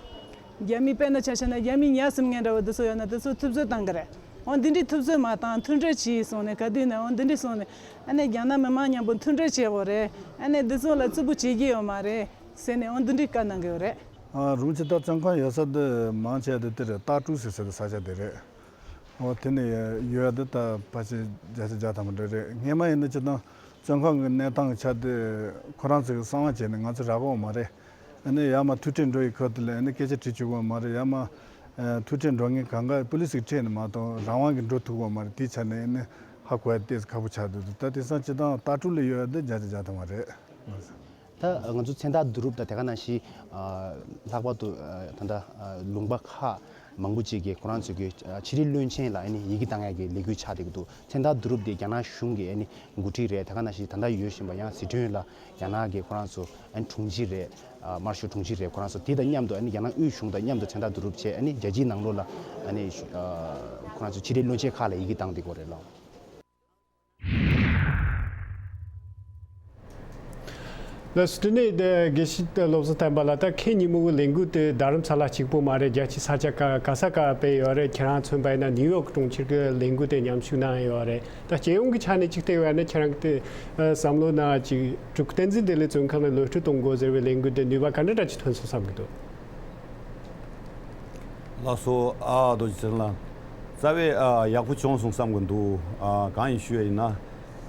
རྒྱ་མི་དཔེར་ན་ཆ་བཞག་ན་རྒྱ་མི་ཉག་གསུམ་ངན་འདྲ་བོ་འདི་ཚོ་ཡོད་ན་འདི་ཚོ་ཐུབ་ཚོད་བཏང་གི་རེད། འོ་འདི་འདྲའི་ཐུབ་ཚོད་མ་བཏང་མཐུན་སྒྲིལ་བྱས་སོང་ནས་ག་དུས་ནས་འོ་འདི་འདྲའི་སོང་ནས་ཨ་ནི་རྒྱ་ནག་མི་མང་མཉམ་པོ་མཐུན་སྒྲིལ་བྱེད་དགོས་རེད། ཨ་ནི་འདི་ཚོ་ལ་རྩུབ་པོ་བྱེད་ཀྱི་ཡོད་མ་རེད་ཟེར་ནས་འོ་འདི་འདྲའི་བཀའ་གནང་གི་ཡོད་རེད། ཨ་རུང་ཆེ་ད་བཙོན་ཁང་ཡོད་ས་འདི་མང་ཆེ་བ་འདི་དེར་ལྟ་གྲུ་ཟེར་ས་འདི་ས་ཆ་དེ་རེད། འོ་དེ་ནས་ཡོད་དེ་ད་ཕལ་ཆེར་བརྒྱ་ཆ་བརྒྱ་ཐམ་པ་འདྲ་རེད། སྔས་མ་ཡིན་ན་སྤྱིར་བཏང་བཙོན་ཁང་གི་གནས་སྟངས་ཆ་དེ་ཁོ་རང་ཚོས་གསང་བ་བྱས་ནས་ང་ཚོ་རག་གི་ཡོད་མ་རེད། ཨ་ནི་ཡར་མར་ཐུག་འཕྲད་འགྲོ་ཡི་ཁུལ་དེ་ལ་ཨ་ནི་སྐད་ཆ་དྲི་བཅུག་གི་ཡོད་མ་རེད། ཡར་མར་ཨ་ཐུག་འཕྲད་འགྲོ་མཁན་གང་ག་པུ་ལི་སིས་ཁྲིད་ནས་མ་གཏོགས་རང་དབང་གིས་འགྲོ་ཐུབ་ཀྱི་ཡོད་མ་རེད། དེའི་ཆ་ནས་ཨ་ནི་ཧ་གོ་ཡ་ཏོག་ཙམ་ཁག་པོ་ཆགས་འདུག་ད་དེང་སང་སྤྱིར་བཏང་ལྟ་གྲུ་ལ་ཡོད་ཡ་དེ་བརྒྱ་ཆ་བརྒྱ་ཐམ་པ་རེད། ད་ང་ཚོ་མཚན་རྟགས་བསྡུ་རུབ་དང་དེ་ག་ནང་བཞིན་ཨ་ལྷག་པར་དུ་ཨ་ད་ལྟ་ཨ་ལུང་པ་ཁག་མང་པོ་ཅིག་གིས་ཁོ་རང་ཚོ་གི་ཨ་ཕྱི་དྲིལ་བློན་ཆེན་ལ་ཨ་ནི་ཡི་གེ་བཏང་ཡག་གི་ལས་འགུལ་ཆགས་བསྡད་ཀྱི་འདུག་མཚན་རྟགས་བསྡུ་རུབ་དེ་རྒྱ་ནག་གཞུང་གི་ཨ་ནི་འགོ་ཁྲིད་རེད། དེ་ག་ནང་བཞིན་ད་ལྟ་ཡོད་བཞིན་པ་ཡང་ཟི་ཁྲོན་ལ་རྒྱ་ནག་གིས་ཁོ་རང་ཚོ་ཨ་ནི་དྲུང་ཆེ་རེད། ཨ་དམར་ཤོག་དྲུང་ཆེ་རེད། ཁོ་རང་ཚོ་དེ་དང་མཉམ་དུ་ཨ་ནི་རྒྱ་ནག་དབུས་གཞུང་དང་མཉམ་དུ་མཚན་རྟགས་བསྡུ་རུབ་བྱས་ཨ་ནི་རྒྱལ་སྤྱིའི་ནང་ལོགས་ལ་ཨ་ནི་ཨ་ཁོ་རང་ཚོ་ཕྱི་དྲིལ་བློན་ཆེན་ཁག་ལ་ཡི་གེ་བཏང་བསྡད་ཀྱི་ཡོད་རེད་ལགས། ལགས་སོ། དེ་ནས་དེ་དགེ་བཤེས་བློ་བཟང་བསྟན་པ་ལགས། ད་ཁེ་ཉིན་མོ་གི་ལས་འགུལ་དེ་རྡ་རམ་ས་ལ་གཅིག་པོ་མ་རེད། རྒྱལ་སྤྱིའི་ས་ཆ་ག་ག་ས་ག་སྤེལ་ཡོད་རེད། ཁྱེད་རང་མཚོན་པ་ཡིན་ན་ནིའུ་ཡོག་གྲོང་ཁྱེར་གྱི་ལས་འགུལ་དེ་མཉམ་ཞུགས་གནང་ཡོད་རེད། ད་སྤྱི་ཡོངས་ཀྱི་ཆ་ནས་གཅིག་བལྟས་པ་ཡིན་ན་ཁྱེད་རང་གི་དེ་བསམ་བློ་ནང་གཅིག་སྤྲུལ་སྐུ་བསྟན་འཛིན་བདེ་ལེགས་བཙོན་ཁང་ལ་གློད་གྲོལ་གཏོང་དགོས་ཟེར་བའི་ལས་འགུལ་དེ་ནུས་པ་ག་འདྲ་འདྲ་ཅིག་ཐོན་སོང་བསམ་གྱི་འདུག་ལགས་སོ། ཨ་རྡོ་རྗེ་ཚེ་རིང་ལགས། རྩ་བའི་ཨ་ཡག་པོ་བྱུང་སོང་བསམ་གྱི་འདུག་ཨ་གང་ཡིན་ཞུ་ཡ་ཡིན་ན།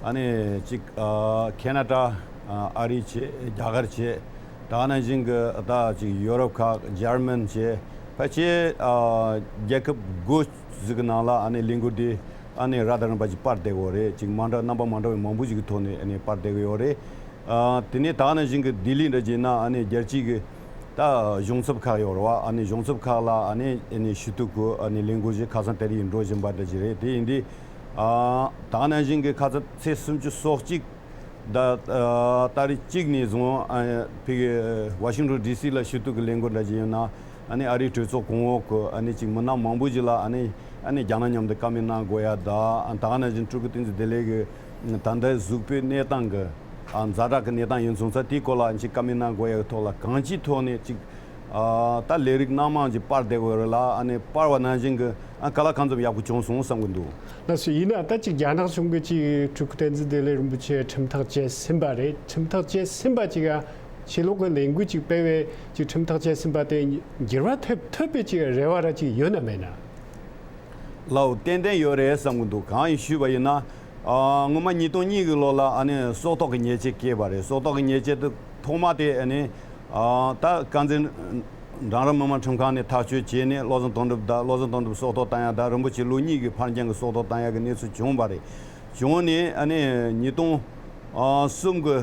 ཨ་ནི་གཅིག་ཨ་ཁེ་ན་ཌ། ཨ་ཨ་རི་བྱས། རྒྱ་གར་བྱས། ད་ག་ནང་བཞིན་གྱི་ད་གཅིག་ཡོ་རོབ་ཁག་འཇར་མན་བྱས། ཕལ་ཆེར་ཨ་རྒྱལ་ཁབ་དགུ་ཟིག་གི་ནང་ལ་ཨ་ནི་ལས་འགུལ་འདི་ཨ་ནི་རབ་དང་རིམ་པ་ཅིག་སྤེལ་བསྡད་ཡོད་རེད། ཅིག་མ་འདྲ་རྣམ་པ་མ་འདྲ་བའི་མང་པོ་ཞིག་གི་ཐོག་ནས་ཨ་ནི་སྤེལ་བསྡད་ཀྱི་ཡོད་རེད། ཨ་དེ་ནས་ད་ག་ནང་བཞིན་གྱི་ལྡི་ལི་འདྲ་བྱས་ན་ཨ་ནི་རྒྱལ་སྤྱིའི་གི་ད་གཞུང་ཚབ་ཁག་ཡོད་རེད་བ། ཨ་ནི་གཞུང་ཚབ་ཁག་ལ་ཨ་ནི་ཨ་ནི་ཞུ་གཏུག་གི་ཨ་ནི་ལས་འགུལ་ཞིག་ཁ་སང་དེ་རིང་འགྲོ་བཞིན་པ་འདྲ་ཞིག་རེད། དེ་ཡིན་དུས་ཨ་ད་ག་ནང་བཞིན་གྱི་ཁ་ཚ་ཚེས་སུམ་ཅུ་སོ་གཅིག་ད་ཨ་ཏ་རིག་གཅིག་ནས་བཟུང་ཨ་ཕ་གི་ཝ་ཤིང་ཊོན་ཌི་སི་ལ་ཞུ་གཏུག་གི་ལས་འགུལ་འདྲ་ཞིག་ཡོད་ན། ཨ་ནི་ཨ་རིའི་གྲོས་ཚོགས་གོང་འོག་གི་ཨ་ནི་ཅིག་མི་སྣ་མང་པོ་ཞིག་ལ་ཨ་ནི་ཨ་ནི་རྒྱ་ནག་མཉམ་དུ་བཀའ་མོལ་གནང་དགོས་ཡ་ད། ཨ་ད་ག་ནང་བཞིན་སྤྲུལ་སྐུ་བསྟན་འཛིན་བདེ་ལེགས་ཀྱི་ད་ལྟའི་གཟུགས་པོའི་གནས་སྟངས་ཀྱི་ཨ་ཛ་དྲག་གི་གནས་སྟངས་ཡིན་སོང་ཙང་དེའི་སྐོར་ལ་ཅིག་བཀའ་མོལ་གནང་དགོས་ཡ་གི་ཐོག་ལ་གང་ཅིའི་ཐོག་ནས་ཅིག་ཨ་ད་ལས་རིགས་སྣ་མང་ཅིག་སྤར་བསྡད་དགོས་རེད་ལ། ཨ་ནི་སྤར་བ་ནང་བཞིན་གྱི་ཨ་ག་ལ་གང་འཚམ་ཡག་པོ་བྱུང་སོང་བསམ་གྱི་འདུག་ལགས་སོ། ཡིན་ན་ད་ཅིག་རྒྱ་ནག་གཞུང་གིས་ཅིག་སྤྲུལ་སྐུ་བསྟན་འཛིན་བདེ་ལེགས་རིན་པོ་ཆེ་ཁྲིམས་ཐག་བཅད་ཟིན་པ་རེད། ཁྲིམས་ཐག་བཅད་ཟིན་པ་ཅིག་ཡང་ཕྱི་ལོགས་ཀྱི་ལས་འགུལ་ཅིག་སྤེལ་བའི་ཅིག་ཁྲིམས་ཐག་བཅད་ཟིན་པ་དེ་འགྱུར་བ་ཐེབས་ཐུབ་པའི་ཅིག་རེ་བ་ར་ཅིག་ཡོད་ན་མེད་ན། ལགས་འོ། ཏན་ཏན་ཡོད་རེད་བསམ་གྱི་འདུག་གང་ཡིན་ཞུས་པ་ཡིན་ན། ཨ་སྔོན་མ་ཉིས་སྟོང་གཉིས་ཀྱི་ལོ་ལ་ཨ་ནི་སྲོག་ཐོག་གི་ཉེས་ཆད་བཀལ་བ་རེད། སྲོག་ཐོག་གི་ཉེས་ཆད་དེ་ཐོག་མ་དེ་ཨ་ནི་ཨ་ད་དཀར་མཛེས་འབྲིང་རིམ་མི་དམངས་ཁྲིམས་ཁང་ནས་ཐག་གཅོད་བྱས་ནས་བློ་བཟང་དོན་གྲུབ་དང་། བློ་བཟང་དོན་གྲུབ་སྲོག་ཐོག་བཏང་ཡ་དང་། རིན་པོ་ཆེ་ལོ་གཉིས་ཀྱི་ཕར་འགྱངས་ཀྱི་སྲོག་ཐོག་བཏང་ཡ་གི་གནས་ཚུལ་བྱུང་བ་རེད། བྱུང་ནས་ཨ་ནི་ཉིས་སྟོང་ཨ་གསུམ་གྱི་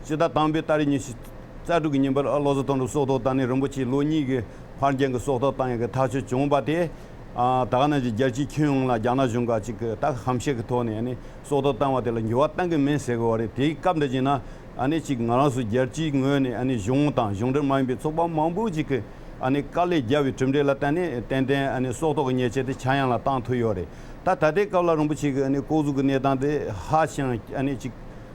སྤྱི་ཟླ་དང་པོའི་ཏ་རིག་ཉི་ཤུ་རྩ་དྲུག་གི་ཉིན་པར་ཨ་བློ་བཟང་དོན་གྲུབ་སྲོག་ཐོག་བཏང་ནས་རིན་པོ་ཆེ་ལོ་གཉིས་ཀྱི་ཕར་འགྱངས་ཀྱི་སྲོག་ཐོག་བཏང་ཡག་གི་ཐག་གཅོད་བྱུང་བ་དེ། ཨ་ད་ག་ནང་བཞིན་རྒྱལ་སྤྱིའི་ཁྱོན་ཡོངས་ལ་རྒྱ་ནག་གཞུང་ག་ཅིག་གི་ད་ཧམ་བཤད་ཀྱི་ཐོག་ནས་ཨ་ནི་སྲོག་ཐོག་བཏང་བ་དེ་ལ་འགྱུར་བ་གཏང་གི་མིན་ཟེར་གི་བ་རེད། དེའི་སྐབས་འདྲ་ཅིག་ན་ཨ་ནི་ཅིག་ང་རང་ཚོ་རྒྱལ་སྤྱིའི་ངོས་ནས་ཨ་ནི་གཞུང་དང་གཞུང་འབྲེལ་མ་ཡིན་པའི་ཚོགས་པ་མང་པོ་ཅིག་གི་ཨ་ནི་དཀའ་ལས་བརྒྱབ་པའི་གྲུབ་འབྲས་ལ་བརྟེན་ནས་ཏན་ཏན་ཨ་ནི་སྲོག་ཐོག་གི་ཉེས་ཆད་དེ་ཆག་ཡང་ལ་བཏང་ཐུབ་ཡོད་རེད། ད་ད་ལྟའི་སྐབས་ལ་རིན་པོ་ཆེ་གི་ཨ་ནི་ལྐོག་ཟ་གི་གནས་སྟངས་དེ་ཧ་ཅང་ཨ་ནི་ཅིག་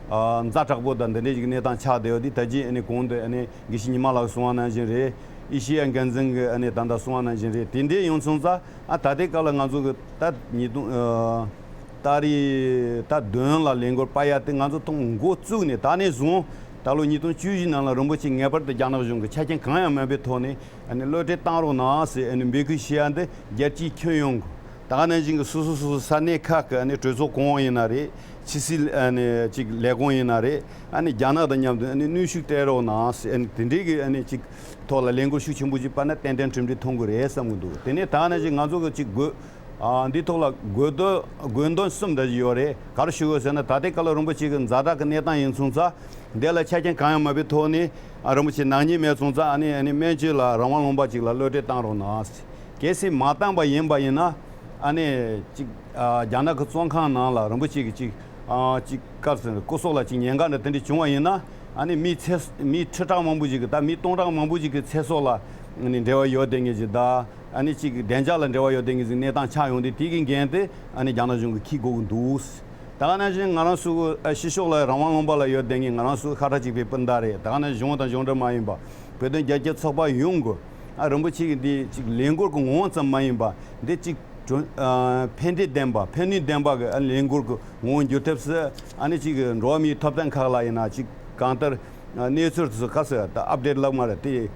ཨ་ཛ་དྲག་པོ་དང་འདི་འདྲའི་ཅིག་གནས་སྟངས་ཆགས་བསྡད་ཡོད་དེ། ད་ཅི་ཨ་ནི་གོང་དུ་ཨ་ནི་དགེ་བཤེས་ཉི་མ་ལགས་གསུངས་པ་ནང་བཞིན་རེད། ཨེ་ཤེ་ཡ་འགན་འཛིན་གྱི་ཨ་ནི་ད་ལྟ་གསུངས་པ་ནང་བཞིན་རེད། དེ་འདྲའི་ཡོང་སོང་ཙང་ཨ་ད་ལྟའི་སྐབས་ལ་ང་ཚོ་གི་ད་ཉིས་སྟོང་ཨ་ཏ་རིག་ད་བདུན་ལ་ལས་འགུལ་སྤར་ཡ་དེ་ང་ཚོ་ཐོག་འགོ་བཙུགས་ནས་ད་ནས་བཟུང་ད་ལོ་ཉིས་སྟོང་བཅུ་བཞི་ནང་ལ་རིན་པོ་ཆེ་ངེས་པར་དུ་རྒྱ་ནག་གཞུང་གི་ཆ་རྐྱེན་གང་ཡང་མེད་པའི་ཐོག་ནས་ཨ་ནི་གློད་གྲོལ་བཏང་རོགས་གནང་ཟེར་ཨ་ནི་འབོད་སྐུལ་ཞུ་ཡ་འདི་རྒྱལ་སྤྱིའི་ཁྱོན་ཡོངས་ཀྱི་ད་ག་ནང་བཞིན་གྱི་སོ་སོ་སོ་སོ་ས་གནས་ཁག་གི་ཨ་ནི་གྲོས་ཚོགས་གོང་འོག་ཡིན་ན་རེད། ཕྱི་སྲིད་ཨ་ནི་ཅིག་ལས་ཁུངས་ཡིན་ན་རེད། ཨ་ནི་རྒྱ་ནག་དང་མཉམ་དུ་ཨ་ནི་གནོན་ཤུགས་སྤྲད་རོགས་གནང་ཟེར། ཨ་ནི་དེ་འདྲའི་གི་ཨ་ནི་ཅིག་ཐོག་ལ་ལས་འགུལ་ཤུགས་ཆེན་པོ་ཅིག་སྤར་ན་ཏན་ཏན་གྲུབ་འབྲས་ཐོན་གི་རེད་བསམ་གི་འདུག་དེ་ནས་ད་ག་ནང་བཞིན་ང་ཚོ་གི་ཅིག་དགོས་ཨ་འདི་ཐོག་ལ་དགོས་འདུན་དགོས་འདུན་གསུམ་འདྲ་ཞིག་ཡོད་རེད། ག་རེ་ཞུ་དགོས་ཟེར་ན། ད་ལྟའི་སྐབས་ལ་རིན་པོ་ཆེ་གི་ཛ་དྲག་གི་གནས་སྟངས་ཡིན་སོང་ཙང་འདི་ལ་ཆ་རྐྱེན་གང་ཡང་མེད་པའི་ཐོག་ནས་ཨ་རིན་པོ་ཆེ་ནག་ཉེས་མེད་སོང་ཙང་ཨ་ནི་ཨ་ནི་སྨན་བཅོས་ལ་རང་དབང་ལུང་པ་ཅིག་ལ་གློད་གྲོལ་བཏང་རོགས་གནང་ཟེར། གལ་སྲིད་མ་བཏང་པ་ཡིན་པ་ཡིན་ན་ཨ་ནི་ཅིག་ཨ་རྒྱ་ནག་གི་བཙོན་ཁང་ནང་ལ་རིན་པོ་ཆེ་གི་ཅིག་ ཨ་ཅིག་ག་རེ་ཟེར་སྐུ་སྲོག་ལ་ཅིག་ཉེན་ཁ་འདྲ་དེ་འདྲ་བྱུང་བ་ཡིན་ན། ཨ་ནི་མི་ཚེ་མི་ཁྲི་ཕྲག་མང་པོ་ཞིག་གི་ད་མི་སྟོང་ཕྲག་མང་པོ་ཞིག་གི་ཚེ་སྲོག་ལ་ཨ་ནི་འབྲེལ་བ་ཡོད་བསྡད་མཁན་ཅིག་ད། ཨ་ནི་ཅིག་བདེ་འཇགས་ལ་འབྲེལ་བ་ཡོད་བསྡད་མཁན་ཅིག་གནས་སྟངས་ཆགས་ཡོང་དུས། དེ་གི་འགན་དེ་ཨ་ནི་རྒྱ་ནག་གཞུང་གིས་འཁྱེར་དགོས་ཀྱི་འདུག། ད་ག་ནང་བཞིན་ང་རང་ཚོ་ཨ་ཕྱི་ཕྱོགས་ལ་རང་དབང་ལུང་པ་ལ་ཡོད་བསྡད་མཁན་ང་རང་ཚོ་ཤ་ཁྲག་གཅིག་པའི་སྤུན་ཟླ་རེད། ད་ག་ནང་གཞུང་དང་གཞུང་འབྲེལ་མ་ཡིན་པ། བོད་དོན་རྒྱ་སྐྱེད་ཚོགས་པ་ཡོངས་ཀྱིས་ཨ་རིན་པོ་ཆེ་གི་འདི་ཅིག་ལས་འགུལ་གྱི་ངོ་བོ་ཙམ་མ་ཡིན་པ། འདི་ཅིག་ཨ་ཕན་འབྲས་ལྡན་པ་ཕན་ནུས་ལྡན་པ་གི་ཨ་ལས་འགུལ་གྱི་ངོ་བོ་འགྱུར་ཐབས་སུ། ཨ་ནི་ཅིག་འགྲོ་བ་མིའི་ཐོབ་ཐང་ཁག་ལ་ཡིན་ན་ཅིག་གང་ལྟར་ཨ་གནས་ཚུལ་དེ་ཚོ་ག་ཟེར་ད་ཨབ་ཌེཊ་ལབ་མ་རེད་དེ།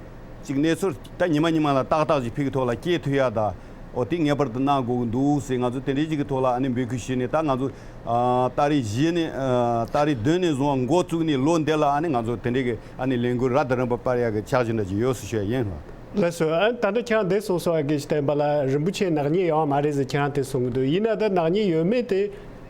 ཅིག་གནས་ཚུལ་ད་ཉི་མ་ཉི་མ་ལ་ཏག་ཏག་ཅིག་ཕུལ་གྱི་ཐོག་ལ་སྐྱེལ་ཐུབ་ཡ་ད། འོ་དེ་ངེས་པར་དུ་གནང་དགོས་ཀྱི་འདུག་ཟེར། ང་ཚོ་དེ་འདྲའི་ཅིག་གི་ཐོག་ལ་ཨ་ནི་འབོད་སྐུལ་ཞུས་ནས། ད་ང་ཚོ་ཨ་ཏ་རིག་བཞི་ནས་ཨ་ཏ་རིག་བདུན་ནས་བཟུང་བ་འགོ་བཙུགས་ནས་ལོ་འདི་ལ་ཨ་ནི་ང་ཚོ་དེ་འདྲའི་གི་ཨ་ནི་ལས་འགུལ་རབ་དང་རིམ་པ་སྤེལ་ཡག་གི་འཆར་གཞི་འདྲ་ཅིག་ཡོད་ཟེར་ཞུ་ཡ་ཡིན་ལགས། ལགས་སོ། ཨ་ད་ལྟ་ཁྱེད་རང་འདི་གསུངས་སོང་། ཨ་དགེ་བཤེས་བསྟན་པ་ལགས། རིན་པོ་ཆེ་ནག་ཉེས་ཡོད་མ་རེད་ཟེར་ཁྱེད་རང་དེ་གསུང་གི་འདུག། ཡིན་ན་ད་ནག་ཉེས་ཡོད་མེད་དེ་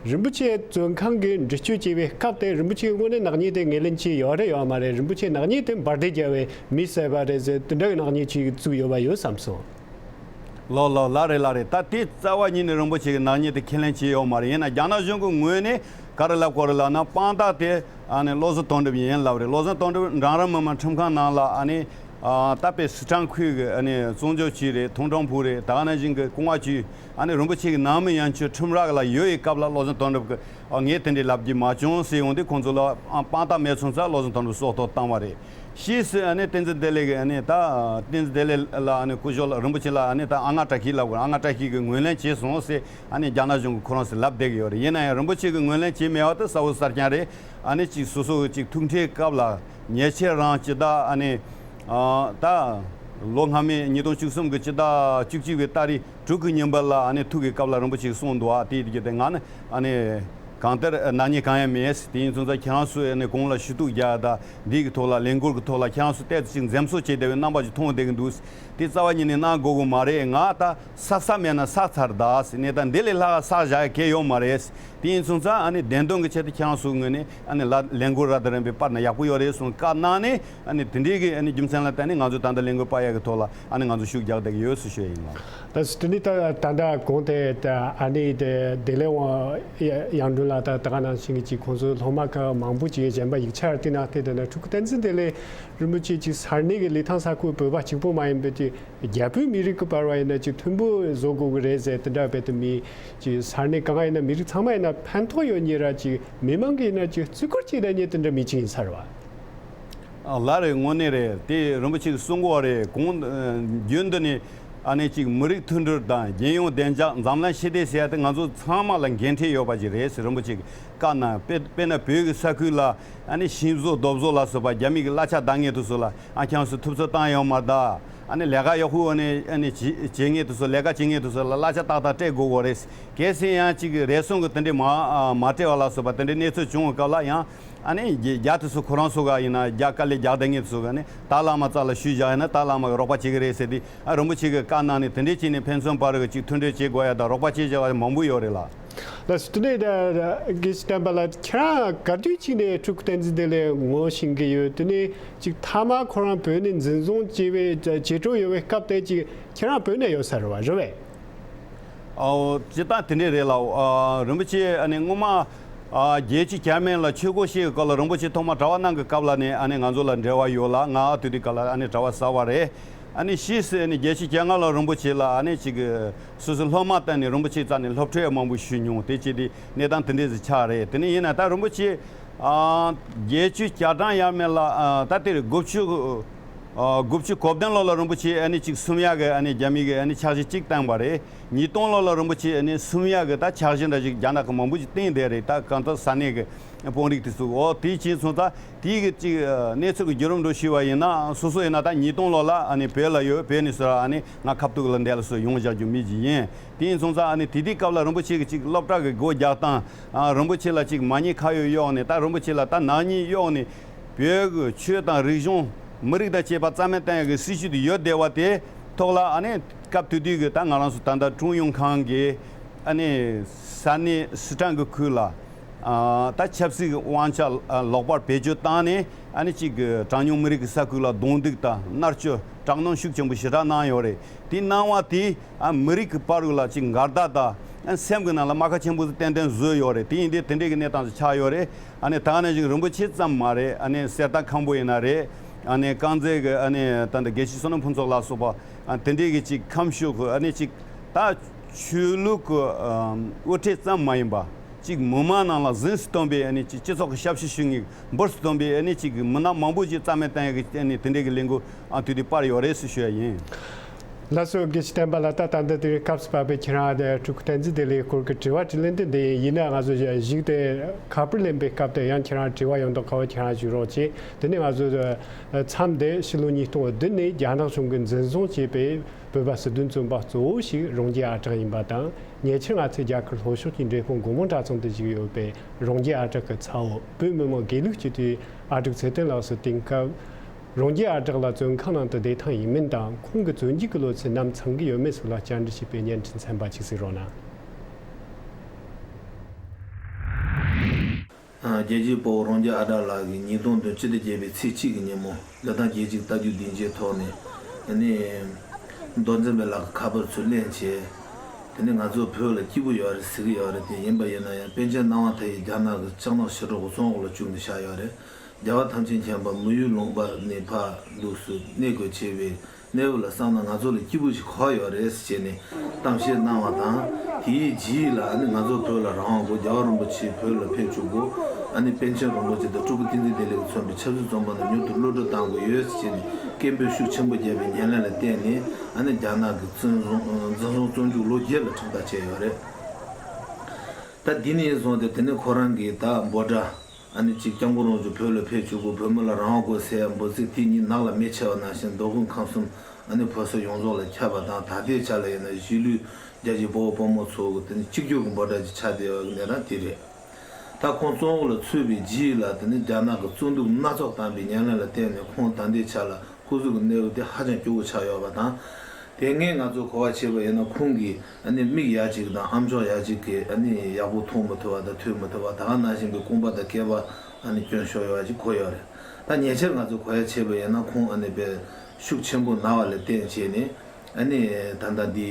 རིན་པོ་ཆེ་བཙོན་ཁང་གི་འདྲི་གཅོད་བྱེད་པའི་སྐབས་དེ་རིན་པོ་ཆེའི་ངོས་ནས་ནག་ཉེས་དེ་ངོས་ལེན་བྱས་ཡོད་རེད་ཡོད་མ་རེད། རིན་པོ་ཆེ་ནག་ཉེས་དེ་འབར་མདེལ་བརྒྱབ་པའི་མི་བསད་པ་རེད་ཟེར་དེ་འདྲ་གི་ནག་ཉེས་ཅིག་བཙུགས་ཡོད་པ་ཡོད་བསམ་སོང་། ལགས་ལགས་ལགས་རེད་ལགས་རེད། ད་དེ་རྩ་བ་ཉིད་ནས་རིན་པོ་ཆེ་གི་ནག་ཉེས་དེ་ཁས་ལེན་བྱས་ཡོད་མ་རེད། ཡིན་ན་རྒྱ་ནག་གཞུང་གི་ངོས་ནས་ག་རེ་ལབ་དགོས་རེད་ལབ་ན། དཔང་རྟགས་དེ་ཨ་ནི་བློ་བཟང་དོན་གྲུབ་ཡིན་ལབ་རེད། བློ་བཟང་དོན་གྲུབ་འབྲིང་རིམ་མི་དམངས་ཁྲིམས་ཁང་ནང་ལ་ཨ་ནི་ཨ་ད་དཔེ་སི་ཁྲོན་ཁུལ་གི་ཨ་ནི་བཙོན་འཇུག་བྱས་རེད། ཐུང་ཀྲོང་ཕུ་རེད། ད་ག་ནང་བཞིན་གི་ཀུང་ཝང་ཆུས་ཨ་ནི་རིན་པོ་ཆེ་གི་ནང་མི་ཡན་ཆོད་ཁྲིམས་ར་ལ་ཡོད་པའི་སྐབས་ལ་བློ་བཟང་དོན་གྲུབ་ཀྱིས་ཨ་ངས་དེ་འདྲའི་ལབ་རྒྱུ་མ་བྱུང་ཟེར་ཡོང་དུས། ཁོང་ཚོ་ལ་ཨ་དཔང་རྟགས་མེད་སོང་ཙང་བློ་བཟང་དོན་གྲུབ་སྲོག་ཐོག་བཏང་བ་རེད། ཕྱིས་སུ་ཨ་ནི་བསྟན་འཛིན་བདེ་ལེགས་ཀྱིས་ཨ་ནི་ད་བསྟན་འཛིན་བདེ་ལེགས་ལ་ཨ་ནི་སྐུ་ཞབས་ལ་རིན་པོ་ཆེ་ལ་ཨ་ནི་ད་ཨ་ང་བཀྲ་ཤིས་ལབ་དགོས། ཨ་ང་བཀྲ་ཤིས་ཀྱིས་ངོས་ལེན་བྱས་སོང་ཟེར་ཨ་ནི་རྒྱ་ནག་གཞུང་གིས་ཁོ་རང་ཚོར་ལབ་བསྡད་ཀྱི་ཡོད་རེད། ཡིན་ན་ཡང་རིན་པོ་ཆེ་གིས་ངོས་ལེན་བྱས་མེད་པ་དེ་གསལ་པོ་གསལ་རྐྱང་རེད། ཨ་ནི་ཅིག་སོ་སོ་གི་ཅིག་ཐུག་འཕྲད་སྐབས་ལ་ཉེ་ཆར་རང་སྤྱི་ཟླ་ཨ་ནི་ཨ་ད་ལོ་སྔ་མའི་ཉིས་སྟོང་བཅུ་གསུམ་གི་སྤྱི་ཟླ་བཅུ་གཅིག་པའི་ཏ་རིག་དྲུག་གི་ཉིན་པ་ལ་ཨ་ནི་ཐུག་གི་སྐབས་ལ་རིན་པོ་ཆེས་གསུངས་འདུག། ཨ་དེའི་རྒྱུ་དེ་ང་ནི་ཨ་ནི་གང་ལྟར་ནག་ཉེས་གང་ཡང་མེད། དེ་ཡིན་སོང་ཙང་ཁྱེད་རང་ཚོས་ཨ་ནི་གོང་ལ་ཞུ་གཏུག་རྒྱག་དང་འདི་གི་ཐོག་ལ་ལས་འགུལ་གྱི་ཐོག་ལ་ཁྱེད་རང་ཚོ་ཏོག་ཙམ་ཅིག་འཛེམ་ཟོན་བྱེད་བསྡད་པའི་རྣམ་པ་ཅིག་མཐོང་བསྡད་ཀྱི་འདུག། དེ་རྩ་བ་ཉིད་ནས་གནང་དགོས་ཀྱི་མ་རེད། ང་ད་བསགས་ས་མེད་ན་བསགས་ཚར་ད་ཟེར། ནས་ད་འདི་ལས་ལྷག་བསགས་བཞག་ཡ་གང་ཡང་ཡོད་མ་རེད། དེ་ཡིན་སོང་ཙང་ཨ་ནི་བདེན་དོན་གྱི་ཆེད་དུ་ཁྱེད་རང་ཚོའི་ངོས་ནས་ཨ་ནི་ལ་ལས་འགུལ་རབ་དང་རིམ་པ་སྤེལ་ན་ཡག་པོ་ཡོད་རེད་གསུངས་བཀའ་གནང་ནས། ཨ་ནི་དེ་འདྲའི་གི་ཨ་ནི་རྒྱུ་མཚན་ལ་བརྟེན་ནས་ང་ཚོས་ད་ལྟ་ལས་འགུལ་སྤེལ་ཡག་གི་ཐོག་ལ་ཨ་ནི་ང་ཚོ་ཤུགས་རྒྱག་བསྡད་ཀྱི་ཡོད་ཟེར་ཞུ་ཡ་ཡིན་ལགས། ད་དེ་ནི་ད་ད་ལྟ་གོང་དེ་ད་ཨ་ནི་དེ་བདེ་ལེགས་དབང་དབྱངས་སྒྲོན་ལགས་ད་ད་ག་ནང་བཞིན་གྱི་ཅིག་ཁོང་ཚོའི་སློབ་མ་ཁག་མང་པོ་ཅིག་གཞན་པ་ཡིག་ཆ་དེ་ནང་དེ་ད་ན་སྤྲུལ་སྐུ་བསྟན་འཛིན་བདེ་ལེགས་རིན་པོ་ཆེ་ཅིག་ས་གནས་ཀྱི་ལི་ཐང་ས་ཁུལ་བོད་པ་གཅིག་པོ་མ་ཡིན་པའི་ཅིག་རྒྱ་བོད་མི་རིགས་ཀྱི་བར་བ་ཡིན་ན་ཅིག་མཐུན་པོ་བཟོ་དགོས་ཀྱི་རེད་ཟེར། དེ་འདྲ་བས་དུ་མི་ཅིག་ས་གནས་གང་ཡིན་ན་མི་རིགས་ཚང་མ་ཡིན་ན་ཕན་ཐོགས་ཡོད་ཉེ་ར་ཅིག་མི་མང་གི་ཡིན་ན་ཅིག་བརྩི་བཀུར་བྱེད་ད་ཉེ་དེ་འདྲ་མི་ཅིག་ཡིན་ས་རེད་བ། ཨ་ལགས་རེད། དངོས་གནས་རེད། དེ་རིན་པོ་ཆེས་གསུང་གི་ཡོད་རེད། གོང་ཨ་རྒྱུན་དུ་ནས་ཨ་ནི་ཅིག་མི་རིགས་མཐུན་སྒྲིལ་དང་རྒྱལ་ཡོངས་བདེ་འཇགས་འཛམ་གླིང་ཞི་བདེ་ཟེར་ཡ་དེ་ང་ཚོ་ཚང་མ་ལ་འགན་འཁྲི་ཡོད་པ་ཅིག་རེད་ཟེར་རིན་པོ་ཆེས་བཀའ་གནང་། དཔེ་དཔེར་ན་བོད་ཀྱི་ས་ཁུལ་ལ་ཨ་ནི་ཤིང་བཟོ་རྡོ་བཟོ་ལ་སོགས་པ་རྒྱ་མི་གི་གླ་ཆ་བདག་མཁན་དེ་ཚོ་ལ་ཨ་ཁྱེད་རང་ཚོས་ཐུབ་ཚོད་བཏང་ཡོད་མ་རེད་ད། ཨ་ནི་ལས་ཀ་ཡག་པོ་ཨ་ནི་ཨ་ནི་བྱེད་བྱེད་མཁན་དེ་ཚོ། ལས་ཀ་བྱེད་མཁན་དེ་ཚོ་ལ་གླ་ཆ་ཏག་ཏག་སྤྲད་དགོས་ཀྱི་རེད། གལ་སྲིད་ཡང་ཅིག་རེ་ཟུང་གི་དེ་འདྲའི་མ་ཨ་མ་སྤྲད་པ་ལ་སོགས་པ་དེ་འདྲའི་གནས་ཚུལ་བྱུང་བའི་སྐབས་ལ་ཡང་ཨ་ནི་རྒྱ་རྒྱ་དེ་ཚོ་ཁོ་རང་ཚོ་ག་ཡིན་ན་རྒྱ་དཀའ་ལས་རྒྱག་བསྡད་མཁན་དེ་ཚོ་ག་ཨ་ནི་ད་བླ་མ་རྩ་ལ་ཞུས་བཞག་ཡིན་ན་ད་བླ་མ་གིས་རོགས་པ་བྱེད་ཀྱི་རེད་ཟེར་ཏེ། ཨ་རིན་པོ་ཆེ་གིས་བཀའ་གནང་ནས་དེ་འདྲའི་བྱས་ནས་ཕན་ཚུན་བར་གྱི་ཅིག་མཐུན་སྒྲིལ་བྱེད་དགོས་ཡ་དང་རོགས་པ་བྱེད་བྱ་བ་མང་པོ་ཡོད་རེད་ལགས། ལགས་སོ། དེ་ནས་ད་དགེ་བཤེས་བསྟན་པ་ལགས། ཁྱེད་རང་ག་དུས་ཅིག་ནས་སྤྲུལ་སྐུ་བསྟན་འཛིན་བདེ་ལེགས་ངོ་ཤེས་ཀྱི་ཡོད། དེ་ནས་ཅིག་མཐའ་མ་ཁོ་རང་བོད་ནས་འཛིན་བཟུང་བྱས་པའི་བྱེད་འཕྲོ་ཡོད་པའི་སྐབས་དེ་ཅིག་ཁྱེད་རང་བོད་ནས་ཡོད་ས་རེད་བ། རེད་བས། ཨོ། སྤྱིར་བཏང་དེ་འདྲས་རེད་ལགས། ཨ་རིན་པོ་ཆེ་ཨ་ནི་སྔོན་མ་ཨ་རྒྱལ་སྤྱི་འཇར་མན་ལ་ཆོས་སྒོ་བཤིག་གི་སྐབས་ལ་རིན་པོ་ཆེ་ཐོག་མར་གྲྭ་པ་གནང་གི་སྐབས་ལ་ནས་ཨ་ནི་ང་ཚོ་ལ་འབྲེལ་བ་ཡོད་ལགས། ང་ཨ་དུས་དེ་སྐབས་ལ་ཨ་ནི་གྲྭ་པ་གསར་པ་རེད། ཨ་ནི་ཕྱིས་སུ་ཨ་ནི་རྒྱལ་སྤྱི་བཅོ་ལྔ་ལ་རིན་པོ་ཆེ་ལ་ཨ་ནི་ཅིག་སོ་སོའི་སློབ་མ་བསྟེན་ནས་རིན་པོ་ཆེའི་རྩ་ནས་སློབ་ཁྲིད་མང་པོ་ཞུས་མྱོང་། དེ་བྱས་ཏེ་གནས་སྟངས་དེ་འདྲས་ཟིག་ཆགས་རེད། དེ་ནས་ཡིན་ན་ད་རིན་པོ་ཆེ་ཨ་རྒྱལ་སྤྱི་བཅོ་ལྔ་འཇར་མན་ལ་ཨ་ད་དེར་དགུ་བཅུ་ཨ་དགུ་བཅུ་གོ་བདུན་ལོ་ལ་རིན་པོ་ཆེ་ཨ་ནི་ཅིག་འཚོ་ཡག་གི་ཨ་ནི་རྒྱ་མི་གི་ཨ་ནི་འཆར་གཞི་གཅིག་བཏིང་བ་རེད། ཉིས་སྟོང་ལོ་ལ་རིན་པོ་ཆེ་ཨ་ནི་འཚོ་ཡག་གི་ད་འཆར་གཞི་འདྲ་ཞིག་རྒྱ་ནག་གིས་མང་པོ་ཞིག་བཏིང་བསྡད་རེད། ད་གང་ལྟར་ས་གནས་ཀྱི་དཔོན་རིགས་དེ་ཚོ། འོ་དེ་བྱས་སོང་ཙང་དེའི་གི་ཅིག་གནས་ཚུལ་གྱི་བརྒྱུད་རིམ་འགྲོ་ཞུས་པ་ཡིན་ན། སོ་སོ་ཡིན་ན་ད་ཉིས་སྟོང་ལོ་ལ་ཨ་ནི་བོད་ལ་ཡོད། བོད་ནས་ཚུར་ཨ་ནི་ང་ཁ་ཐུག་ལ་འདི་ལ་ཚུར་ཡོང་བཞག་རྒྱུ་མི་ཅིག་ཡིན། དེ་ཡིན་སོང་ཙང་ཨ་ནི་དེ་དུས་སྐབས་ལ་རིན་པོ་ཆེ་གི་ཅིག་སློབ་གྲྭ་གི་སྒོ་རྒྱག་སྟངས། ཨ་རིན་པོ་ཆེ་ལ་ཅིག་མ་ཉེས་ཁ་གཡོགས་གཡོགས་ནས། ད་རིན་པོ་ཆེ་ལ་ད་ནག་ཉེས་གཡོགས་ནས། བོད་ཀྱི་ཆོས་དང་རིག་གཞུང་མི་རིགས་དང་བཅས་པ་རྩ་མེད་བཏང་ཡག་གི་སྲིད་བྱུས་དེ་ཡོད་བསྡད་པ་དེ་ཐོག་ལ་ཨ་ནི་སྐབས་དེ་དུས་ཀྱི་ད་ང་རང་ཚོ་ད་ལྟ་ཀྲུང་ཡོང་ཁང་གིས་ཨ་ནི་ས་གནས་སི་ཁྲོན་གྱི་ཁུལ་ལ་ཨ་ད་ཆབ་སྲིད་ཀྱི་དབང་ཆ་ལོག་པར་བེད་སྤྱོད་བཏང་ནས། ཨ་ནི་ཅིག་གི་གྲངས་ཉུང་མི་རིགས་ཀྱི་ས་ཁུལ་ལ་རྡུང་རྡེག་དང་མནར་གཅོད་དྲག་གནོན་ཤུགས་ཆེན་པོ་ཞེ་དྲག་གནང་ཡོད་རེད། དེ་གནང་བ་དེ་ཨ་མི་རིགས་ཀྱི་བར་ལ་ཅིག་འགལ་ཟླ་དང་ ཨ་སེམས་ཀྱི་ནང་ལ་རྨ་ཁ་ཆེན་པོ་ཏན་ཏན་བཟོས་ཡོད་རེད། དེ་ཡིན་དུས་དེ་འདྲའི་གི་གནས་སྟངས་ཤིག་ཆགས་ཡོད་རེད། ཨ་ནི་ད་ག་ནང་བཞིན་རིན་པོ་ཆེ་ཙམ་མ་རེད། ཨ་ནི་གསེར་རྟ་མཁན་པོ་ཡིན་ན་རེད། ཨ་ནི་དཀར་མཛེས་གི་ཨ་ནི་ད་ལྟ་དགེ་བཤེས་བསོད་ནམས་ཕུན་ཚོགས་ལ་སོགས་པ། ཨ་དེ་འདྲའི་གི་ཅིག་ཁམས་ཕྱོགས་གི་ཨ་ནི་ཅིག་ད་ཆོས་ལུགས་གི་ཨམ་དབུ་ཁྲིད་ཙམ་མ་ཡིན་པ། ཅིག་མི་མང་ནང་ལ་གཟེངས་སུ་ཐོན་པའི་ཨ་ནི་ཅིག་སྤྱི་ཚོགས་ཀྱི་ཞབས་ཞུ་ཞུ་མཁན། འབུར་དུ་ཐོན་པའི་ཨ་ནི་ཅིག་མི་སྣ་མང་པོ་ཅིག་རྩ་མེད་བཏང་ཡག་གི་ཨ་ནི་དེ་འདྲའི་གི་ལས་འགུལ་ཨ་དུས་དེ་སྤར་ཡོད་རེད་ཟེར་ཞུ་ཡ་ཡིན། ལགས་སོ། དགེ་བཤེས་བསྟན་པ་ལགས། ད་ད་ལྟ་དེ་རིང་སྐབས་སུ་བབས་པའི་ཁྱེད་རང་དེ་སྤྲུལ་སྐུ་བསྟན་འཛིན་བདེ་ལེགས་སྐོར་གྱི་དྲི་བ་དྲིས་ལན་དེ་འདི་ཡིན། ཡིན་ན་ང་ཚོ་གཞུག་དེ་ཁ་པར་ལེན་པའི་སྐབས་དེ་ཡང་ཁྱེད་རང་དྲི་བ་ཡོང་མདོག་ཁ་པོ་ཁྱེད་རང་ཞུ་རོགས་གྱིས། དེ་ནས་ང་ཚོ་མཚམས་དེ་ཕྱི་ལོ་ཉིས་སྟོང་བདུན་ནས་རྒྱ་ནག་གཞུང་གིས་འཛིན་བཟུང་བྱས་པའི་བོད་པ་སྲིད་དོན་བཙོན་པ་གཙོ་བོ་ཞིག་རོང་རྒྱས་ཨ་གྲགས་ཡིན་པ་དང་། ཉེ་ཆར་ང་ཚོའི་རྒྱ་གར་ལྷོ་ཕྱོགས་ཀྱི་འབྲས་སྤུངས་སྒོ་མོ་གྲྭ་ཚང་དུ་བཞུགས་ཡོད་པའི་རོང་རྒྱས་ཨ་གྲགས་ཀྱི་ཚ་བོ་བོད་མི་མང་དགེ་ལུགས་སྤྱི་འཐུས་ཨ་ཀྲུག་ཚེ་བརྟན་ལགས་སུ་དེང་སྐབས་རོང་རྒྱས་ཨ་གྲགས་ལ་བཙོན་ཁང་ནང་དུ་བསྡད་ཐང་ཡིན་མིན་དང་། ཁོང་གི་བཙོན་འཇུག་གི་ལོ་ཚད་ནམ་ཚང་གི་ཡོད་མེད་སོགས་ལ་བཅར་འདྲི་བྱས་པའི་བརྙན་འཕྲིན་ཚན་པ་ཅིག་གཟིགས་རོགས་གནང་། རྒྱལ་གཅེས་དཔའ་བོ་རོང་རྒྱས་ཨ་གྲགས་ལགས་ཀྱིས་ཉིས་སྟོང་བདུན་སྤྱི་ཟླ་བརྒྱད་པའི་ཚེས་གཅིག་གི་ཉིན་མོ་ལི་ཐང་རྒྱལ་གཅེས་རྟ་རྒྱུག་སྡིངས་ཆའི་ཐོག་ནས་ནི་མདོ་འཛིན་པའི་ལག་གི་ཁ་པར་ཚུར་ལེན་བྱས། དེ་ནས་ང་ཚོ་བོད་ལ་སྐྱིད་པོ་ཡོད་རེད་ཟེར་གྱི་ཡོད་རེད། དེ་ཡིན་པ་ཡིན་ན་ཡང་པཎ་ཆེན་སྣང་བ་མཐའ་ཡས་རྒྱ་ནག་གི་ལྕགས་ནག་ཞི་ཁྲོ་གི་བཙོན་འོག་ལ་བཅུག་ནས་བཞག་ཡོད་རེད། རྒྱལ་བ་ཐམས་ཅད་མཁྱེན་པ་མི་ཡུལ་ལུང་པ་ནས་ཕར་འདུག་སུ་གནས་དགོས་ཆེ་བའི་གནས་བབ་ལ་བསམ་ན་ང་ཚོ་ལ་སྐྱིད་པོ་ཞིག་གོ་ཡོད་རེད་ཟེར་བྱས་ནས་གཏམ་བཤད་གནང་བ་དང་། དེའི་རྗེས་ལ་ཨ་ནི་ང་ཚོ་བོད་ལ་རང་དབང་དགོས། རྒྱལ་བ་རིན་པོ་ཆེ་བོད་ལ་ཕེབས་བཅུག་དགོས། ཨ་ནི་པཎ་ཆེན་རིན་པོ་ཆེ་དང་སྤྲུལ་སྐུ་བསྟན་འཛིན་བདེ་ལེགས་ཀྱིས་མཚོན་པའི་ཆབ་སྲིད་བཙོན་པ་རྣམས་མྱུར་དུ་གློད་བཀྲོལ་གཏང་དགོས་ཡོད་ཟེར་བྱས་ནས་སྐད་འབོད་ཤུགས་ཆེན་པོ་བརྒྱབ་པའི་ཉེར་ལེན་ལ་བརྟེན་ནས་ཨ་ནི་རྒྱ་ནག་གིས་བཙོན་བཟུང་འཛིན་བཟུང་བཙོན་འཇུག་ལོ་བརྒྱད་ལ་ཁྲིམས་ཐག་བཅད་ཡོད་རེད། ད་འདི་ནས་བཟུང་སྟེ་དེ་ནས་ཁོ་རང་གིས་ད་འབོད་སྒྲ། ཨ་ནི་གཅིག་སྐྱབས་མགོན་རིན་པོ་ཆེ་བོད་ལ་ཕེབས་བཅུག་དགོས། བོད་མི་ལ་རང་དབང་དགོས་ཟེར་ཡ་འབོད་ཚིག་དེ་གཉིས་ནགས་ལ་མེ་མཆེད་པ་ནང་བཞིན་མདོ་དབུས་ཁམས་གསུམ་ཨ་ནི་བོད་ས་ཡོངས་རྫོགས་ལ་ཁྱབ་པ་དང་། ད་ལྟའི་ཆ་ལ་ཡིན་ན་གཞིས་ལུས་རྒྱ་ཆེའི་དཔའ་བོ་དཔའ་མོ་ཚོ་གི་དེ་ནི་གཅིག་གྱུར་གྱི་འབོད་སྒྲ་ཅིག་ཆགས་བསྡད་ཡོད་པའི་གནས་སྟངས་དེ་རེད། ད་ཁོང་བཙོན་འོག་ལ་ཚུད་པའི་རྗེས་ལ་དེ་ནི་རྒྱ་ནག་གིས་བཙོན་འཇུག་སྣ་ཚོགས་བཏང་པའི་ཉེར་ལེན་ལ་བརྟེན་ནས་ཁོང་ད་ལྟའི་ཆ་ལ་སྐུ་གཟུགས་ཀྱི་གནས་བབ་དེ་ཧ་ཅང་སྐྱོ་བོ་ཆགས་ཡོད་པ་དང་། དེ་སྔའི་ང་ཚོ་གོ་བ་བྱས་པ་ཡིན་ན་ཁོང་གིས་ཨ་ནི་མིག་ཡ་གཅིག་དང་ཨམ་ཅོག་ཡ་གཅིག་གིས་ཨ་ནི་ཡག་པོ་མཐོང་མི་ཐུབ་པ་དང་ཐོས་མི་ཐུབ་པ། ད་ག་ནང་བཞིན་པའི་རྐང་པ་དང་སྐེད་པ་ཨ་ནི་སྐྱོན་ཤོར་ཡོད་པ་ཅིག་གོ་ཡོད་རེད། ད་ཉེ་ཆར་ང་ཚོ་གོ་ཡ་བྱས་པ་ཡིན་ན་ཁོང་ཨ་ནི་དཔེ་ཤུགས་ཆེན་པོ་ན་བ་ལ་བརྟེན་བྱས་ནས་ཨ་ནི་ད་ལྟ་འདི་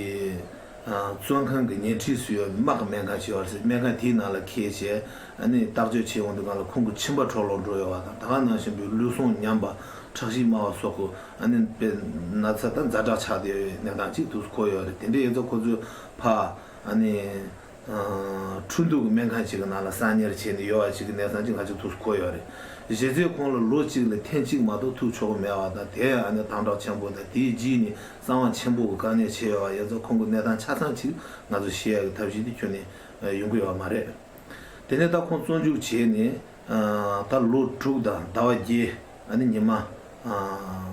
བཙོན་ཁང་གི་ཉེ་འཁྲིས་སུ་ཡོད་པའི་དམག་གི་སྨན་ཁང་ཞིག་ཡོད་རེད། སྨན་ཁང་དེའི་ནང་ལ་འཁྱེར་བྱས་ཨ་ནི་བརྟག་དཔྱད་བྱེད་ཡོང་དུས་སྒང་ལ་ཁོང་གི་མཆིན་པ་འཁྲུག་ལོག་འགྲོ་ཡོད་པ་དང་། ད་ག་ནང་བཞིན་པའི་ལུས་ཟུངས་ཉམས་པ། ཁྲག་ཤེད་དམའ་བ་སོགས་ཀྱི་ཨ་ནི་དཔེ་ན་ཚ་དང་ཛ་དྲག་ཆགས་བསྡད་ཡོད་པའི་གནས་སྟངས་ཅིག་ཏུ་གོ་ཡོད་རེད། དེ་འདྲའི་ཡིན་ཙང་ཁོ་ཚོས་ཕར་ཨ་ནི་ཁྲིན་ཏུའུ་གི་སྨན་ཁང་ཅིག་གི་ནང་ལ་གསང་ཉར་བྱས་ནས་ཡོད་པ་ཅིག་གི་གནས་སྟངས་ཅིག་ང་ཚོས་ཏུ་གོ་ཡོད་རེད། གཞི་རྩའི་ཁོང་ལ་ལོ་གཅིག་ལ་ཐེངས་གཅིག་མ་གཏོགས་ཐུག་ཆོག་གི་མེད་པ་དང་། དེ་ཨ་ནི་དམ་དྲག་ཆེན་པོ་དང་དེའི་རྗེས་ནས་གསང་བ་ཆེན་པོ་གི་བཀག་ཉར་བྱས་ཡོད་པ་ཡིན་ཙང་ཁོང་གི་གནས་སྟངས་ཆ་ཚང་ཅིག་ང་ཚོས་ཤེས་ཡག་གི་ཐབས་ཤེས་དེ་ཁྱོན་ནས་ཡོང་གི་ཡོད་པ་མ་རེད། དེ་ནས་ད་ཁོང་བཙོན་འཇུག་བྱས་ནས། ཨ་ད་ལོ་དྲུག་དང་ཟླ་བ་བརྒྱད། ཨ་ནི་ཉི་མ་ཨ་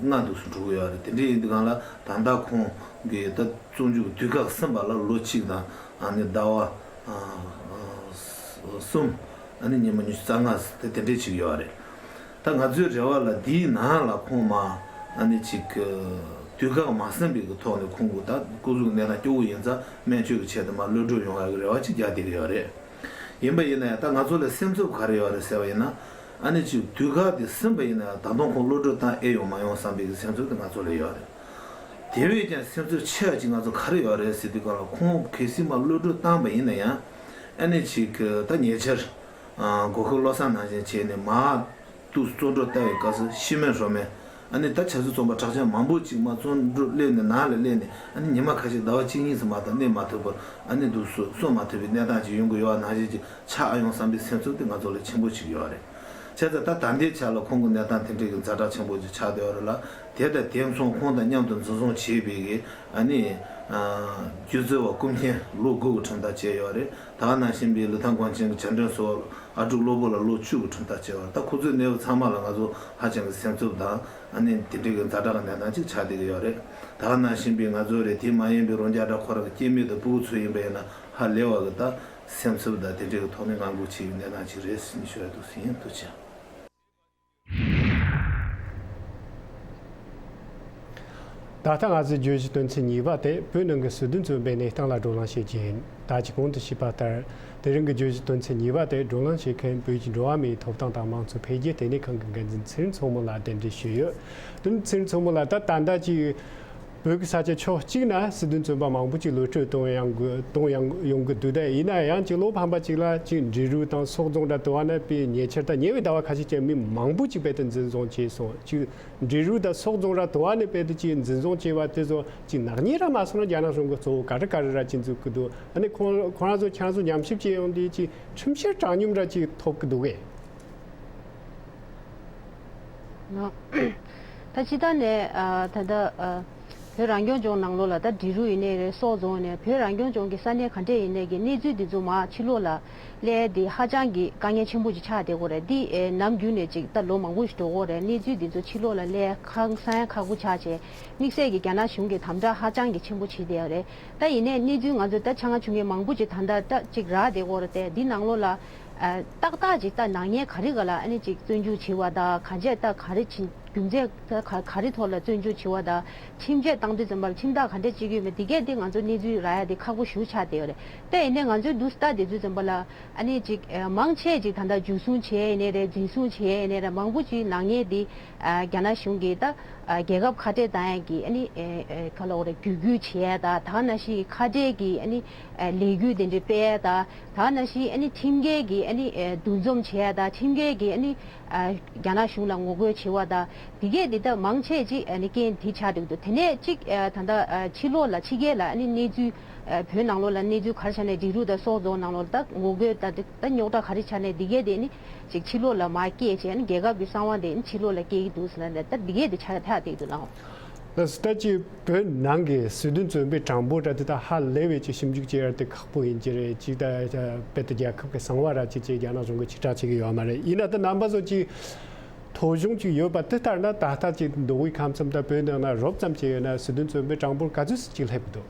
ལྔ་འདུག་སུ་འགྲོ་གི་ཡོད་རེད། དེ་འདྲ་ཡིན་དུས་སྒང་ལ་ད་ལྟ་ཁོང་གི་ད་བཙོན་འཇུག་དུས་བཀག་ཟིན་པ་ལ་ལོ་གཅིག་དང་ཨ་ནི་ཟླ་བ་ཨ་གསུམ། ཨ་ནི་ཉི་མ་ཉི་ཤུ་རྩ་ལྔ་དེ་དེ་འདྲས་ཅིག་ཡོད་རེད། ད་ང་ཚོའི་རེ་བ་ལ་འདིའི་ནང་ལ་ཁོང་མ་ཨ་ནི་ཅིག་དུས་བཀག་མ་ཟིན་པའི་གི་ཐོག་ནས་ཁོང་གི་ད་སྐུ་གཟུགས་གནས་སྟངས་སྐྱོ་བོ་ཡིན་ཙང་སྨན་བཅོས་ཀྱི་ཆེད་དུ་མ་གློད་གྲོལ་ཡོང་ཡག་གི་རེ་བ་ཅིག་རྒྱག་བསྡད་ཀྱི་ཡོད་རེད། ཡིན་པ་ཡིན་ན་ཡང་ད་ང་ཚོ་ལ་སེམས་འཚབ་ག་རེ་ཡོད་རེད་ཟེར་བ་ཡིན་ན། ཨ་ནི་ཅིག་དུས་བཀག་དེ་ཟིན་པ་ཡིན་ན་ཡང་ད་དུང་ཁོང་གློད་གྲོལ་བཏང་ཨེ་ཡོང་མ་ཡོང་བསམ་པའི་གི་སེམས་འཚབ་དེ་ང་ཚོ་ལ་ཡོད་རེད། དེ་བས་ཀྱང་སེམས་འཚབ་ཆེ་བ་ཅིག་ང་ཚོ་ག་རེ་ཡོད་རེད་ཟེར་དུས་སྒང་ལ་ཁོང་གལ་སྲིད་མ་གློད་གྲོལ་བཏང་པ་ཡིན་ན་ཡང་། ཨ་ནི་ཅིག་ད་ཉེ་ཆར་ཨ་སྒོ་ཁ་བློ་བཟང་ནང་བཞིན་བྱས་ནས་མ། དུ་བཙོན་གྲོལ་བཏང་བའི་སྐབས་སུ་ཤི་མེད་རོ་མེད། ཨ་ནི་ད་ཆབ་སྲིད་བཙོན་པ་གྲགས་ཅན་མང་པོ་ཅིག་མ་བཙོན་གྲོལ་སླེབས་ནས་ནང་ལ་སླེབས་ནས་ཨ་ནི་ཉི་མ་ཁ་ཤས་ཟླ་བ་གཅིག་གཉིས་སུ་མ་གཏོགས་གནས་མ་ཐུབ་པར་ཨ་ནི་འདུག་སུ་གསོ་མ་ཐུབ་པའི་གནས་སྟངས་ཅིག་ཡོང་གི་ཡོད་པ་ནང་བཞིན་ཅིག་ཆགས་ཨ་ཡོང་བསམ་པའི་སེམས་ཚོར་དེ་ང་ཚོ་ལ་ཆེན་པོ་ཅིག་ཡོད་རེད། བྱས་ཙང་ད་ད་ལྟའི་ཆ་ལ་ཁོང་གི་གནས་སྟངས་དེ་འདྲའི་གི་ཛ་དྲག་ཆེན་པོ་ཅིག་ཆགས་བསྡད་ཡོད་རེད་ལ། དེ་དང་དེ་མཚུངས་ཁོང་དང་མཉམ་དུ་འཛིན་བཟུང་བྱས་པའི་གི་ཨ་ནི་སྒྱུ་རྩལ་བ་ཀུན་མཁྱེན་ལོ་དགུ་གི་ཁྲིམས་ཐག་བཅད་ཡོད་རེད། ད་ག་ནང་བཞིན་པའི་ལི་ཐང་གངས་ཅན་གྱི་བྱ་འདྲེན་སོགས། ཨ་ཀྲུག་གློ་བུར་ལ་ལོ་བཅུ་གི་ཁྲིམས་ཐག་བཅད་པ་རེད། ད་ཁོ་ཚོའི་གནས་བབ་ཚང་མ་ལ་ང་ཚོ་ཧ་ཅང་གི་སེམས་འཚབ་དང་ཨ་ནི་དེ་འདྲའི་གི་ཛ་དྲག་གི་གནས་སྟངས་ཅིག་ཆགས་བསྡད་ཀྱི་ཡོད་རེད། ད་ག་ནང་བཞིན་པའི་ང་ཚོ་རེད། དེ་མ་ཡིན་པའི་རོང་རྒྱ་གྲགས་ཁོ་རང་གི་སྐྱེ་དམན་དང་སྤུ་གུ་ཚོ་ཡིན་པ་ཡིན་ན་ཧ་ལས་པ་གི་ད་སེམས་འཚབ་དང་དེ་འདྲའི་གི་ཐོག་ནས་ངང་སྒུག་བྱེད་ཀྱི་གནས་སྟངས་ཅིག་རེད་ཟེར་ནས་ཞུ་ཡ་འདུག་ཟེར་ཡིན། ཐུགས་རྗེ་ཆེ། ད་ལྟ་ང་ཚོའི་བརྗོད་གཞི་དོན་ཚན་གཉིས་པ་དེ་བོད་ནང་གི་སྲིད་དོན་རྩོད་པའི་གནས་སྟངས་ལ་བགྲོ་གླེང་བྱེད་རྒྱུ་ཡིན། ད་ཅི་གོང་དུ་ཞུས་པ་ལྟར། དེ་རིང་གི་བརྗོད་གཞི་དོན་ཚན་གཉིས་པ་དེ་བགྲོ་གླེང་བྱེད་མཁན་བོད་ཀྱི་འགྲོ་བ་མིའི་ཐོབ་ཐང་དང་མང་གཙོ་འཕེལ་རྒྱས་ལྟེ་གནས་ཁང་གི་འགན་འཛིན་ཚེ་རིང་མཚོ་མོ་ལགས་གདན་འདྲེན་ཞུས་ཡོད། དེ་ནི་ཚེ་རིང་མཚོ་མོ་ལགས། ད་ད་ལྟ་ཅིག་བོད་ཀྱི་ས་ཆ་ཕྱོགས་གཅིག་ན་སྲིད་དོན་བཙོན་པ་མང་པོ་ཅིག་གློད་གྲོལ་གཏོང་ཡང་དགོས་གཏོང་ཡང་ཡོང་གི་འདུག་ད་ཡིན་ན་ཡང་ཅིག་བློ་ཕམ་པ་ཅིག་ལ་ཅིག་འབྲི་རུ་དང་སོག་རྫོང་འདྲ་དུ་བ་ན་དཔེ་ཉེ་ཆར་དང་ཉེ་བའི་ཟླ་བ་ཁ་ཤས་ཀྱི་མི་མང་པོ་ཅིག་དཔེ་དེ་འཛིན་བཟུང་བྱས་སོང་། ཅིག་འབྲི་རུ་དང་སོག་རྫོང་ར་དུ་བ་ནས་དཔེ་དེ་ཅིག་འཛིན་བཟུང་བྱས་པ་དེ་ཚོ་ཅིག་ནག་ཉེས་ར་མ་སོང་ན་རྒྱ་ནག་གཞུང་གི་གཙོ་བོ་ག་རེ་ག་རེ་ར་ཅིག་འཛུགས་ཀྱི་འདུག་ཨ་ནི་ཁོང་ཁོང་རང་ཚོ་ཁྱེད་རང་ཚོ་ཉམས་ཞིབ་བྱས་ཡོང་དུས་ཅིག་ཁྲིམས་བཤེར་དྲག་སྙོམས་ར་ཅིག་ཐོབ་ཀྱི་འདུག་གས། ད་སྤྱི་བཏང་ནས་ཨ་ད་ལྟ་ཨ་བོད་རང་སྐྱོང་ལྗོངས་ནང་ལོགས་ལ་ད་འབྲི་རུ་ཡིན་ནའི་རེད། སོག་རྫོང་ཡིན་ནའི་བོད་རང་སྐྱོང་ལྗོངས་ཀྱི་ས་གནས་ག་འདྲས་ཡིན་ནའི་གི་གནས་ཚུལ་འདི་ཚོ་མར་ཕྱི་ལོགས་ལ་སླེབས་དེ་ཧ་ཅང་གི་དཀའ་ངལ་ཆེན་པོ་ཅིག་ཆགས་བསྡད་ཀྱི་རེད། འདི་ཨེ་ནམ་རྒྱུན་ནས་ཅིག་ད་ལོ་མང་པོ་ཞིག་འགྲོ་གི་རེད། གནས་ཚུལ་འདི་ཚོ་ཕྱི་ལོགས་ལ་སླེབས་ཁག་ས་ཡང་ཁག་པོ་ཆགས་བྱས་དམིགས་བསལ་གྱི་རྒྱ་ནག་གཞུང་གིས་དམ་དྲག་ཧ་ཅང་གི་ཆེན་པོ་བྱེད་བསྡད་ཡོད་རེད། ད་ཡིན་ནའི་གནས་ཚུལ་ང་ཚོ་ད་ཆ་ང་བྱུང་མཁན་མང་པོ་ཅིག་ད་ལྟ་ད་ཅིག་རག་བསྡད་ཀྱི་རེད། དེ་འདི་ནང་ལོགས་ལ། ཨ་ཏག་ཏག་ཅིག་ད་ནག་ཉེས་ག་རེ་ག་ལ་ཨ་ནི་ཅིག་བཙོན་འཇུག་བྱེད་པ་དང་གང་བྱས་ད་ག་རེ་ཕྱིན་རྒྱུ་མཚན་ད་ག་ག་རེ་ཐོག་ལ་བཙོན་འཇུག་བྱེད་པ་དང་ཁྲིམས་ཆད་བཏང་དུས་ཙམ་པ་ལ་ཁྲིམས་ཐག་ག་འདྲས་བཅད་ཀྱི་ཡོད་མེད་འདི་གས་འདི་ང་ཚོ་གནས་ཚུལ་རག་ཡ་དེ་ཁག་པོ་ཞེ་པོ་ཆགས་བསྡད་ཡོད་རེད། ད་ཡིན་ནའི་ང་ཚོའི་འདུག་སེ་ལྟ་བསྡད་དུས་ཙམ་པ་ལ་ཨ་ནི་ཅིག་ཨ་མང་ཆེ་ཅིག་ད་ལྟ་འཇུ་བཟུང་བྱས་ཡིན་ནའི་རེད། འཛིན་བཟུང་བྱས་ཡིན་ནའི་རེད། མང་པོ་ཅིག་ནག་ཉེས་འདི་ཨ་རྒྱ་ནག་གཞུང་གིས་ད་ཨ་རྒྱལ་ཁབ་ཁ་བྲལ་བཏང་ཡ་གི་ཨ་ནི་ཨ་ཨ་ག་ལབ་དགོས་རེད། བརྒྱུད་སྐུལ་བྱས་ཡ་ད་ད་ག་ནང་བཞིན་ཁ་བྲལ་གི་ཨ་ནི་ཨ་ལས་འགུལ་དེ་འདྲ་སྤེལ་ཡ་ད། ད་ནང་བཞིན་ཨ་ནི་ཁྲིམས་འགལ་གྱི་ཨ་ནི་ཨ་འདུ་འཛོམས་བྱེད་ཡ་དང་ཁྲིམས་འགལ་གྱི་ཨ་ནི་ཨ་རྒྱ་ནག་གཞུང་ལ་ངོ་རྒོལ་བྱེད་པ་དང་འདི་གས་འདི་ལྟར་མང་ཆེ་ཅིག་ཨ་ནི་རྐྱེན་འདི་ཆགས་འདུག་འདུག་དེ་ནས་ཅིག་ཨ་ད་ལྟ་ཨ་ཕྱི་ལོགས་ལ་ཕྱི་རྒྱལ་ལ་ཨ་ནི་གནས་ཚུལ་ཨ་བོད་ནང་ལོགས་ལ་གནས་ཚུལ་ག་རེ་ཆགས་ནས་འབྲི་རུ་དང་སོག་རྫོང་ནང་ལོགས་ལ་ད་ངོ་རྒོལ་ད་ད་རྙོག་དྲ་ག་རེ་ཆགས་ནས་འདི་གས་དེ་ཨ་ནི་ཅིག་ཕྱི་ལོགས་ལ་མར་སྐྱེལ་བྱས་ཨ་ནི་རྒྱལ་ཁབ་ཀྱི་གསང་བ་དེ་ཨ་ནི་ཕྱི་ལོགས་ལ་སྐྱེལ་གྱི་འདུག་ཟེར་ན་ད་འདི་གས་དེ་ཆགས་ཐག་བསྡད་འདུག་ལགས། ལགས་སོ། ད་ཅིག་བོད་ནང་གི་སྲིད་དོན་བཙོན་པའི་གྲངས་འབོར་འདྲ་དེ་དག་ཧ་ལས་པའི་ཅིག་ཞིབ་འཇུག་བྱེད་ཡ་དེ་ཁག་པོ་ཡིན་གྱི་རེད། ཅིག་ད་དཔེ་དེ་རྒྱལ་ཁབ་ཀྱི་གསང་བ་ར་ཅིག་ཅིག་རྒྱ་ནག་གཞུང་གིས་ཕྱིར་བསྒྲགས་བྱེད་ཀྱི་ཡོད་མ་རེད། ཡིན་ན་ད་རྣམ་པ་ཚོ་ཅིག་ཐོ་གཞུང་ཅིག་ཡོད་པ་དེ་ལྟར་ན་ད་ལྟ་ཅིག་མདོ་དབུས་ཁམས་གསུམ་དང་བོད་ནང་ན་རོབ་ཙམ་ཅིག་ཡོད་ན་སྲིད་དོན་བཙོན་པའི་གྲངས་འབོར་ག་ཚོད་ཅིག་སླེབས་ཀྱི་འདུག་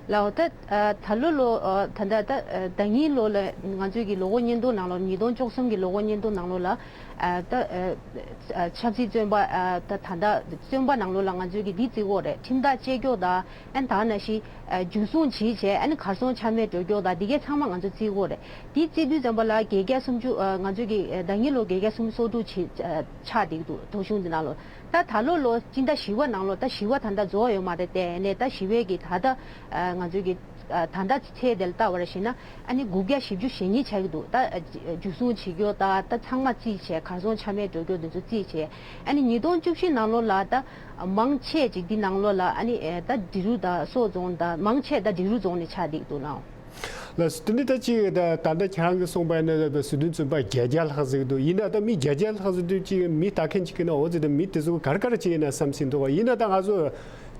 ལགས་འོ། ད་ཨ་ད་ལོ་ལོ་ཨ་ད་ལྟ་ད་ཨ་ཟླ་ཉིན་ལོ་ལ་ང་ཚོའི་གི་ལོ་འཁོར་སྙན་ཐོ་ནང་ལོགས་ཉིས་སྟོང་བཅུ་གསུམ་གི་ལོ་འཁོར་སྙན་ཐོ་ནང་ལོགས་ལ་ཨ་ད་ཨ་ཨ་ཆབ་སྲིད་བཙོན་པ་ཨ་ད་ད་ལྟ་བཙོན་པ་ནང་ལོགས་ལ་ང་ཚོའི་གི་འདི་བརྩི་གི་ཡོད་རེད། ཁྲིམས་ཐག་བཅད་རྒྱུ་དང་ཨ་ནི་ད་ནང་བཞིན་ཨ་འཇུ་བཟུང་བྱས་བྱས་ཨ་ནི་གར་སོང་ཆ་མེད་འགྲོ་རྒྱུ་དང་འདི་གའི་ཚང་མ་ང་ཚོ་བརྩི་གི་ཡོད་རེད། འདི་བརྩི་དུས་ཙམ་པ་ལ་བརྒྱད་བརྒྱ་སུམ་ཅུ་ཨ་ང་ཚོའི་གི་ཨ་ཟླ་ཉིན་ལོ་བརྒྱད་བརྒྱ་སུམ་ཅུ་སོ་དྲུག་ཆགས་ཆགས་བསྡད་འདུག་ཐོ་གཞུང་འདི་ནང་ལོགས། ད་ད་ལོ་ལོ་སྤྱི་ཟླ་བཞི་པ་ནང་ལོགས་ད་བཞི་པ་ད་ལྟ་རྫོགས་ཡོད་མ་རེད། དེ་ནས་ད་བཞི་པའི་གི་ད་ལྟ་ཨ་ང་ཚོའི་གི་ཨ་ད་ལྟ་ཚད་དེ་ལ་ལྟ་བ་རེད་ཞེ་ན་ཨ་ནི་དགུ་བརྒྱ་བཞི་བཅུ་ཞེ་གཉིས་ཆགས་ཀྱི་འདུག་ད་ཨ་འཇུ་བཟུང་བྱེད་རྒྱུ་ད་ད་ཚང་མ་རྩིས་བྱས་གར་སོང་ཆ་མེད་འགྲོ་རྒྱུ་འདི་ཚོ་རྩིས་བྱས་ཨ་ནི་ཉིས་སྟོང་བཅུ་བཞི་ནང་ལོགས་ལ་ད་མང་ཆེ་ཅིག་འདི་ནང་ལོགས་ལ་ཨ་ནི་ཨེ་ད་འབྲི་རུ་ད་སོག་རྫོང་ད་མང་ཆེ་ད་འབྲི་རུ་རྫོང་ནས་ཆགས་བསྡད་ཀྱི་འདུག་ལགས། ལགས་སོ། དེ་ནས་ད་ཅིག་ད་ད་ལྟ་ཁྱེད་རང་གིས་གསུངས་པ་ཡིན་ན་ད་སྲིད་དོན་བཙོན་པ་བརྒྱད་བརྒྱ་ལྷག་ཟེར་གྱི་འདུག་ཡིན་ན་ད་མི་བརྒྱད་བརྒྱ་ལྷག་ཟེར་དུས་ཅིག་མི་ལྟ་མཁན་ཅིག་གིས་ན་འོ་ཟེར་ད་མི་དེ་ཚོ་ག་རེ་ག་རེ་བྱས་ཡིན་ན་བསམ་སྲིད་འདུག་ཡིན་ན་ད་ང་ཚོ་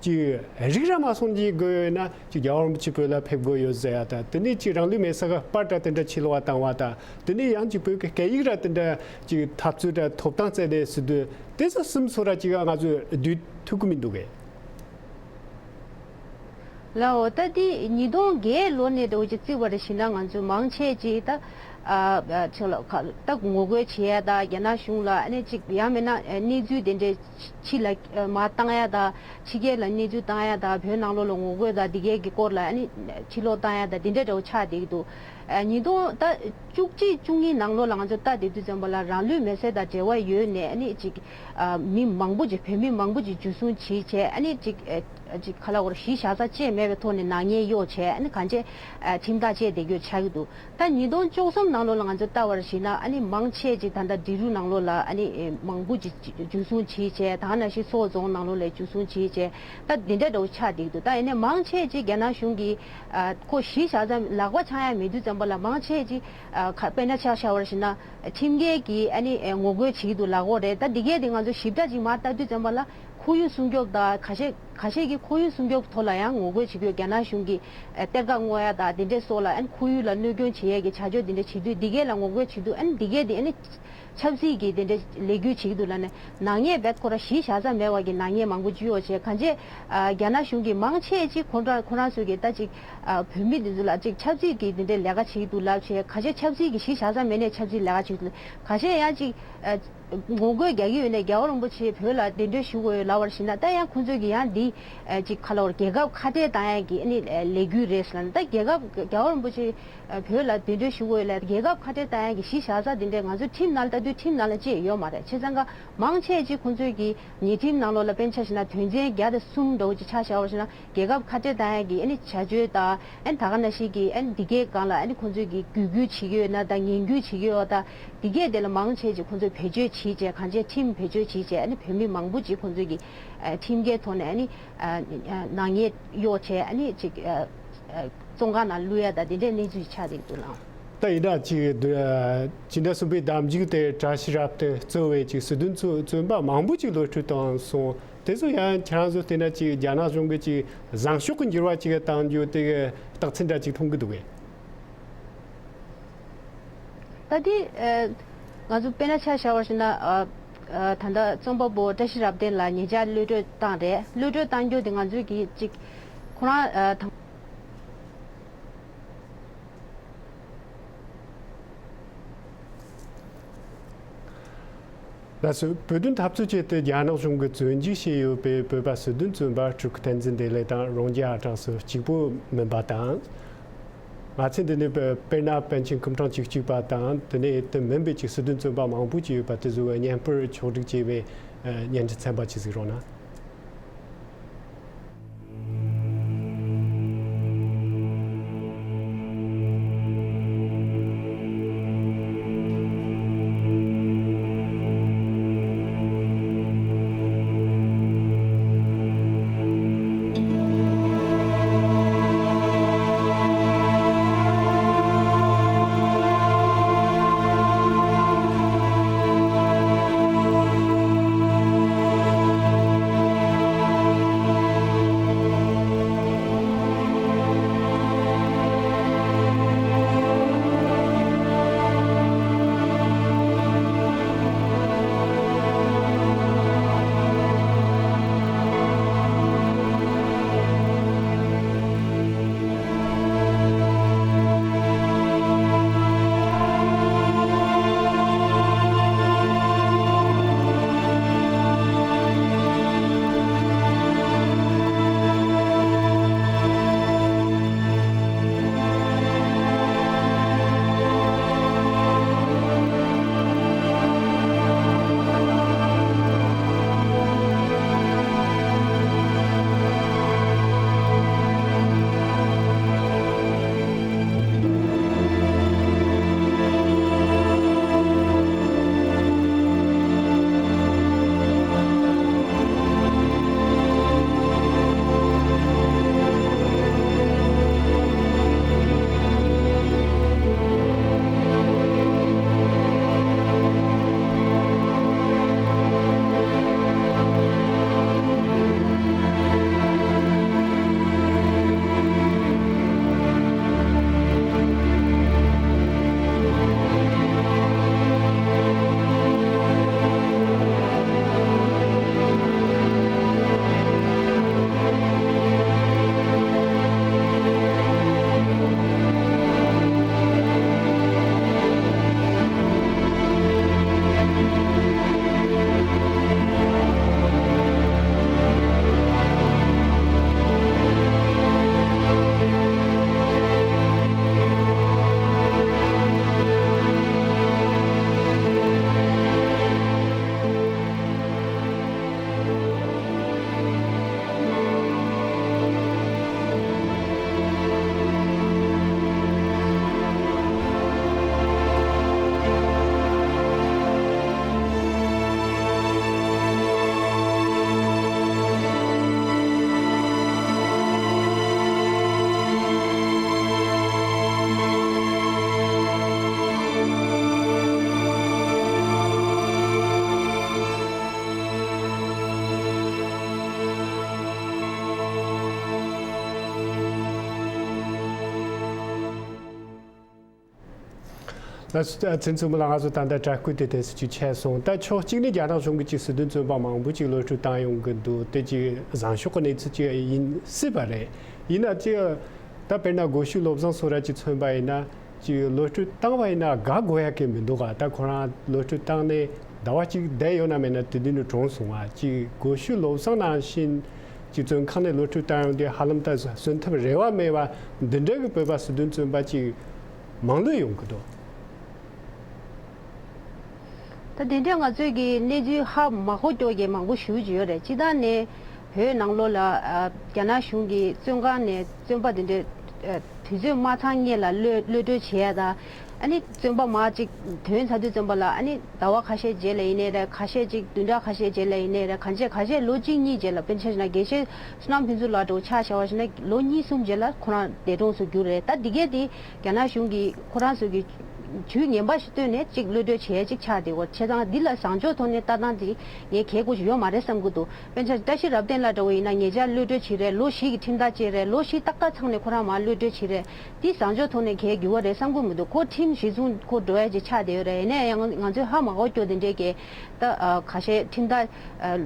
ཅིག་རིགས་ར་མ་སོང་ཅིག་དགོས་ཡོད་ན་ཅིག་རྒྱལ་བ་རིན་པོ་ཆེ་བོད་ལ་ཕེབས་དགོས་ཡོད་ཟེར་ཡ་ད། དེ་ནས་ཅིག་རང་ལུས་མེར་སྲེག་གི་པར་འདྲ་དེ་འདྲ་ཕྱི་ལོགས་བཏང་བ་ད། དེ་ནས་ཡང་ཅིག་བོད་ཀྱི་སྐད་ཡིག་ར་དེ་འདྲ་ཅིག་འཐབ་རྩོད་འདྲ་ཐོབ་ཐང་བཙལ་ནས་ཟེར་དུས་དེ་ཚོ་གསུམ་ཚོ་ར་ཅིག་ང་ཚོས་བསྡུས་ཐུབ་ཀྱི་མི་འདུག་གས། ལའོ། ད་དེ་ཉིས་སྟོང་བརྒྱད་ལོ་ནས་འདྲ་བོ་ཅིག་བརྩིས་པ་རེད་ཞེ་ན་ང་ཚོས་མང་ཆེ་ཅིག་ད་ཨ་ཨ་ཅིག་ལ་ཁ་ད་ངོ་རྒོལ་བྱེད་ཡ་ད་རྒྱ་ནག་གཞུང་ལ་ཨ་ནི་ཅིག་ཡང་མིན་ན་ཨ་གནས་ཚུལ་དེ་འདྲའི་ཕྱི་ལ་ཨ་མར་བཏང་ཡ་ད་ཕྱི་རྒྱལ་ལ་གནས་ཚུལ་བཏང་ཡ་ད་བོད་ནང་ལོགས་ལ་ངོ་རྒོལ་ད་འདི་གས་ཀྱི་སྐོར་ལ་ཨ་ནི་ཕྱི་ལོགས་བཏང་ཡ་ད་འདི་འདྲ་འདྲ་བོ་ཆགས་བསྡད་ཀྱི་འདུག་ཨ་ཉིས་སྟོང་ད་བཅུ་གཅིག་བཅུ་གཉིས་ནང་ལོགས་ལ་ང་ཚོ་ལྟ་བསྡད་དུས་ཙམ་པ་ལ་རང་ལུས་མེར་སྲེག་དང་འབྲེལ་བ་ཡོད་ནས་ཨ་ནི་ཅིག་ཨ་མི་མང་པོ་ཅིག་བོད་མི་མང་པོ་ཅིག་འཇུ་བཟུང་བྱས་བྱས་ཨ་ནི་ཅིག་ཨ་ཅིག་ག་ལ་བར་གཞི་བཞག་ས་ཅིག་མེད་པའི་ཐོག་ནས་ནག་ཉེས་གཡོག་བྱས་ཨ་ནི་གང་བྱས་ཨ་ཁྲིམས་ཐག་བཅད་བསྡད་རྒྱུ་ཆགས་ཀྱི་འདུག་ད་ཉིས་སྟོང་བཅུ་གསུམ་ནང་ལོགས་ལ་ང་ཚོ་ལྟ་བར་གཞིགས་ན་ཨ་ནི་མང་ཆེ་ཅིག་ད་ལྟ་འབྲི་རུ་ནང་ལོགས་ལ་ཨ་ནི་མང་པོ་ཅིག་འཇུ་བཟུང་བྱས་བྱས་ད་ག་ནང་བཞིན་སོག་རྫོང་ནང་ལོགས་ལ་འཇུ་བཟུང་བྱས་བྱས་ད་འདི་འདྲ་འདྲ་བོ་ཆགས་བསྡད་ཀྱི་འདུག་ད་ཡིན་ནའི་མང་ཆེ་ཅིག་རྒྱ་ནག་གཞུང་གིས་ཨ་ཁོ་གཞི་བཞག་ས་ལག་པ་འཆང་ཡ་མེད་དུས་ཙམ་པ་ལ་མང་ཆེ་ཅིག་ཨ་ཁ་དཔེར་ན་ཆ་བཞག་པར་བཞག་ན་ཁྲིམས་འགལ་གྱི་ཨ་ནི་ངོ་རྒོལ་བྱེད་ཀྱི་འདུག་ལབ་ཀྱི་ཡོད་རེད། ད་འདི་གས་དེ་ང་ཚོ་ཞིབ་ཕྲ་ཅིག་མར་ལྟ་དུས་ཙམ་པ་ལ་ཁོར་ཡུག་སྲུང་སྐྱོབ་དང་ཁ་ཤས་ཁ་ཤས་ཀྱིས་ཁོར་ཡུག་སྲུང་སྐྱོབ་ཐོག་ལ་ཡང་ངོ་རྒོལ་བྱེད་ཀྱི་ཡོད། རྒྱ་ནག་གཞུང་གིས་ཨ་གཏེར་ཁ་སྔོག་ཡ་དང་དེ་འདྲས་སོགས་ལ་ཨ་ནི་ཁོར་ཡུག་ལ་གནོད་སྐྱོན་བྱེད་ཡས་ཀྱི་བྱ་སྤྱོད་དེ་འདྲས་བྱེད་དུས་འདི་གས་ལ་ངོ་རྒོལ་བྱེད་དུས་ཨ་ནི་འདི་གས་དེ་ཨ་ནི་ཆབ་སྲིད་ཀྱི་དེ་འདྲས་ལས་འགུལ་བྱེད་ཀྱི་འདུག་ལབ་ནས་ནག་ཉེས་རྦད་ཁོ་ར་གཞི་བཞག་ས་མེད་པ་གི་ནག་ཉེས་མང་པོ་ཅིག་ཡོད་བྱས། གང་བྱས་ཨ་རྒྱ་ནག་གཞུང་གིས་མང་ཆེ་ཅིག་ཁོང་རང་ཁོ་རང་ཚོ་གིས་ད་ཅིག་ཨ་བོད་མི་འདི་ཚོ་ལ་ཅིག་ཆབ་སྲིད་ཀྱི་དེ་འདྲའི་ལས་ཀ་བྱེད་ཀྱི་འདུག་ལབ་བྱས། ཁ་ཤས་ཆབ་སྲིད་ཀྱི་གཞི་བཞག་ས་མེད་ནས་ཆབ་སྲིད་ལས་ཀ་བྱེད་ཀྱི་འདུག་ཁ་ཤས་ཡང་ཅིག་ཨ་ ངོ་རྒོལ་རྒྱག་གི་ཡོད་ནས་རྒྱལ་བ་རིན་པོ་ཆེ་བོད་ལ་གདན་འདྲེན་ཞུ་དགོས་ལབ་པར་བྱས་ན། ད་ཡང་ཁོང་ཚོས་ཀྱི་ཡང་འདི་ཅིག་ག་ལབ་དགོས་རེད། རྒྱལ་ཁབ་ཁ་བྲལ་བཏང་ཡག་གི་ཨ་ནི་ལས་འགུལ་རེད་ཟེར་ན། ད་རྒྱལ་ཁབ་རྒྱལ་བ་རིན་པོ་ཆེ་བོད་ལ་གདན་འདྲེན་ཞུ་དགོས་ལབ། རྒྱལ་ཁབ་ཁ་བྲལ་བཏང་ཡག་གི་གཞི་བཞག་ས་དེ་འདྲས་ང་ཚོའི་ཁྲིམས་ནང་ལ་ལྟ་དུས་ཁྲིམས་ནང་ལ་ཅིག་ཡོད་མ་རེད། བྱས་ཙང་ཀ་མང་ཆེ་ཅིག་ཁོང་ཚོས་ཀྱི་ཉེས་ཁྲིམས་ནང་ལོགས་ལ་དཔེར་ན་ཆ་བཞག་ན་དོན་ཚན་བརྒྱ་དང་གསུམ་འདྲ་བོ་ཅིག་ཆ་བཞག་པར་བྱས་ན། རྒྱལ་ཁབ་ཁ་བྲལ་བཏང་ཡག་གི་ཨ་ནི་བྱ་སྤྱོད་དང་། ཨ་ནི་ད་ག་ནང་བཞིན་གྱི་ཨ་ནི་འདི་གའི་སྒང་ལ་ཨ་ནི་ཁོང་ཚོས་ཀྱི་རྒྱུད་སྐུལ་བྱེད་ཀྱི་ཡོད་ན་དང་། ངན་སྐུལ་བྱེད་ཀྱི་ཡོད་དང་། འདི་གའི་དེ་ལ་མང་ཆེ་ཅིག་ཁོང་ཚོས་བེད་སྤྱོད་བྱེད་བྱས། གང་བྱས་ཁྲིམས་བེད་སྤྱོད་བྱེད་བྱས། ཨ་ནི་བོད་མི་མང་པོ་ཅིག་ཁོང་ཚོས་ཀྱི་ཨ་ཁྲིམས་འགལ་ཐོག་ནས་ཨ་ནི་ཨ་ནང་ཉེས་གཡོག་བྱས། ཨ་ནི་ཅིག་ཨ་ཨ་བཙོན་ཁང་ནང་བླུག་ཡ་དང་། དེ་འདྲའི་གནས་ཚུལ་ཆགས་བསྡད་འདུག་ལགས། ད་ཡིན་ན་ཅིག་སྡེ་སྲིད་པུས་འདེམས་ཅིག་དེ་བཀྲ་ཤིས་རབ་བརྟན་གཙོས་པའི་ཅིག་སྲིད་དོན་བཙོན་བཙོན་པ་མང་པོ་ཅིག་གློད་གྲོལ་བཏང་སོང་། དེ་ཚོ་ཡང་ཁྱེད་རང་ཚོ་བལྟས་ན་ཅིག་རྒྱ་ནག་གཞུང་གིས་ཅིག་བཟང་ཕྱོགས་ཀྱི་འགྱུར་བ་ཅིག་བཏང་རྒྱུ་དེ་གི་རྟགས་མཚན་འདྲ་ཅིག་མཐོང་གི་འདུག་གས། ད་དེ་ཨ་ང་ཚོ་དཔེར་ན་ཆ་བཞག་པར་བྱས་ན། ཨ་ཨ་ད་ལྟ་རྩོམ་པ་པོ་བཀྲ་ཤིས་རབ་བརྟན་ལགས་ཉེ་ཆར་གློད་གྲོལ་བཏང་རེད། གློད་གྲོལ་བཏང་རྒྱུ་དེ་ང་ཚོས་ཀྱིས་ཅིག་ཁོ་རང་ཨ་དང་ལགས་སོ། བོད་དོན་འཐབ་རྩོད་ཆེད་དུ་རྒྱ་ནག་གཞུང་གིས་བཙོན་འཇུག་བྱས་ཡོད་པའི་བོད་པ་སྲིད་དོན་བཙོན་པ་སྤྲུལ་སྐུ་བསྟན་འཛིན་བདེ་ལེགས་དང་རོང་རྒྱས་ཨ་གྲགས་སོགས་གཅིག་པུ་མིན་པ་དང་། ང་ཚོས་འདི་ནས་དཔེར་ན་པཎ་ཆེན་སྐུ་ཕྲེང་བཅུ་གཅིག་པ་དང་། དེ་ནས་དེ་མིན་པའི་ཅིག་སྲིད་དོན་བཙོན་པ་མང་པོ་ཅིག་ཡོད་པ་དེ་ཚོའི་བརྙན་པར་ཕྱོགས་བསྒྲིགས་བྱས་པའི་བརྙན་འཕྲིན་ཚན་པ་ཅིག་གཟིགས་རོགས་གནང་། ཚེ་བཙུན་མོ་ལགས། ང་ཚོ་ད་ལྟ་དྲ་སྐུད་དེ་དེ་སུ་ཅིག་ཆད་སོང་། ད་ཕྱོགས་གཅིག་ནས་རྒྱ་ནག་གཞུང་གིས་ཅིག་སྲིད་དོན་བཙོན་པ་མང་པོ་ཅིག་གློད་གྲོལ་བཏང་ཡོང་གི་འདུག་དེ་ཅིག་བཟང་ཕྱོགས་ཀྱི་གནས་ཚུལ་ཅིག་ཡིན་སྲིད་པ་རེད། ཡིན་ན་ཅིག་ད་དཔེར་ན་སྒོ་ཤུག་བློ་བཟང་སོགས་ར་ཅིག་མཚོན་པ་ཡིན་ན། ཅིག་གློད་གྲོལ་བཏང་བ་ཡིན་ན་དགའ་དགོས་ཡ་གི་མི་འདུག་ག་ད་ཁོ་རང་གློད་གྲོལ་བཏང་ནས་ ཟླ་བ་གཅིག་བསྡད་ཡོད་ན་མེད་ན་དེ་དུས་ནས་གྲོངས་སོང་བ། ཅིག་སྒོ་ཕྱུགས་བློ་བཟང་ནང་བཞིན་ཅིག་བཙོན་ཁང་ནས་གློད་གྲོལ་བཏང་ཡོང་དུས་ཧ་ལམ་ད་གསོན་ཐབས་རེ་བ་མེད་པ་འདི་འདྲ་གི་བོད་པ་སྲིད་དོན་བཙོན་པ་ཅིག་མང་ལོས་ཡོང་གི་འདུག་ད་དེ་འདྲ་ང་ཚོས་ཀྱི་གནས་ཚུལ་ཧ་མ་གོ་ཀྱོག་གི་མང་པོ་ཞེ་པོ་ཅིག་ཡོད་རེད། སྤྱིར་བཏང་ནས་བོད་ནང་ལོགས་ལ་ཨ་རྒྱ་ནག་གཞུང་གི་བཙོན་ཁང་ནས་བཙོན་པ་དེ་འདྲ་ཨ་དུས་ཚོད་མ་ཚང་སྔོན་ལ་གློད་གློད་གྲོལ་བྱས་ཡ་དང་། ཨ་ནི་བཙོན་པ་མར་ཅིག་ཐོན་ཚར་དུས་ཙམ་པ་ལ་ཨ་ནི་ཟླ་བ་ཁ་ཤས་རྗེས་ལ་ཡིན་ནའི་རེད། ཁ་ཤས་ཅིག་བདུན་ཕྲག་ཁ་ཤས་རྗེས་ལ་ཡིན་ནའི་རེད། གང་ཆེ་ཁ་ཤས་ལོ་གཅིག་གཉིས་རྗེས་ལ། དཔེར་ན་ཆ་བཞག་ན་དགེ་བཤེས་བསོད་ནམས་ཕུན་ཚོགས་ལགས་འདྲ་བོ་ཆ་བཞག་པ་ཞིག་ན་ལོ་གཉིས་གསུམ་རྗེས་ལ་ཁོ་རང་འདས་གྲོངས་སུ་གྱུར་རེད། ད་འདི་གས་དེ་རྒྱ་ནག་གཞུང་གིས་ཁོ་རང་ཚོ་གི་ཇུས་ངན་པ་ཞིག་བཏོན་ནས་ཅིག་གློད་གྲོལ་བྱེད་ཡ་ཅིག་ཆགས་བསྡད་ཡོད། བྱས་ཙང་འདི་ལ་བཟང་ཕྱོགས་ཐོག་ནས་ལྟ་སྟངས་དེ་ངས་གལ་དགོས་ཀྱི་ཡོད་མ་རེད་བསམ་གྱི་འདུག་དཔེར་ན་ཆ་བཀྲ་ཤིས་རབ་བརྟན་ལགས་འདྲ་བོ་ཡིན་ན་ཉེ་ཆར་གློད་གྲོལ་བྱས་རེད། ལོ་བཞི་གི་ཁྲིམས་ཐག་བཅད་རེད། ལོ་བཞི་ཏག་ཏག་ཚང་ནས་ཁོ་རང་མར་གློད་གྲོལ་བྱས་རེད། འདི་བཟང་ཕྱོགས་ཐོག་ནས་གལ་འགྱུར་བ་རེད་བསམ་གྱི་མི་འདུག་ཁོ་ཁྲིམས་གཞི་བཟུང་ཁོ་འགྲོ་ཡ་ཅིག་ཆགས་བསྡད་ཡོད་རེད། ཡིན་ན་ཡང་ང་ཚོས་ཧ་མ་གོ་ཀྱོག་དེ་འདྲས་ཀྱི་ད་ཁ་ཤས་ཁྲིམས་ཐག་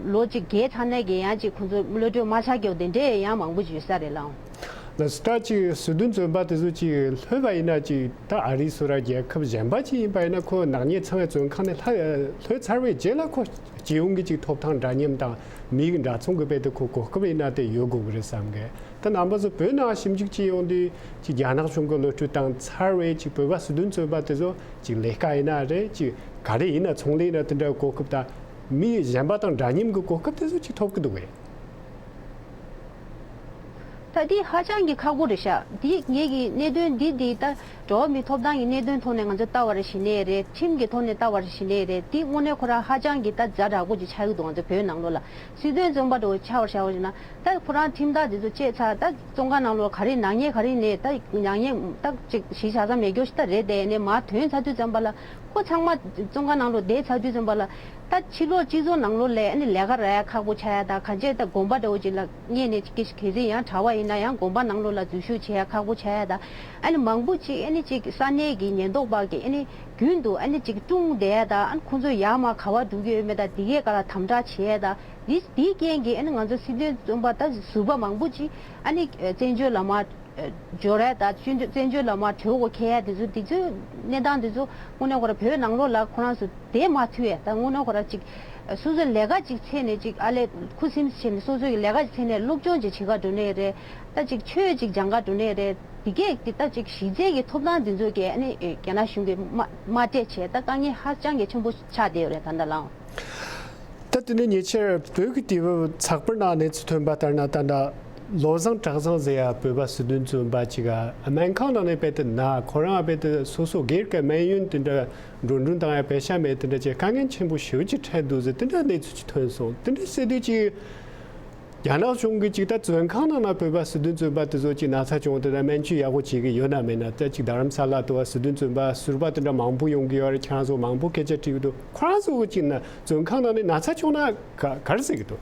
ལོ་གཅིག་བརྒལ་ཚར་ནས་ཀྱི་ཡང་ཅིག་ཁོ་ཚོ་གློད་གྲོལ་མ་ཆགས་ཀྱོག་དེ་འདྲས་ཡང་མང་པོ་ཅིག་ཡོད་ས་རེད་ལགས། ལགས་སོ། ད་ཅིག་སྲིད་དོན་བཙོན་པ་དེ་ཚོ་ཅིག་ལྷོད་པ་ཡིན་ན་ཅིག་ད་ཨ་རི་སོགས་ར་རྒྱལ་ཁབ་གཞན་པ་ཅིག་ཡིན་པ་ཡིན་ན་ཁོ་ནག་ཉེས་ཚང་བའི་བཙོན་ཁང་ནས་ལྷ་ལྷོད་ཚར་བའི་རྗེས་ལ་ཁོ་སྤྱི་ཡོངས་ཀྱི་ཅིག་ཐོབ་ཐང་འདྲ་མཉམ་དང་མི་ཡི་འདྲ་མཚུངས་ཀྱི་དཔེ་དེ་ཁོ་གོ་སྐབས་ཡིན་ན་དེ་ཡོད་དགོས་ཀྱི་རེད་བསམ་གི། ད་རྣམ་པ་ཚོ་བོད་ནང་ཞིབ་འཇུག་ཅིག་ཡོང་དུས་ཅིག་རྒྱ་ནག་གཞུང་གིས་གློད་གྲོལ་བཏང་ཚར་བའི་ཅིག་བོད་པ་སྲིད་དོན་བཙོན་པ་དེ་ཚོ་ཅིག་ལས་ཀ་ཡིན་ན་རེད། ཅིག་ག་རེ་ཡིན་ན་ཚོང་ལས་ཡིན་ན་དེ་འདྲ་གོ་སྐབས་དང་མི་གཞན་པ་དང་འདྲ་མཉམ་གྱི་གོ་སྐབས་དེ་ཚོ་ཅིག་ཐོབ་ཀྱི་འདུག་གས། ད་འདི་ཧ་ཅང་གི་ཁག་པོ་རེད་ཤག་འདི་ངེད་ཀྱི་གནད་དོན་འདི་འདི་ད་འགྲོ་བ་མིའི་ཐོབ་ཐང་གི་གནད་དོན་ཐོག་ནས་ང་ཚོ་ལྟ་བ་རེད་ཞེ་ནས་རེད། ཁྲིམས་ཀྱི་ཐོག་ནས་ལྟ་བ་རེད་ཞེ་ནས་རེད། འདི་དངོས་གནས་ཁོ་རང་ཧ་ཅང་གི་ད་ཛ་དྲག་པོ་ཅིག་ཆགས་ཀྱི་འདུག་ང་ཚོ་བོད་ནང་ལོགས་ལ། སྲིད་དོན་བཙོན་པ་འདྲ་བོ་ཆགས་པར་བྱ་བ་ཞིག་ན་ད་ཁོ་རང་ཁྲིམས་ཐག་འདི་ཚོ་བཅད་ཚར། ད་བཙོན་ཁང་ནང་ལོགས་ག་རེ་ནག་ཉེས་ག་རེ་ནས་ད་ནག་ཉེས་ད་ཅིག་གཞི་བཞག་ས་མེད་རྒྱུ་ཞིག་ད་རེད་དེ། ནས་མར་ཐོན་ཚར་དུས་ཙམ་པ་ལ་ཁོ་ཚང་མ་བཙོན་ཁང་ནང་ལོགས་བསྡད་ཚར་དུས་ཙམ་པ་ལ་ད་ཕྱི་ལོགས་སྤྱི་ཚོགས་ནང་ལོགས་ལ་ཨ་ནི་ལས་ཀ་རག་ཡ་ཁག་པོ་ཆགས་ཡ་ད་གང་ཅི་ད་དགོན་པ་འདྲ་བོ་ཅིག་ལ་སྔོན་ནས་ཅིག་གལ་སྲིད་ཡང་གྲྭ་པ་ཡིན་ན་ཡང་དགོན་པ་ནང་ལོགས་ལ་འཛུལ་ཞུགས་བྱེད་ཡ་ཁག་པོ་ཆགས་ཡ་ད་ཨ་ནི་མང་པོ་ཅིག་ཨ་ནི་ཅིག་ས་གནས་ཀྱི་ཉེན་རྟོག་པ་གིས་ཨ་ནི་རྒྱུན་དུ་ཨ་ནི་ཅིག་སྲུང་བསྡད་ཡ་ད་ཨ་ནི་ཁོང་ཚོ་ཡར་མར་ག་པར་འགྲོ་གི་ཡོད་མེད་ད་འདི་གའི་སྒང་ལ་དམ་དྲག་བྱེད་ཡ་ད། འདི་འདིའི་རྐྱེན་གྱིས་ཨ་ནི་ང་ཚོ་སྲིད་དོན་བཙོན་པ་ད་ཟུར་པ་མང་པོ་ཅིག་ཨ་ནི་བཙན་བྱོལ་ལ་མར་འབྱོར་ཡ་ད་བཙན་བྱོལ་ལ་མར་བྲོས་དགོས་འཁེལ་ཡ་དེ་ཚོ་དེ་ཚོའི་གནས་སྟངས་དེ་ཚོ་དངོས་གནས་ཁོ་རང་བོད་ནང་ལོགས་ལ་ཁོ་རང་ཚོ་བསྡད་མ་ཐུབ་ཡ་ད་དངོས་གནས་ཁོ་རང་ཅིག་སོ་སོའི་ལས་ཀ་ཅིག་འཚོལ་ནས་ཅིག་ཨ་ལས་ཁུ་སིམ་བྱས་ནས་སོ་སོའི་ལས་ཀ་ཅིག་འཚོལ་ནས་སློབ་སྦྱོང་ཅིག་བྱེད་ག་འགྲོ་ནའི་རེད། ད་ཅིག་ཆོས་ཅིག་སྦྱང་ག་འགྲོ་ནའི་རེད། དེ་གས་དེ་ད་ཅིག་གཞི་རྩའི་གི་ཐོབ་ཐང་དེ་ཚོ་གས་ཨ་ནི་རྒྱ་ནག་གཞུང་གིས་མ་མ་སྤྲད་བྱས་ད་དཀའ་ངལ་ཧ་ཅང་གི་ཆེན་པོ་ཆགས་བསྡད་ཡོད་རེད་ད་ལྟ་ལའང་། ད་དེ་ནས་ཉེ་ཆར་བོད་ཀྱི་དུས་བབ་ཚགས་པར་ནང་གནས་ཚུལ་ཐོན་པ་ལྟར་ན། ད་ལྟ་བློ་བཟང་གྲགས་བཟང་ཟེར་ཡ་བོད་པ་སྲིད་དོན་བཙོན་པ་ཅིག་ག་སྨན་ཁང་ནང་ནས་རྦད་དེ་ན། ཁོ་རང་རྦད་དེ་སོ་སོ་སྒེར་གྱི་སྨན་ཡོན་དེ་འདྲ་འགྲོ་གྲོན་བཏང་ཡ་པེ་ཤ་མེད། དེ་འདྲ་བྱས་དཀའ་ངལ་ཆེན་པོ་ཞེ་པོ་ཅིག་འཕྲད་འདུག་ཟེར་དེ་འདྲ་གནས་ཚུལ་ཅིག་ཐོན་སོང་། དེ་འདྲ་ཟེར་དུས་ཅིག་རྒྱ་ནག་གཞུང་གིས་ཅིག་ད་བཙོན་ཁང་ནང་ན་བོད་པ་སྲིད་དོན་བཙོན་པ་དེ་ཚོ་ཅིག་ན་ཚ་བྱུང་དེ་ད་སྨན་བཅོས་ཡག་པོ་བྱེད་ཀྱི་ཡོད་ན་མེད་ན། ད་ཅིག་རྡ་རམ་ས་ལ་དུ་བ་སྲིད་དོན་བཙོན་པ་ཟུར་པ་དེ་འདྲ་མང་པོ་ཡོང་གི་ཡོད་རེད། ཁྱེད་རང་ཚོ་མང་པོ་སྐད་ཆ་དྲིས་ཀྱི་འདུག་ཁོ་རང་ཚོ་གི་ཅིག་ན་བཙོན་ཁང་ནང་ནས་ན་ཚ་བྱུང་ན་ག་ག་རེ་ཟེར་གྱི་འདུག་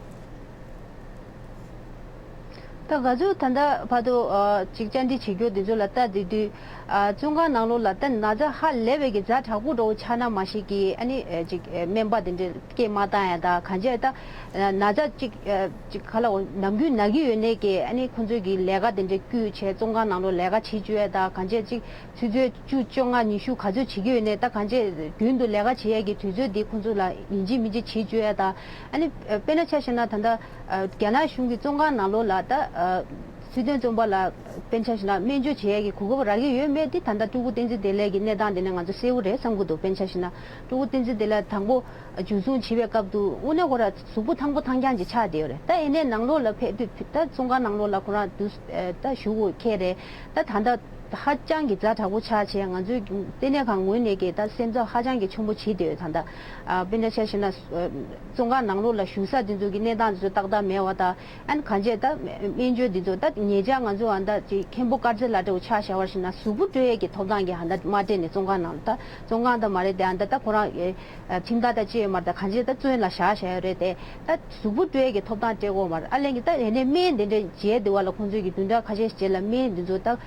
ད་ག་ཚོད་ད་ལྟ་བར་དུ་ཨ་ཅིག་བཅར་འདྲི་བྱེད་རྒྱུ་དེ་ཚོ་ལ་ལྟ་བསྡད་དུས་ཨ་བཙོན་ཁང་ནང་ལོགས་ལ་ད་ན་ཚ་ཧ་ལས་པའི་གི་ཛ་དྲག་པོ་འདྲ་བོ་ཆགས་ན་མ་ཤེས་ཀྱི་ཨ་ནི་ཨ་ཅིག་ཨ་སྨན་པ་དེ་འདྲས་སྐད་མ་བཏང་ཡ་ད་གང་ཅི་ད་ན་ཚ་ཅིག་ཨ་ཅིག་ག་ལ་འོ་ནམ་རྒྱུན་ན་གི་ཡོད་ནའི་གི་ཨ་ནི་ཁོང་ཚོས་གི་ལས་ཀ་དེ་འདྲས་བསྐུལ་བྱས་བཙོན་ཁང་ནང་ལོགས་ལས་ཀ་བྱེད་བཅུག་ཡ་ད་གང་ཅི་ཅིག་ཆུ་ཚོད་བཅུ་བཅོ་ལྔ་ཉི་ཤུ་ག་ཚོད་བྱེད་ཀྱི་ཡོད་ནའི་ད་གང་ཅི་རྒྱུན་དུ་ལས་ཀ་བྱེད་ཡ་གི་དུས་ཚོད་དེ་ཁོང་ཚོ་ལ་ཡིན་གཅིག་མིན་གཅིག་བྱེད་བཅུག་ཡ་ད་ཨ་ནི་དཔེར་ན་ཆ་བཞག་ན་ད་ལྟ། རྒྱ་ནག་གཞུང་གིས་བཙོན་ཁང་ནང་ལོགས་ལ་ད་སྲིད་དོན་བཙོན་པ་ལ་དཔེར་ན་ཆ་བཞག་ན་སྨན་བཅོས་བྱེད་ཡས་ཀྱི་གོ་སྐབས་རག་གི་ཡོད་མེད་འདི་ད་ལྟ་སྤྲུལ་སྐུ་བསྟན་འཛིན་བདེ་ལེགས་ཀྱི་གནས་སྟངས་དེ་ནས་ང་ཚོ་གསལ་པོ་རེད་བསམ་གྱི་འདུག་དཔེར་ན་ཆ་བཞག་ན་སྤྲུལ་སྐུ་བསྟན་འཛིན་བདེ་ལེགས་དང་པོ་འཇུ་བཟུང་བྱེད་པའི་སྐབས་དུ་དངོས་གནས་ཁོ་རང་གཟུགས་པོ་ཐང་པོ་ཐང་རྐྱང་ཅིག་ཆགས་བསྡད་ཡོད་རེད། ད་ཡིན་ནའི་ནང་ལོགས་ལ་ཕེབས་དུས་ད་བཙོན་ཁང་ནང་ལོགས་ལ་ཁོ་རང་དུ་ད་བཞུགས་དགོས་ཁེལ་རེད། ད་ད་ལྟ་ཧ་ཅང་གི་ཛ་དྲག་པོ་ཆགས་བྱས་ང་ཚོའི་ལྟེ་གནས་ཁང་ངོས་ནས་ཀྱི་ད་སེམས་འཚབ་ཧ་ཅང་གི་ཆེན་པོ་བྱེད་བསྡད་ཡོད། ད་ལྟ་དཔེར་ན་ཆ་བཞག་ན་བཙོན་ཁང་ནང་ལོགས་ལ་བཞུགས་ས་དེ་ཚོ་གི་གནས་སྟངས་དེ་ཚོ་ཏག་ཏག་མེད་པ་དང་། ཨ་ནི་གང་བྱས་ད་སྨན་བཅོས་འདི་ཚོ་ད་ཉེ་ཆར་ང་ཚོ་ཨ་ད་ཅིག་མཁན་པོ་དཀར་མཛེས་ལགས་འདྲ་བོ་ཆ་བཞག་པ་ཞིག་ན་གཟུགས་པོ་སྤྲོད་ཡས་ཀྱི་ཐོབ་ཐང་གི་ཨ་ད་མ་སྤྲད་ནས་བཙོན་ཁང་ནང་ལ་ད་བཙོན་ཁང་ད་མ་རེད་དེ་ཨ་ད་ད་ཁོ་རང་ཨེ་ཁྲིམས་ཐག་ད་བཅད་ཡོད་མ་རེད། ད་གང་བྱས་ད་བཙོན་ལ་བཞག་བཞག་ཡོད་རེད་དེ་ད་གཟུགས་པོ་སྤྲོད་ཡས་ཀྱི་ཐོབ་ཐང་སྤྲད་དགོས་མ་རེད། ཨ་ལན་གྱི་ད་ཡེ་ནས་སྨན་དེ་འདྲ་བྱས་དེ་བ་ལ་ཁོང་ཚོས་ཀྱི་བདུན་ཕྲག་ཁ་ཤས་རྗེས་ལ་སྨན་འདི་ཚོ་ད་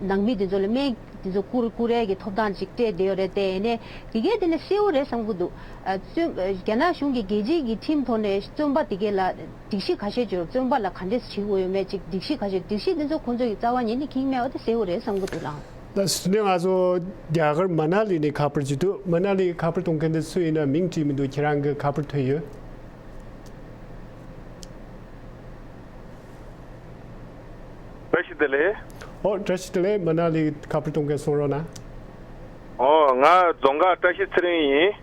ནང་མི་འདི་ཚོ་ལ་སྨན་འདི་ཚོ་བསྐུར་བསྐུར་ཡས་ཀྱི་ཐོབ་ཐང་ཅིག་སྤྲད་བསྡད་ཡོད་རེད་དེ་ཡེ་ནས་དེ་གས་དེ་ནས་གསལ་པོ་རེད་བསམ་གྱི་འདུག་ཨ་བཙོན་རྒྱ་ནག་གཞུང་གི་རྒྱལ་སྤྱིའི་གི་ཁྲིམས་ཐོག་ནས་བཙོན་པ་དེ་གས་ལ། སྒྲིག་གཞི་ཁ་ཤས་ཅིག་ཡོད། བཙོན་པ་ལ་ག་འདྲས་བྱེད་དགོས་ཡོད་མེད་ཅིག་སྒྲིག་གཞི་ཁ་ཤས། སྒྲིག་གཞི་འདི་ཚོ་ཁོང་ཚོ་ཡི་རྩ་བ་ཉིད་ནས་ཁེངས་མེད་པ་དེ་གསལ་པོ་རེད་བསམ་གྱི་འདུག་ལགས། ད་ནི་ང་ཚོ་རྒྱ་གར་མ་ན་ལི་ནས་ཁ་པར་ཅིག་འདུག་མ་ན་ལི་ཁ་པར་གཏོང་མཁན་དེ་སུ་ཡིན་ན་མིང་བྲིས་མི་འདུག་ཁྱེད་རང་གི་ཁ་པར་ཐོན་ཡོད། བཀྲ་ཤིས་བདེ་ལེགས། ཨོ་བཀྲ་ཤིས་བདེ་ལེགས། མ་ན་ལི་ཁ་པར་གཏོང་མཁན་གསུང་རོགས་གནང་། ཨོ་ང་རྫོང་ཁག་བཀྲ་ཤིས་ཚེ་རིང་ཡིན།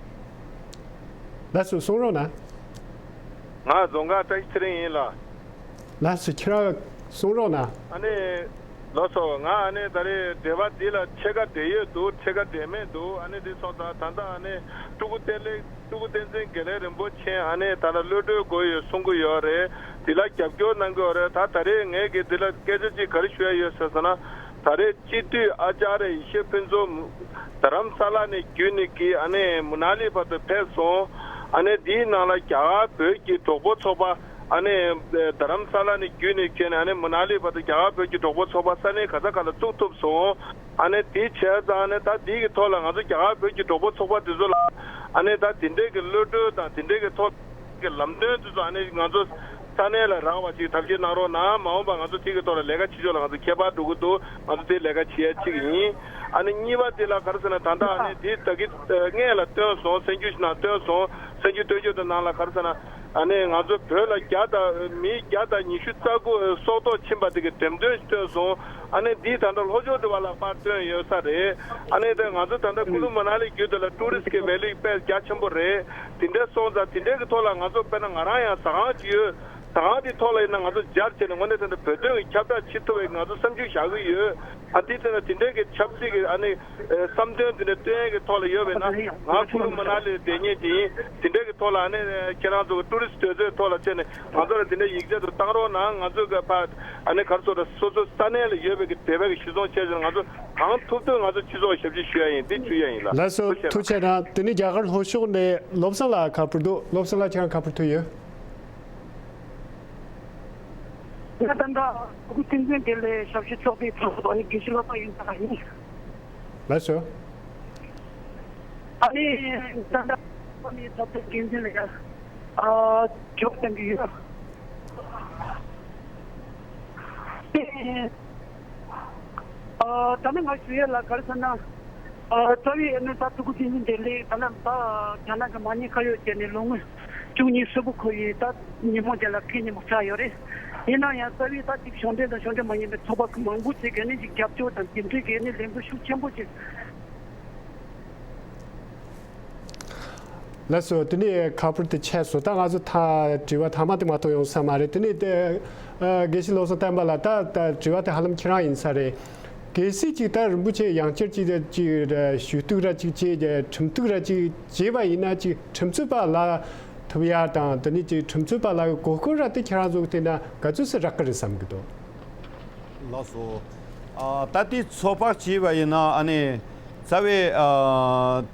ལགས་སོ་གསུང་རོགས་གནང་། ང་རྫོང་ཁག་བཀྲ་ཤིས་ཚེ་རིང་ཡིན་ལ། ལགས་སོ་ཁྱེད་རང་གསུང་རོགས་གནང་། ཨ་ནི། ལགས་སོ། ང་ཨ་ནི་ད་རེས་འབྲེལ་བ་འདི་ལ་ཕྱེད་ཀ་འབྲེལ་ཡོད་འདུག་ཕྱེད་ཀ་འབྲེལ་མེད་འདུག་ཨ་ནི་འདི་སོང་ཙང་ད་ལྟ་ཨ་ནི་སྤྲུལ་སྐུ་བསྟན་ལེགས་སྤྲུལ་སྐུ་བསྟན་འཛིན་དགེ་ལེགས་རིན་པོ་ཆེ་ཨ་ནི་ད་ལྟ་གློད་གྲོལ་དགོས་ཡོད་གསུང་གི་ཡོད་རེད། འདི་ལ་རྒྱབ་སྐྱོར་གནང་གི་ཡོད་རེད། ད་ད་རེས་ངས་ཀྱི་འདི་ལ་སྐད་ཆ་གཅིག་ག་རེ་ཞུ་ཡ་ཡོད་ཟེར་ཟེར་ན། ད་རེས་སྤྱི་འཐུས་ཨ་ཅཱརྱ་ཡེ་ཤེས་ཕུན་ཚོགས་རྡ་རམ་ས་ལ་ནས་བརྒྱུད་ནས་ཀྱི་ཨ་ནི་མུ་ན་ལི་བར་དུ་ཕེབས་སོང་། ཨ་ནི་འདིའི་ནང་ལ་རྒྱ་གར་བོད་ཀྱི་གྲོགས་པོ་ཚོགས་པ་ཨ་ནི་རྡ་རམ་ས་ལ་ནས་བརྒྱུད་ནས་བྱས་ནས་ཨ་ནི་མུ་ན་ལི་བར་དུ་རྒྱ་གར་བོད་ཀྱི་གྲོགས་པོ་ཚོགས་པ་ས་གནས་ག་ས་ག་ལ་བཙུགས་ཐུབ་སོང་། ཨ་ནི་དེ་བྱས་ཙང་ནི་ད་འདི་གི་ཐོག་ལ་ང་ཚོ་རྒྱ་གར་བོད་ཀྱི་གྲོགས་པོ་ཚོགས་པ་དེ་ཚོ་ལ་ཨ་ནི་ད་དེ་འདྲའི་གི་གློད་གྲོལ་དང་དེ་འདྲའི་གི་ཐོག་གི་ལམ་སྟོན་དེ་ཚོ་ཨ་ནི་ང་ཚོ་ས་གནས་ལ་རག་པ་ཅིག་ཐབས་ཤེས་གནང་རོགས་གནང་། མ་འོངས་པ་ང་ཚོ་དེ་གི་ཐོག་ལ་ལས་ཀ་བྱེད་ཕྱོགས་ལ་ང་ཚོ་ཁྱད་པར་འགྲོ་གི་འདུག་ང་ཚོ་དེ་ལས་ཀ་བྱེད་ཡ་གཅིག་ཡིན། ཨ་ནི་གཉིས་པ་དེ་ལ་ག་རེ་ཟེར་ན་ད་ལྟ་ཨ་ནི་དེ་ད་གི་སྔས་ལ་བཏོན་སོང་། སེམས་ཤུགས་ཤིག་ནང་བཏོན་སོང་། སེམས་ཤུགས་བཏོན་རྒྱུ་དེ་ནང་ལ་ག་རེ་ཟེར་ན། ཨ་ནི་ང་ཚོ་བོད་ལ་བརྒྱ་དང་མི་བརྒྱ་དང་ཉི་ཤུ་རྩ་དགུ་སྲོག་ཐོག་ཕྱིན་པ་དེ་གི་འགྲེམས་སྟོན་ཞིག་བཏོན་སོང་། ཨ་ནི་འདིའི་ད་ལྟ་ལྷོ་ཕྱོགས་དེ་བ་ལ་པར་བཏོན་ཡོད་ས་རེད། ཨ་ནི་དེ་ང་ཚོ་ད་ལྟ་ཀུ་ལུ་མ་ན་ལི་བརྒྱུད་དེ་ལ་ཊུ་རི་སི་གི་ཝེ་ལུ་དཔེ་རྒྱ་ཆེན་པོ་རེད། དེ་འདྲ་སོང་ཙང་དེ་འདྲའི་གི་ཐོག་ལ་ང་ཚོ་དཔེར་ན་ང་རང་ཡང་ཟ་ཁང་ཅིག་ཡོད། ཟ་ཁང་དེའི་ཐོག་ལ་ཡིན་ན་ང་ཚོ་མཇལ་བྱས་ནས་དངོས་གནས་དྲང་གནས་བོད་དོན་གི་ཁྱབ་བསྒྲགས་བྱེད་ཐུབ་པའི་ང་ཚོ་བསམ་ཚུལ་བཞག་གི་ཡོད། ཨ་དེ་ཚོ་ན་དེ་འདྲའི་གི་ཆབ་སྲིད་ཀྱི་ཨ་ནི་ཨེ་བསམ་དོན་དེ་འདྲ་བཏོན་ཡས་ཀྱི་ཐོག་ལ་ཡོད་པས་ན་ང་ཀུ་ལུ་མ་ན་ལི་བསྡད་མཁན་ཅིག་ཡིན། དེ་འདྲའི་གི་ཐོག་ལ་ཨ་ནི་ཁྱེད་རང་ཚོ་གི་ཊུ་རི་སི་དེ་ཚོའི་ཐོག་ལ་བྱས་ནས་ང་ཚོ་ལ་དེ་འདྲའི་ཡིག་ཆ་ཚོ་བཏང་རོགས་གནང་། ང་ཚོ་གི་ཕ་ཨ་ནི་ག་རེ་ཟེར་དགོས་རེད། སོ་སོ་ས་གནས་ལ་ཡོད་པའི་གི་བོད་པའི་གི་གཞི་བཟུང་བྱས་ཙང་ང་ཚོ་གང་ཐུབ་ཐུབ་ང་ཚོ་སྤྱི་ཚོགས་ཞབས་ཕྱི་ཞུ་ཡ་ཡིན། འདི་ཞུ་ཡ་ཡིན་ལ། ལགས་སོ། ཐུགས་རྗེ་ཆེ། ཐུགས་རྗེ་གནང་། དེ་ནས་རྒྱ་གར་ལྷོ་ཕྱོགས་ནས་བློ་བཟང་ལགས་ཁ་པར་འདུག་བློ་བཟང་ལགས་ཁྱེད་རང་ཁ་པར་ཐོན་ཡོད། ང་ད་ལྟ་སྤྲུལ་སྐུ་བསྟན་འཛིན་དགེ་ལེགས་ཞབས་ཞུ་ཚོགས་པའི་ཚོགས་གཙོ་ཨ་ནི་དགེ་བཤེས་སློབ་དཔོན་ཡིན་ས་ཡིན། ལགས་སོ། ཨ་ནི་ད་ལྟ་ཨ་ནི་ཚོགས་པའི་འགན་འཛིན་ལ་ཡང་ཨ་ཇོ་བཏང་གི་ཡོད། ཨ་ད་ནི་ང་ཞུ་ཡ་ལ་ག་རེ་ཟེར་ན། ཨ་རྩ་བའི་ཨ་ནི་ད་སྤྲུལ་སྐུ་བསྟན་འཛིན་དགེ་ལེགས་ད་ལམ་ད་རྒྱ་ནག་གི་མ་ཉེས་ཁ་གཡོགས་བྱས་ནས་ལོ་ངོ་བཅུ་གཉིས་སུ་བུ་ཁོ་ཡི་ད་ཉིན་མོ་དེ་ལ་ཕེབས་ཉིན་མོ་ཆགས་ཡོད་རེད། ཡིན་ན་ཡང་རྩ་བའི་ད་ཅིག་གཞུང་འབྲེལ་དང་གཞུང་འབྲེལ་མ་ཡིན་པའི་ཚོགས་པ་མང་པོ་ཅིག་གིས་ནི་ཅིག་རྒྱབ་སྐྱོར་དང་འགན་འཁྲི་གིས་ནི་ལས་འགུལ་ཤུགས་ཆེན་པོ་ཅིག་ལགས་སོ། དེ་ནས་ཁ་པར་དེ་ཆད་སོང་། ད་ང་ཚོ་ད་དྲི་བ་ཐ་མ་དེ་མ་གཏོགས་ཡོང་ས་མ་རེད། དེ་ནས་དེ་ཨ་དགེ་བཤེས་བློ་བཟང་བསྟན་པ་ལགས། ད་ད་དྲི་བ་དེ་ཧ་ལམ་ཁྱེད་རང་ཡིན་ས་རེད། གལ་སྲིད་ཅིག་ད་རིན་པོ་ཆེ་ཡང་བསྐྱར་ཅིག་ཅིག་ཞུ་གཏུག་ར་ཅིག་བྱས། ཁྲིམས་གཏུག་ར་ཅིག་བྱས་པ་ཡིན་ན་ཅིག་ཁྲིམས་རྩོད་པ་ལ་ཐུབ་ཡ་དང་། དེ་ནས་ཅིག་ཁྲིམས་རྩོད་པ་ལ་གོ་སྐབས་ར་དེ་ཁྱེད་རང་ཚོ་གི་སྟེང་ན་ག་ཚོད་ཙམ་རག་གི་རེད་བསམ་གི་འདུག་ལགས་སོ། ཨ་ད་ལྟའི་ཚོད་དཔག་བྱས་པ་ཡིན་ན་ཨ་ནི་རྩ་བའི་ཨ་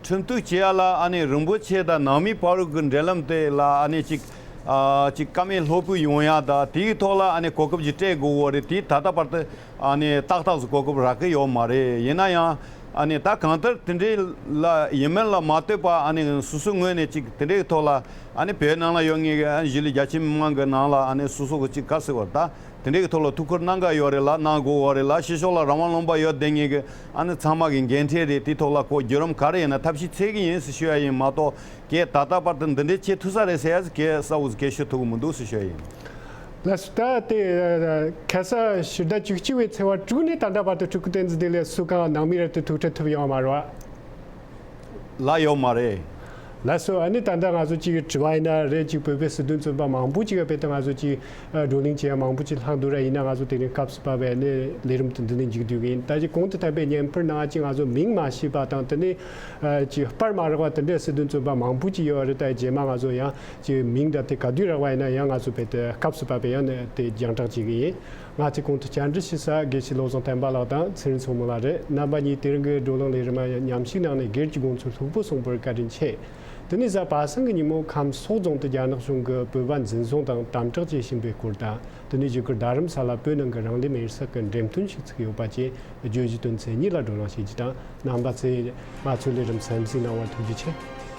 ཁྲིམས་གཏུག་བྱེད་ཡ་ལ་ཨ་ནི་རིན་པོ་ཆེ་དང་ནང་མི་བར་གྱི་འབྲེལ་ལམ་དེ་ལ་ཨ་ནི་ཅིག་ཨ་ཅིག་བཀའ་མོལ་ལྷོད་པོ་ཡོང་ཡ་དང་དེའི་ཐོག་ལ་ཨ་ནི་གོ་སྐབས་ཅིག་སྤྲད་དགོས་པ་རེད། དེ་ད་ལྟ་བར་དུ་ཨ་ནི་ཏག་ཏག་ཙམ་གོ་སྐབས་རག་གི་ཡོད་མ་རེད། ཡིན་ན་ཡང་ཨ་ནི་ད་གང་ལྟར་དེ་འདྲའི་ལ་ཡིན་མིན་ལ་མ་ལྟོས་པ་ཨ་ནི་སོ་སོའི་ངོས་ནས་ཅིག་དེ་འདྲའི་ཐོག་ལ་ཨ་ནི་བོད་ནང་ལ་ཡོད་མཁན་གྱི་ཨ་ནི་གཞིས་ལུས་རྒྱ་ཆེ་མི་མང་གི་ནང་ལ་ཨ་ནི་སོ་སོ་གི་ཅིག་ག་རེ་ཟེར་བ་ད། དེ་འདྲའི་གི་ཐོག་ལ་ཐུགས་ཁུར་གནང་ག་ཡོད་རེད་ལ་གནང་དགོས་ཡོད་རེད་ལ། ཕྱི་ཕྱོགས་ལ་རང་དབང་ལུང་པ་ཡོད་བསྡད་མཁན་གྱི་ཨ་ནི་ཚང་མ་གི་འགན་འཁྲི་རེད། དེའི་ཐོག་ལ་ཁོ་བརྒྱུད་རིམ་ག་རེ་ཡིན་ན་ཐབས་ཤེས་འཚོལ་གི་ཡིན་ཟེར་ཞུ་ཡ་ཡིན་མ་གཏོགས། གས་ད་ལྟ་བར་དུ་འདི་འདྲའི་བྱེད་ཐུབ་ས་རེད་ཟེར་ཡ་གས་གསལ་བོ་གས་ཤོད་ཐུབ་གི་མི་འདུག་ཟེར་ཞུ་ཡ་ཡིན། ལགས་སོ། ད་དེ་ཁ་ས་ཕྱི་ཟླ་བཅུ་གཅིག་པའི་ཚེས་པ་དྲུག་ནས་ད་ལྟ་བར་དུ་སྤྲུལ་སྐུ་བསྟན་འཛིན་དགེ་ལེགས་སུ་གང་ནང་མི་རབ་ཏུ་ཐུག་འཕྲད་ཐུབ་ཡོད་མ་རེད་བ། ལ་ཡོད་མ་རེད། ལགས་སོ། ཨ་ནི་ད་ལྟ་ང་ཚོ་གཅིག་དྲི་བ་ཡིན་ན་རེད། གཅིག་བོད་པའི་སྲིད་དོན་བཙོན་པ་མང་པོ་གཅིག་དཔེ་ད་ང་ཚོ་གཅིག་བགྲོ་གླེང་བྱེད་ཡ་མང་པོ་གཅིག་ལྷག་འདུག་ར། ཡིན་ན་ང་ཚོ་དེ་རིང་སྐབས་སུ་བབས་པའི་ཨ་ནི་ལས་རིམ་དེ་འདི་ནས་མཇུག་བསྡུ་གི་ཡིན། ད་གཅིག་གོང་དུ་ཐོན་པའི་བརྙན་ཕུར་ནང་གཅིག་ང་ཚོ་མིང་མ་ཤེས་པ་དང་དེ་ནས་གཅིག་པར་མ་རག་པ་དེ་འདྲའི་སྲིད་དོན་བཙོན་པ་མང་པོ་གཅིག་ཡོད་རེད། ད་རྗེས་མ་ང་ཚོ་ཡང་གཅིག་མིང་དང་དེ་ག་དུས་རག་པ་ཡིན་ན་ཡང་ང་ཚོ་དཔེ་ད་སྐབས་སུ་བབས་པའི་ཡང་ནས་དེ་རྒྱང་བསྒྲགས་བྱེད་གི་ཡིན། ང་ཚོས་གོང་དུ་བཅར་འདྲི་ཞུ་ས་དགེ་བཤེས་བློ་བཟང་བསྟན་པ་ལགས་དང་ཚེ་རིང་མཚོ་མོ་ལགས་རེད། རྣམ་པ་གཉིས་དེ་རིང་གི་བགྲོ་གླེང་ལས་རིམ་མཉམ་ཞུགས་གནང་ནས་སྒེར་གྱི་དགོངས་ཚུལ་ལྷུག་པོ་གསུངས་པར་བཀའ་དྲིན་ཆེ། དེ་ནས་གཟའ་པ་སངས་ཀྱི་ཉིན་མོ་ཁམས་སོག་རྫོང་དུ་རྒྱ་ནག་གཞུང་གིས་བོད་པ་འཛིན་བཟུང་དང་དམ་དྲག་བྱེད་བཞིན་པའི་སྐོར་དང་། དེ་ནས་བཞུགས་སྒར་རྡ་རམ་ས་ལ་བོད་ནང་གི་རང་ལས་མེར་སྲེག་གི་འགྲེམས་སྟོན་ཞིག་ཚུགས་ཡོད་པ་བཅས་བརྗོད་གཞི་དོན་ཚན་གཉིས་ལ་བགྲོ་གླེང་བྱེད་རྒྱུ་དང་། རྣམ་པ་ཚོས་ང་ཚོའི་ལས་རིམ་གསན་གཟིགས་གནང་བར་ཐུགས་རྗེ་ཆེ།